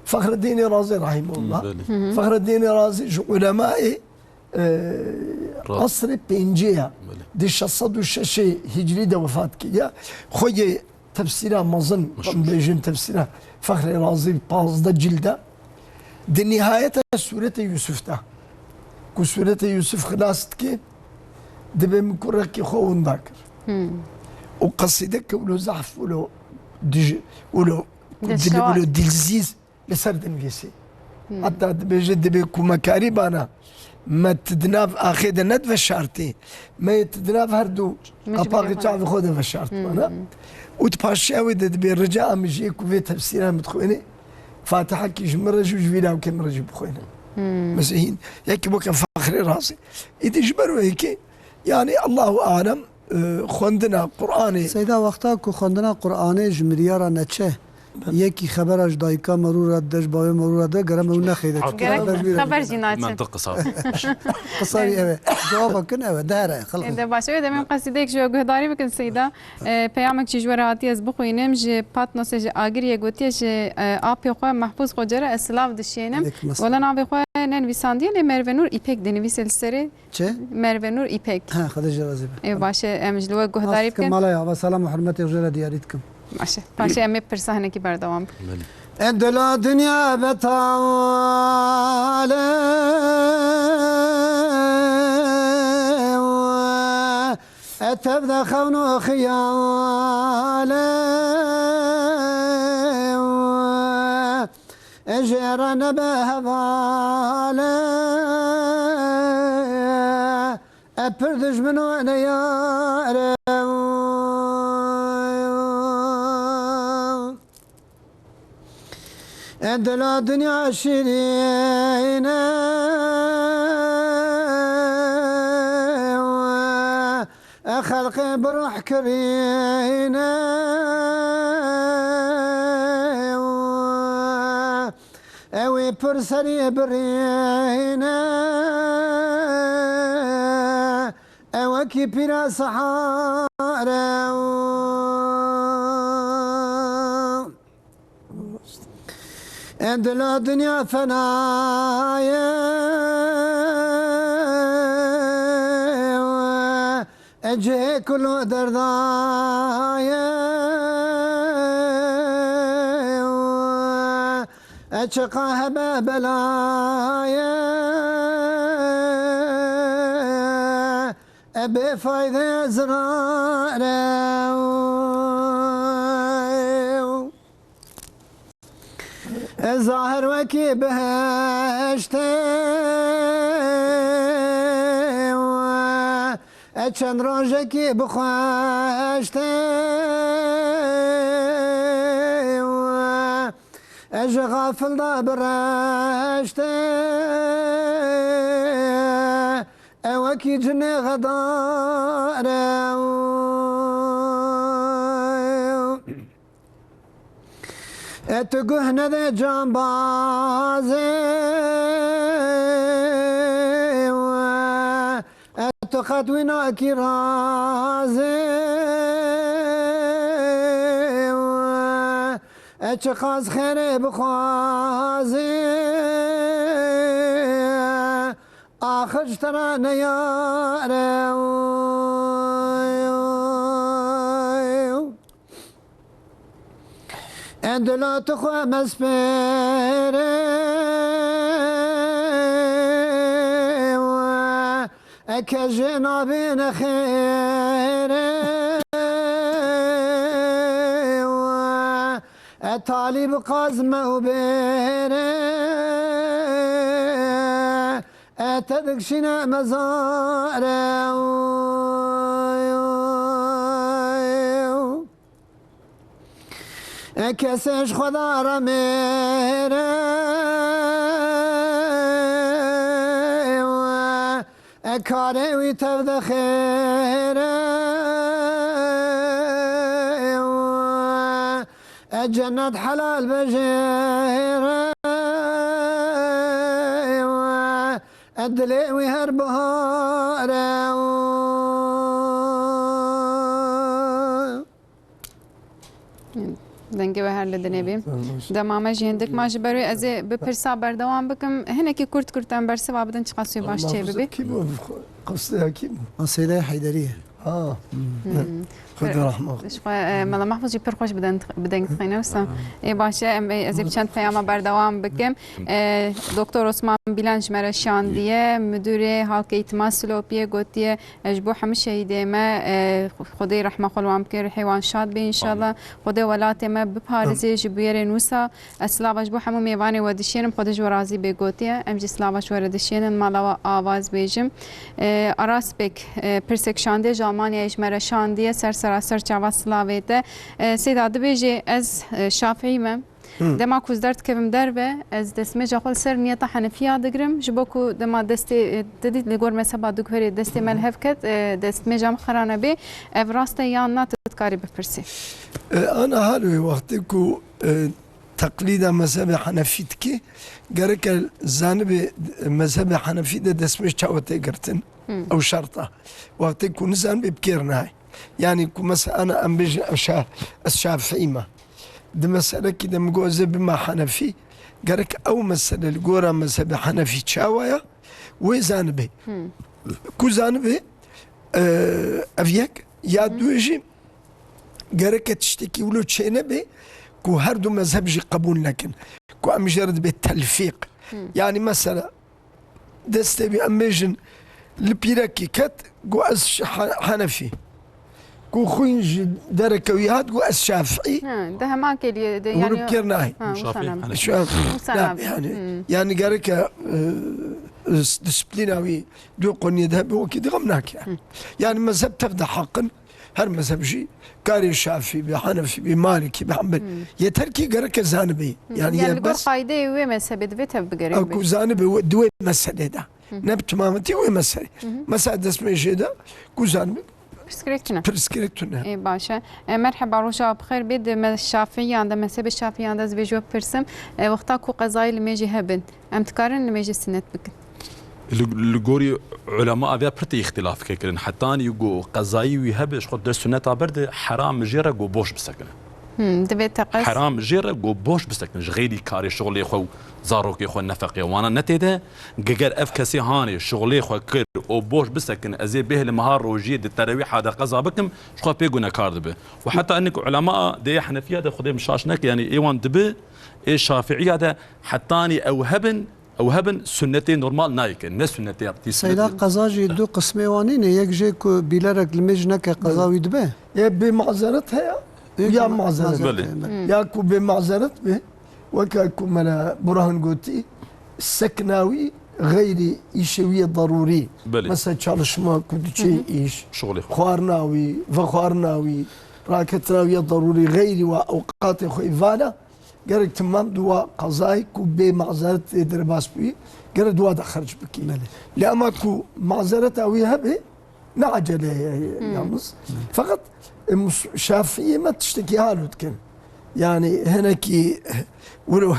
Fexreddînê Razî rahimehullah. Belê. Hı hı. Fexreddînê Razî ji ulemayê e, Rast. Esrê pêncê ya. Belê. Di şeş sed û şeş hicriyê de wefat kiriye. Xweyê tefsîra mezin, Meşhur. em bêjin tefsîra Fexrê Razî pazdeh cilda. Di nihayeta Sûretê Yusuf de. Ku Sûretê Yusuf xilas dike, dibê min kurekî xwe winda kir. Hmm. Û qesîdeke wilo zehf, wilo dij-, wilo dil-, Dilşewat. Wilo dilzîz, li ser dinivîsî. Hmm. Heta dibêje, dibê ku me karîbana, me tu di nav axê de nediveşartî. Me yê tu di nav her du Min ji qapaqê bilê xwe çavê xwe de veşartmana. Hmm. Û di paşiya wê de dibê rica min ji yê ku vê tefsîra min dixwêne, Fatihekî ji min re jî û ji vî lawkê min re jî bixwêne. Hmm. Mesela hîn, yekî boke Fexrê Razî. Îdî ji ber wê yekê, yanî Allahu alem, e, xwendina Qur'anê. Seyda, wexta ku xwendina Qur'anê ji miriya re neçe, Belê. Yekî xebera ji dayika merû re dide, ji bavê merû re dide, gere merû nexêde. Çi Gerek xeber jî xeber jî naçe. Mentir qisa. Qisa wî ev e. Cewaba kin ev e. Dihere, xelq. Ê, de baş. Ew demê em qesîdeyek ji we guhdarî bikin Seyda. E, peyamek jî ji we re hatiye, ez bixwînim. Ji Patnosê, ji Agiriyê gotiye, ji, e, apê xwe Mehbûz Xoce re ez silav dişênim. Aleykum esselam. Wele navê xwe nenivîsandiye, lê Merve Nur Îpek dinivîse li serê. Çi? Merve Nur Îpek. Ha, Xwedê ji razî be. Ê, baş e, em ji li we guhdarî Nas dikim bikin. Mala ya, ve selam û hurmetê ji re diyarî dikim. Baş e. Paşê em ê pirsa hinekî berdewam bikin. Belê. E dila dinya betale, e tev de xewno xiyale. E jê re nebe hevale, e pir dijmin û ne yare. E dila dinya şîrîne, e xelqê bi ruh kirîne. Ew ê pir serî birîne, ew wekî pîra sehare. E dila dinya fenaye, e cihê kul û derdaye, e çiqa hebe belaye, e bêfayde zirare. E zahir wekî bihiştê, e çend rojekî bixweştê, e ji xafil de bireştê, e wekî cinê xedare. E tu guh nede cambazê, e tu qet wî nakî razê. E çiqas xêrê bixwazê, axir ji te re neyare. E dila tu xwe mespêre, e ke jê nabêne xêre. E talî bi qaz me û bêre, e te dikşîne mezare. E kesê ji xwe da remêre, e karê wî tev de xêre, e cennet helal be jê re, e dilê wî her bihare. Dengê we her li dinê bî. Dema me jî hindik ma, ji ber wê ez ê bi pirsa berdewam bikim. Hinekî kurt kurt em bersiva bidin, çiqas wê baş çê bibî. Kî bû? Qasdeya kî bû? A Seyda Heyderî ye. Ha. Xwedê rehma. Ji xwe, e, Mela Mahfuz jî pir xweş bi deng, bi deng dixwîne wisa. Ê baş e, em ê, ez ê bi çend peyama berdewam bikim. E, Doktor Osman Bîlan ji me re şandiye, Müdürê Halk Eğitimi Silopiyê gotiye, e, ji bo hemû şehîdê me, e, Xwedê rehma xwe li wan bike, ruhê wan şad be înşallah. Xwedê welatê me biparêze ji bûyerên wisa. Ez silava ji bo hemû mêvanê we dişênim, Xwedê ji we razî bê gotiye. Em jî silava ji we re dişênin, mala we ava ez bêjim. E, Aras Bek, e, pirsek şandiye ji Almanyayê ji me re şandiye, ser sera ser çava silavê te. E, Seyda dibêjê ez, e, Şafîî me. Dema ku ez derdikevim derve, ez destmêja xwe li ser niyeta Henefiya digirim. Ji bo ku dema destê, e, te dît li gor mezheba diguherê destê me li hev ket, e, destmêja min xera nebê. Ev rast e yan na, tu dikarî bipirsî. E, ana her wê wextê ku, e, teqlîda mezhebê Henefî dikî, gereke zanibê mezhebê Henefî de destmêj çawa tê girtin. Ew şert e. Wextê ku nizanibê bi kêr nayê. Yanî ku mesela ana em bêjin ev şa-, ez Şafîî me. Di meselekî de min got ez ê bime Henefî, gerek ew mesele li gora mezhebê Henefî çawa ye, wê zanibê. Ku zanibê, e, ev yek, ya duê jî gereke tiştekî wilo çênebe ku her du mezheb jî qebûl nekin. Ku em jê re dibê telfîq. Yanî mesela, destê wî em bêjin li pîrekî ket, got ez şi-, he-, Henefî. Ku xwîn ji dereke wî hat, got, "Ez Şafî." Ha, di heman kêliyê de, Hûn yani, bi kêr nahî. Ha, wisa Şafî, nabî. Hanifi. Şu an, Wisa na, nabî. yani, Hmm. yani gereke, e, s-, disiplîna wî du qoniyê de hebe wekî dixem nake. Hmm. Yani mezheb tev de haqin, her mezheb jî karê Şafî bi, Hanefî bi, Malikî bi, Hanbel. Hmm. Yeter ki gereke zanibi. Hmm. Yani Yani li gor bes qaydeyê wê mezhebê divê tev bigerê Ew wê. ku zanibi wê, di wê meselê de. Hı hı. Ne bi timametî wê meselê. Hı hı. Mesela destmêjê de ku zanibi Pirsgirêk tune. pirsgirêk tune. Ê, baş e. E, merheba, roja bi xêr bê. Di me-, Şafiyan de, mezhebê Şafiyan de ez vê ji we bipirsim. E, wexta ku qezayî limêjê hebin, em dikarin limêjê sinnet bikin? Li, li gorî ulema aviya pir tê îxtilaf ke kirin. Hetanî ku qezayî wî hebe, ji xwe dest sunneta berde, heram jê re ku boş bisekine. Hmm, divê teqez. Heram jê re ku boş bisekine. Ji xeyrî karê şixulê xwe û zarokê xwe nefeqê wana netê de. Geger ev kesê hanê şixulê xwe kir û boş bisekine, ez ê bêhlim ha rojiyê di terewîha de qeza bikim, ji xwe pê gunekar dibe. Û heta hinek ulema dê Henefiya de Xwedê min şaş neke, yani ê wan dibi, ê Şafiiya de hetanî ew hebin, ew hebin sunnetê normal nayê ke, ne sunnetê yaptî, Seyda, sunnetê qeza jî du qismê wan nîne, yek jê ku bîlerek limêj neke qeza wî dibe? Yek bê mazeret heye, Yek ya ma-, mazeret. mazeret Belê. heye, belê. Hmm. Ya ku bê mazeret be, weke ku me re Burhan gotî, sekna wî xeyrî îşê wî yê darûrî. Belê. Mesela çalışma ku diçe Hı hı. îş, Şixulê xwe. xwarina wî, vexwarina wî, raketina wî yê darûrî, xeyrî wa ewqatê xwe îvana, gerek timam di wa qezayê ku bê mazeret tê derbas bûyî, gerek di wa de xerc bikî. Belê. Lê ema ku mazereta wî hebe, ne acele ye, Hmm. yalnız. Feqet, e, mus-, Şafiyê me tiştekî halo dikin. Yani hinekî wilo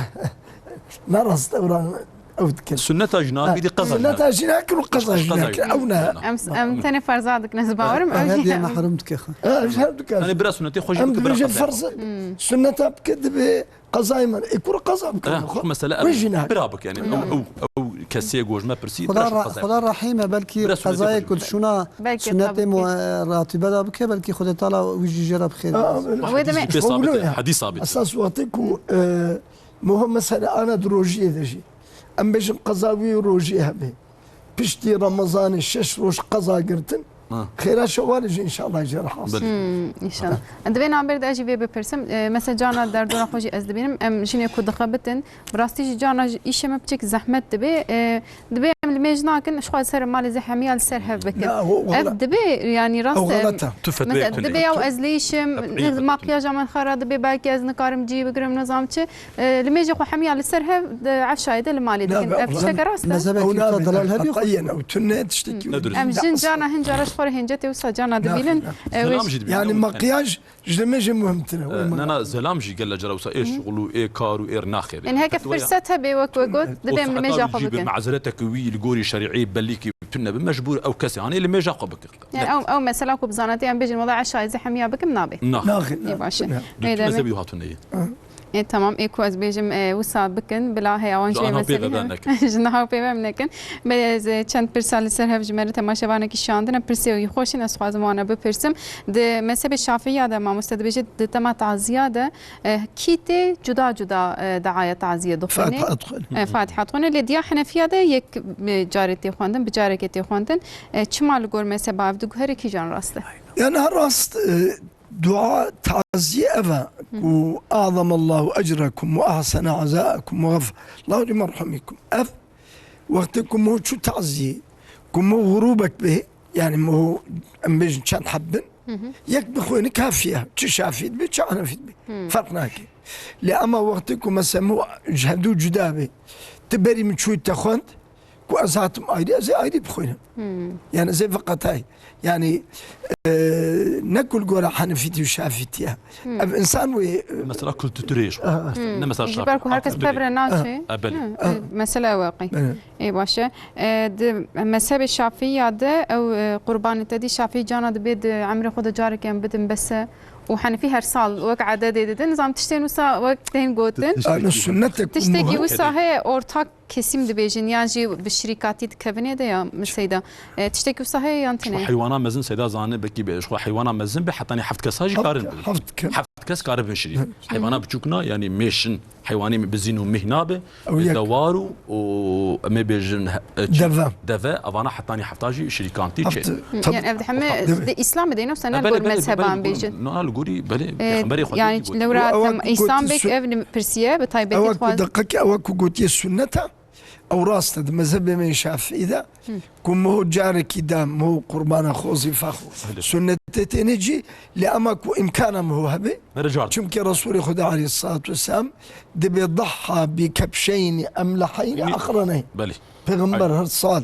ne rast ewran ew dikin. Sunneta jî nakirî, Ha, qeza jî sunneta nakirî. jî nakir û qeza jî Qeza nakir. jî Ew ne. nakir. Em, em tenê ferza dikin, ez bawerim, Ev ev hediye jî mehrum dike xwe. Ha, ev her dikin. Yani bira sunnetê xwe jî Em bike, bira dibêjin qeza. ferz, Hmm. sunneta bike dibe qezayê me. E, kur qeza bike. Ha, xwe. xwe mesele Wê ev jî nakir. bira bike, yani. Hmm. Ew, ew, ew kesê ku ji me pirsî, Xuda bira xwe ra-, qeza Xuda bike. rehîm e, belkî Bira sunnetê qezayê xwe ku bike. dişûna Belkî Sunnetê qebûl mu-, kê. ratibe de bike, belkî Xwedê Teala wî jî jê re bixêr. Ha, öyle. Wê demê Hadîs sabit e, hadîs sabit e. Esas wextê ku, e, muhim mesele ana di rojiyê de jî. Em bêjin qeza wî rojiyê hebe. Piştî Remezanê şeş roj qeza girtin. Ha. Xêra Şewalê jî înşallah jê re hasil. Belê. Hmm, înşallah. Di vê navberê de ez jî vê bipirsim. E, mesela carna derdora xwe jî ez dibînim. Em jinê ku dixebitin, bi rastî jî carna jî îşê me piçek zehmet dibe. E, Dibê em limêj nakin, ji xwe ser malê zehemiya li ser hev bikin. Na, o, o Ev xela-, dibê, yani rast o e. xelet e. Tu fetwê Mesela tune dibê ye. ew ez lêşim, Ev eyb e, makyaja min xera dibê, belkî ez nikarim cî bigirim, nizam çi. E, limêjê xwe hemiya li ser hev, di ev şayê de li malê Na, dikin. be, Ev o tişteke xelet. rast e. Mezhebekî Ew wisa nabe. delal hebî Heta xwe. yen ew tune tiştekî Ne dürüst. Em jin carna hin cara ji xwe re hêncetê wisa carna Ne, dibînin. ne. E, Zelam wê- jî dibînin, Yani ew- makyaj Ji limêjê muhimtir e, wê E, me. Na, na, zelam jî gele cara wisa ê şixul û ê kar û ê naxê. Yanî heke Fetwa ya. firset hebe wek we got, dibê em Wisa limêja heta xwe jî bi bikin. Mazereteke wî li gorî şerî bellîkî tune bi mecbûr ew kesê hanê limêja xwe bike. Yani Net. ew, ew mesela ku bi zanatî em bêjin wela eşa ez ê hemiya bikim nabe. Naxê. Naxê, Ê, na, baş e. na. Ê, Dû tu demek mezhebî hatune ye. Ê, tamam, ê ku ez bêjim, e, wisa bikin, bila heya wan Ji jê ana pê ve meselî ben hebe. nekin. Ji niha pê ve em nekin. Belê ez, e, çend pirsa li ser hev ji me re temaşevanekî şandine. Pirsê wî xweş in, ez xwazim wana bipirsim. Di mezhebê Şafiya de mamoste dibêje, di dema taziya de, e, kî tê cuda cuda, e, deaya taziyê dixwîne. Fatiha dixwîne. E, Fatiha dixwîne. Lê diya Henefiya de yek, e, carê tê xwendin, bi carekê tê xwendin. E, çima li gor mezheba ev diguhere kîjan rast e? Yani her rast, e, dua taziyê ev e ku "Azamallahu ecrekum ve ahsene azaakum ve gafar Allahu li merhumikum." Ev wextê ku mo çû taziyê, ku mo xurûbek bê, yani mo em bêjin çend heb bin, Hı hı. yek bixwîne kafî ye. Çi Şafî dibe, çi Hanefî dibe. Hı. Ferq nake. Lê ema wextê ku mesela mo ji hevdû cuda be, ti berî min çûyî te xwend, ku ez hatim ayrî, ez ê ayrî bixwînim. Hmm. Yani ez ê veqetay. Yani, e, ne ku li gora Hanefîtî û Şafîtî ye. Hmm. Ev insan wê, e, Mesela kulturê ji xwe. Aha. Hmm. Ne mesela Ji Şafî, ber ku her kes Hanefîtî. pevre naçe. E, belê. Hı, e, mesele ew e qey. Belê. Ê, baş e. E, di mezhebê Şafîya de ew, e, qurbanê te dî Şafî cana dibê di emrê xwe de careke em bidin bes e. Û Hanefî her sal wek ededê didin. Nizam tiştên wisa wek tên gotin. Tiştekî Ana sünnetek Tiştekî ummuha. wisa heye ortak kesîm dibêjin, yan jî bi şirîkatî dikevin ê de ya, Seyda? E, tiştekî wisa heye yan Ji xwe tune? heywana mezin Seyda zane, belkî be, ji xwe heywana mezin be, hetanî heft kesa jî Heft karin ke-, bibin. heft ke-, Heft kes kare bin şirî. Heywana biçûk na, yanî mêşin, heywanê me bizîn û mih nabe. Ew yek. Dewar û, û em ê bêjin, e, çi? Deve. Deve, evana hetanî hefta jî şirîkantî çê. Heft-, Hı, tabii. Yani ev heme Deve. De Îslam de, yoksa ne Belê, gor belê, mezheban belê, bêjin? Na, li gorî, belê, E, peyxemberê Xwedê yani jî gotiye. Lewra Ew, ew tam, tam bêk sü-, ev pirsî ye, bi taybetî ew ku xwaz- diqe ki, ew ku gotiye sünnet e. Ew rast e, di mezhebê me Şafîî de, Hı. Ku miho carekî da, miho qurbana xwe, wezîfa xwe. Belê. Sunnetê têne cî, lê ema ku îmkana miho hebe. Mere car. Çimkî Resulê Xwedê aleyhissalatu vesselam dibê ضحى بكبشين أملحين أقرنين. Belê. Pêxember Aynen. Her sal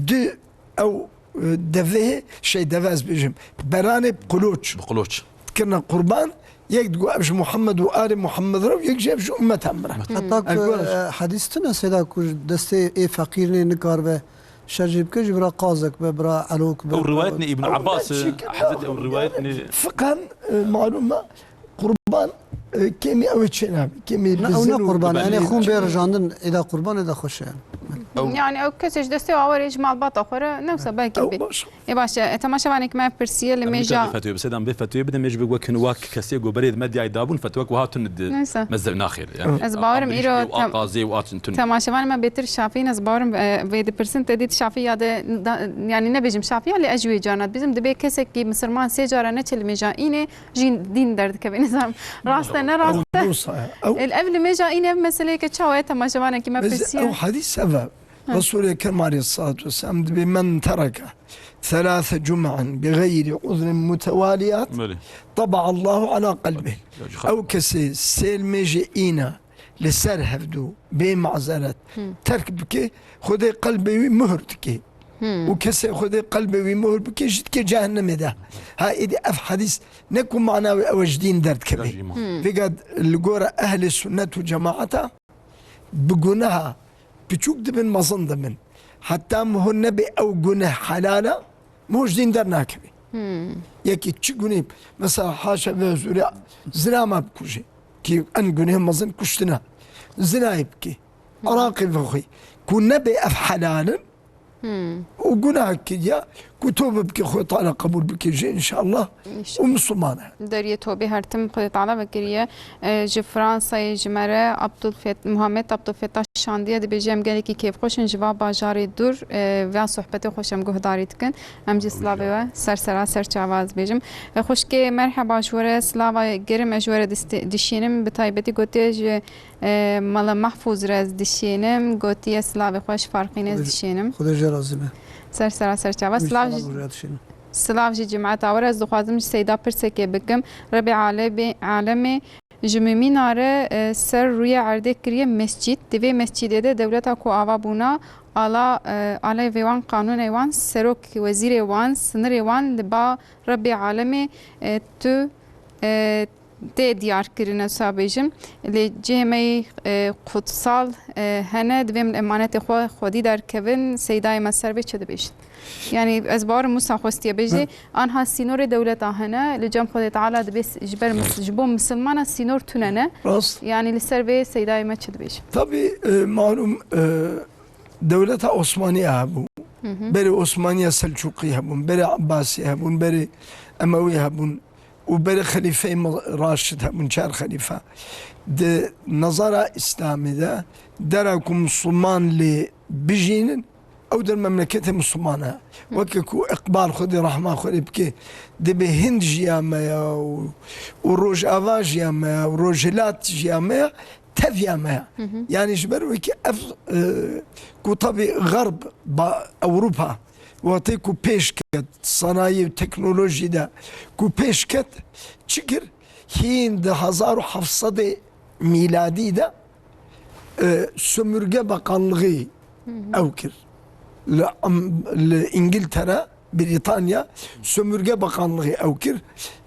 du ew, e, devê, şey, deve ez bêjim, beranê bi qiloç. Bi qiloç. Dikirine qurban, yek digot ev ji Muhammed û alê Muhammed re û yek jî ev ji ummeta min re. Heta ku, Ez gor- e, hadîs tune sêda ku ji destê ê feqîrinê nikaribe şer jê bike, ji bira qazek be, bira elok be, Ew bira rivayet ne Îbn Ew Abbas, ne çi ke- Hezretî ew rivayet ne. Fiqhen, e, malûm e, qurban, e, kêmî ew ê çênabî, kêmî Ne, ew ne bizin û qurban, yani Belê. Xûn bê rijandin, êda qurban, êda xweş e yani. Ew- Yani ew kesê ji destê awerê ji malbata xwe re, newsa belkî Ew bê. baş. Ê baş e, temaşevanekî me pirsiye li Em mêja. Nîka fetwê bi sedan bê fetwê bidin, mêj bi wek hin wak kesê ku berê medyayê dabûn, fetwek wiha tun di Neyse. Mezheb naxêr. Yani, Ez bawerim Abrîş îro û tem-, Aqazê û Açin tun. Temaşevanê me bêtir şafî ne, ez bawerim, e, vê dipirsin te dît şafî ya de, da, yani nebêjim şafî ya, lê ez ji wê carna dibêjim, dibê kesekî misirman sê cara neçe li mêja înê, jî dîn derdikeve, nizam. Rast e, ne rast e. Ew, ew, Ev li mêja înê ev meseleyeke çawa ye, temaşevanekî me Biz pirsiye. Ew hadîs ev e. Hı. Resulê Ekrem aleyhissalatu vesselam dibê men tereke thelâthe cum'an bi gayri uzrin mutevaliyat Belê. Taba Allahu ala kalbi. Ya, ji Ew kesê sê mêjê îna li ser hevdû bê mazeret Hı. terk bike, Xwedê qelbê wî muhur dike. Hı. Û kesê Xwedê qelbê wî muhur bike, jî dike cehennemê de. Ha, êdî ev hadîs ne ku mana wê ew ji dîn derdikeve. Ya, ji îman. Hı. Vêga li gora ehlê sunnet û cemaeta bi guneha piçûk dibin, mezin dibin. Heta miho nebe ew guneh helal e, miho ji dîn dernakeve. Hmm. Yekî çi guneh, mesela haşa ve huzurê zina me bikuje. Ki en guneh mezin kuştina. Zinayê bike. Hmm. Araqê vexwe. Ku nebe ev helal in, Hmm. û gunah kiriye, ku tobe bike, Xwedê Teala qebûl bike jê, înşallah. Înşallah. Û Misliman e. Deriyê tobê her tim Xwedê Teala vekiriye. E, ji Fransayê ji me re Abdulfet-, Muhammed Abdulfetah şandiye, dibêje, em gelekî kêfxweş in ji va bajarê dûr, e, va sohbetê xweş em guhdarî dikin. Em jî silavê we ser sera ser çava ez bêjim. E, xwişkê merheba ji we re, silava gerim ez ji we re distê-, dişînim. Bi taybetî gotiye ji E, Mala Mahfûz re ez dişênim, gotiye, silavê xwe ji Farqîn ez Xwedê, dişênim. Xwedê jê razî be. Ser sera ser çava. Silav jî, silav jî cimeta we re. Ez dixwazim ji Seyda pirsekê bikim. Rebê alebê-, alemê ji mumîna re, e, ser rûyê erdê kiriye mescîd. Di vê mescîdê de dewleta ku ava bûna, ala, e, alevê wan, qanûnê wan, serok, wezîrê wan, sinirê wan li ba Rebê alemê, e, tu, e, tê diyar kirin, ez wisa bêjim. Lê cihê me yê, e, qutsal, e, hene, divê em li emanetê xwe xwedî derkevin, seydayê me ser vê çi dibêjin? Yani ez bawerim Musa xwestiye bêjê, Hı. anha sînorê dewleta hene, li cem Xwedê Teala dibê s-, ji ber mis-, ji bo misilmana sînor tune ne. Rast. Yani li ser vê seydayê me çi dibêjin? Tabii, e, malum, e, dewleta Osmaniye hebû. Hı hı. Berê Osmaniya Selçûqî hebûn, berê Abbasî hebûn, berê Emewî hebûn. û berê xelîfeyê me Raşid hebûn, çar xelîfe. Di nezara Îslamê de dera ku Misliman lê bijînin, ew der memleketê Misliman e. Weke ku Iqbal Xwedê rehma xwe lê bike, dibê Hind jiya me ya û, û Rojava jiya me ya û Rojhilat jiya me ya, teviya me ya. Hı hı. Yani ji ber wekî ev, e, ku tabî Xerb, ba, Ewropa, wextê ku pêş ket, sanayî û teknolojî de ku pêş ket, çi kir? Hîn di hezar û heft sedê mîladî de, e, Sömürge Bakanlığı Hı hı. ew kir. Li Am-, li Îngiltere, Brîtanya Sömürge Bakanlığı ew kir,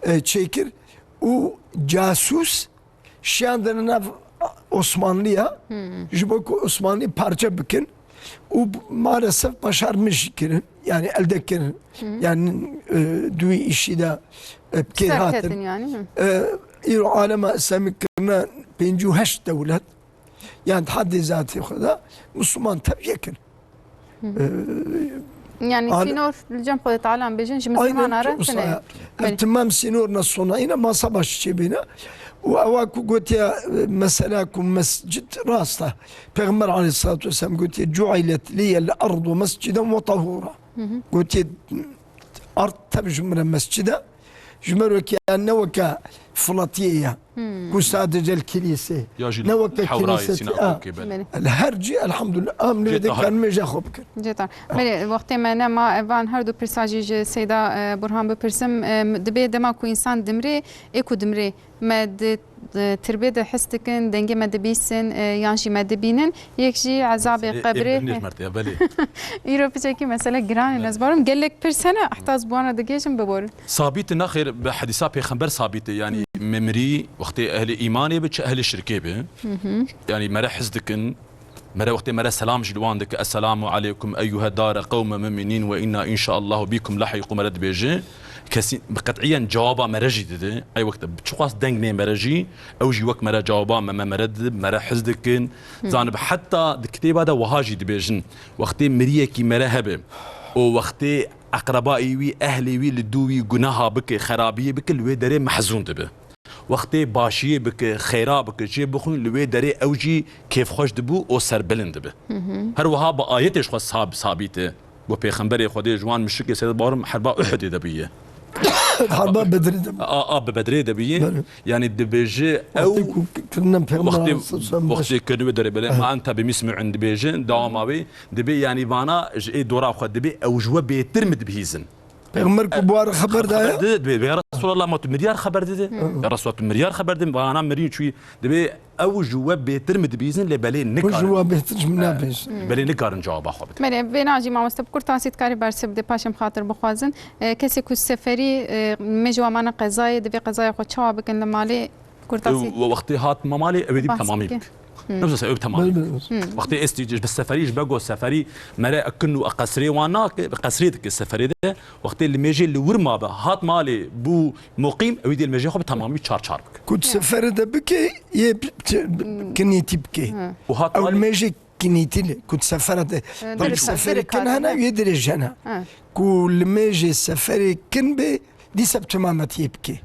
e, çêkir û casûs şiyan dene nav Osmanliya, Hmm. ji bo ku Osmanlî parçe bikin û maalesef başarmiş kirin, yani elde kirin. Hmm. Yani, e, duî îşî de, e, bi kêr Ser hatin. Ketin yani, hı. E, îro alema Îslamî kirine pêncî û heşt dewlet, yani di heddê zatê xwe de Misliman tev yek in. Hı. E, Yani Al- sînor li cem Xwedê Teala em bêjin ji Aynen, misilmana re çok tune. sayar. Belê. Ev timam sînorna sonayî ne, masa baş çêbîne. Û ewa ku gotiye, e, mesela ku mescid rast e. Pêxember aleyhissalatu vesselam gotiye, "Cu'ilet liyel ardu mesciden ve tahura." Gotiye, "Ard tev ji min re mescid e." Ji me re weke, ne weke filatiyê ye. Ku sadece li kilîsê. Ya jî Ne weke hewrayê kilîsê, sînagogê, ha. Belê. Li her cî, elhamdulillah, em Cê lê tahir. dikan mêja xwe bikin. Cê tahir. Belê, wextê me nema, van her du pirsa jî ji Seyda, e, Burhan bipirsim. E, dibê dema ku însan dimrê, ê ku dimrê, me di, e, tirbê de his dikin, dengê me dibîsin, e, yan jî me dibînin. Yek jî ezabê Ê, ê, qebrê. birinê ji me re tê, belê. Îro piçekî mesele giran e, ez barim. Gelek pirs hene, heta ez bi wan re digihêjim biborin. Sabît e, nexêr, bi hedîsa pêxember sabît e. Yanî me mirî, wextê ehlê îmanê be, çi ehlê şirkê be. Yanî me re his dikin, me re wextê me re selam jî li wan dike, "Esselamu aleykum eyyuhe dare qewme mu'minîn ve inna inşaallahu bîkum lahiqûn," me re dibêje. Kesî bi qet'iyen cewaba me re jî dide. Ey wexte çiqas deng nê me re jî, ew jî wek me re cewaba me, me, me re dide, me re his dikin. Zanib heta di kitêba de wiha jî dibêjin, wextê miriyekî me re hebe û wextê eqrebayî wî, ehlê wî li dû wî guneha bike, xerabiyê bike, li wê derê mehzûn dibe. Wextê başiyê bike, xêra bike, çê bixwîn, li wê derê ew jî kêfxweş dibû û serbilind dibe. Her wiha bi ayetê ji xwe sab-, sabît e. Got pêxemberê Xwedê ji wan muşrikê sê barim herba Uhudê de bûye. Herba Bedrê de bû. A, a bi Bedrê de bûye. Belê. Yanî dibêje ew Wextê ku kirine Pêxember wextê, aleyhisselam baş. wextê kirine wê derê belê. Ma ente bi mismi'in dibêje, dewama wê dibê, yanî vana ji ê dora xwe dibê ew ji we bêtir mi dibihîzin. Pêxember ku bi wan re xeber daye. Xeber dide, dibê, "Ya Resulallah, ma tu miryar xeber dide? Ya Resulallah, tu miryar xeber dide?" Vana mirî çûyî dibê, "Ew ji we bêtir mi dibîzin, lê belê Ku ji nikarin." we bêtir ji min nabêjin. Belê nikarin cewaba xwe bidin. Belê, vêna jî mamoste bi kurtasî dikarî bersiv bide, paşê em xatir bixwazin. E, kesê ku seferî, e, mêj wa mane qezayê, divê qezaya xwe çawa bikin li malê? Kurtasî. Ew wextê hat me malê, ew ê dî bi Bahs temamî bike. bike. Hmm. Ne wisa ew bi temamî Belê, bike. belê. Wextê êstî ji bi seferî, ji bego seferî, mere ekin û qesrê wan nake, bi qesrê dike seferê de. Wextê li mêjê li wir mabe, hat malê bû muqîm, ew ê dî li mêjê xwe bi temamî çar çar bike. Ku tu seferê de bike, yê bi-, ti-, bi-, kinîtî bike. Û hat Ew malê mêjê kinîtî li, ku tu seferê de, Ee, bak dirê seferê kar kin hene, hene. yê dirêj hene. Ha. Ku li mêjê seferê kin be, dîsa bi temametiyê bike.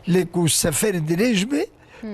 Lê ku seferê dirêj be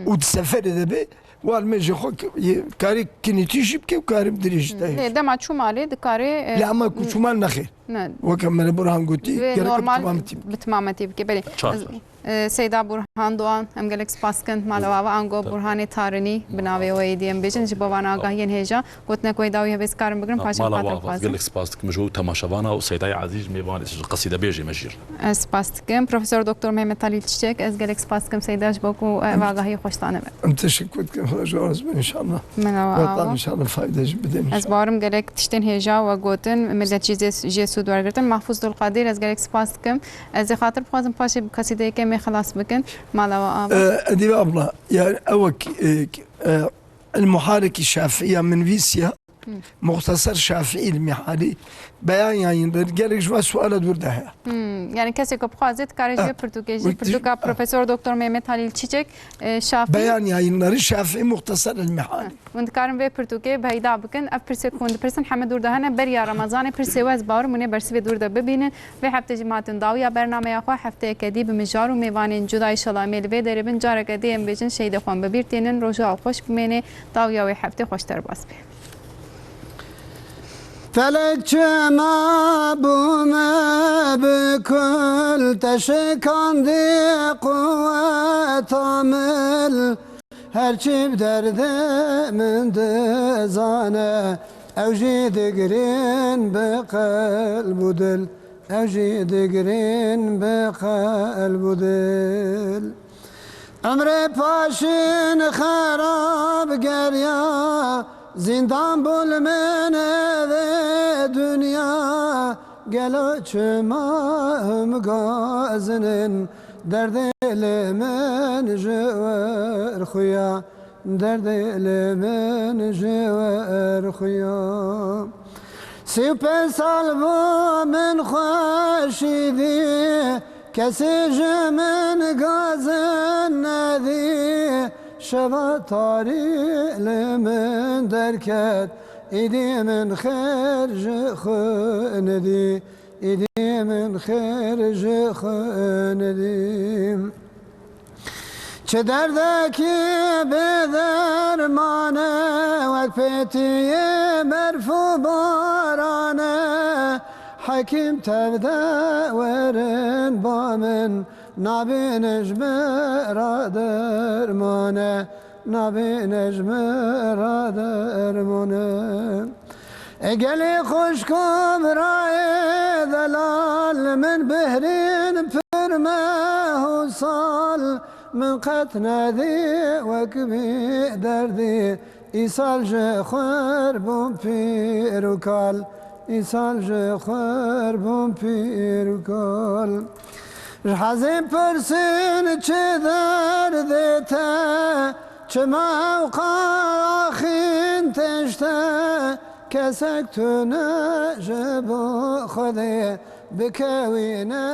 û di seferê de be, wa li mêjê xwe ki-, yê, karê kinîtî jî bike û karê bi dirêj de. Lê dema çû malê dikarê, e, Lê ama ku çû mal nexêr. Ne. Weke me li Burhan gotî, Wê gerek bi normal temametî bike. bi temametî bike, belê. Çar Ez, çar. e, Seyda Burhan Doğan, em gelek spas dikin. Mala wa ango Burhanê Tarinî, bi navê we êdî em bêjin, ji bo van agahiyên hêja. Gotinek wê dawî hevêz karin bigrin, paşê Mala xatir wa xwazin. gelek spas dikim ji bo temaşevana û Seydayê Ezîz mêvanê ji qesîde bêjê me jîr. Ez spas dikim. Profesor Doktor Mehmet Halil Çiçek, ez gelek spas dikim Seyda ji bo ku, e, ev agahiyê xweş dane me. Em teşekkür dikin, Xweda ji we razî be, inşallah. Mela we Watan ava. inşallah fayda jî bide Ez inşallah. barim gelek tiştên hêja we gotin, millet jî zê-, jê sûd wergirtin. Mahfuz Dulqadir, ez gelek spas dikim. Ez ê xatir bixwazim paşê bi qesîdeyeke me xilas bikin. Mala we ava. Ee, Edibe abla, yani ew ek, e, e, El Muharekî Şafiiya min vîsiya, Muxteser Şafii El Mihali, Beyan Yayınları, gelek ji we suala dûr de heye. Hmm, yani kesê ku bixwaze dikare ji vê Eh, pirtûkê jî, wekî- pirtûka Profesor Doktor Mehmet Halil Çiçek, e, Şafii. Beyan Yayınları, Şafii Muxteser El Mihali. Hûn dikarin vê pirtûkê peyda bikin. Ev pirsê ku hûn dipirsin heme dûr de hene. Beriya Remezanê pirsê we ez bawerim hûn ê bersivê dûr de bibînin. Vê heftê jî me hatin dawiya bernameya xwe. Hefteyeke dî bi mijar û mêvanên cuda, inşallah em ê li vê derê bin. Careke dî em bêjin şehîdê xwe em bi bîr tînin. Roja xweş bimêne. Dawiya wê heftê xweş derbas be. Felek çima bû me bi kul, te şikandî quweta min. Her çi bi derdê min dizane, ew jî digirîn bi qelb û dil, ew jî digirîn bi qelb û dil. Emrê paşîn xerab geriya, zîndan bû li min vê dinya. Gelo çima him gazinin, derdê li min ji wir xuya, derdê li min ji wir xuya. Sî û pênc sal bû min xweşî dî, kesî ji min gazin nedî. Şeva tarî li min derket, Îdî min xêr ji xwe nedî, îdî min xêr ji xwe nedî. Çi derdekî bê derman e, wek pêtiyê berf û baran e. Hekîm tev de werin ba min, nabîne ji me ra derman e, nabîne ji me ra derman e. Ê gelî xwişk û birayê delal, min bihrîn pir meh û sal, min qet nedî wek vî derdî. Îsal ji xwir bûm pîr û kal, îsal ji xwir bûm pîr û kal. Ji hezî pirsin çi derdê te, çima ewqa axîn têşte, kesek tune ji bo Xwedê bikewîne.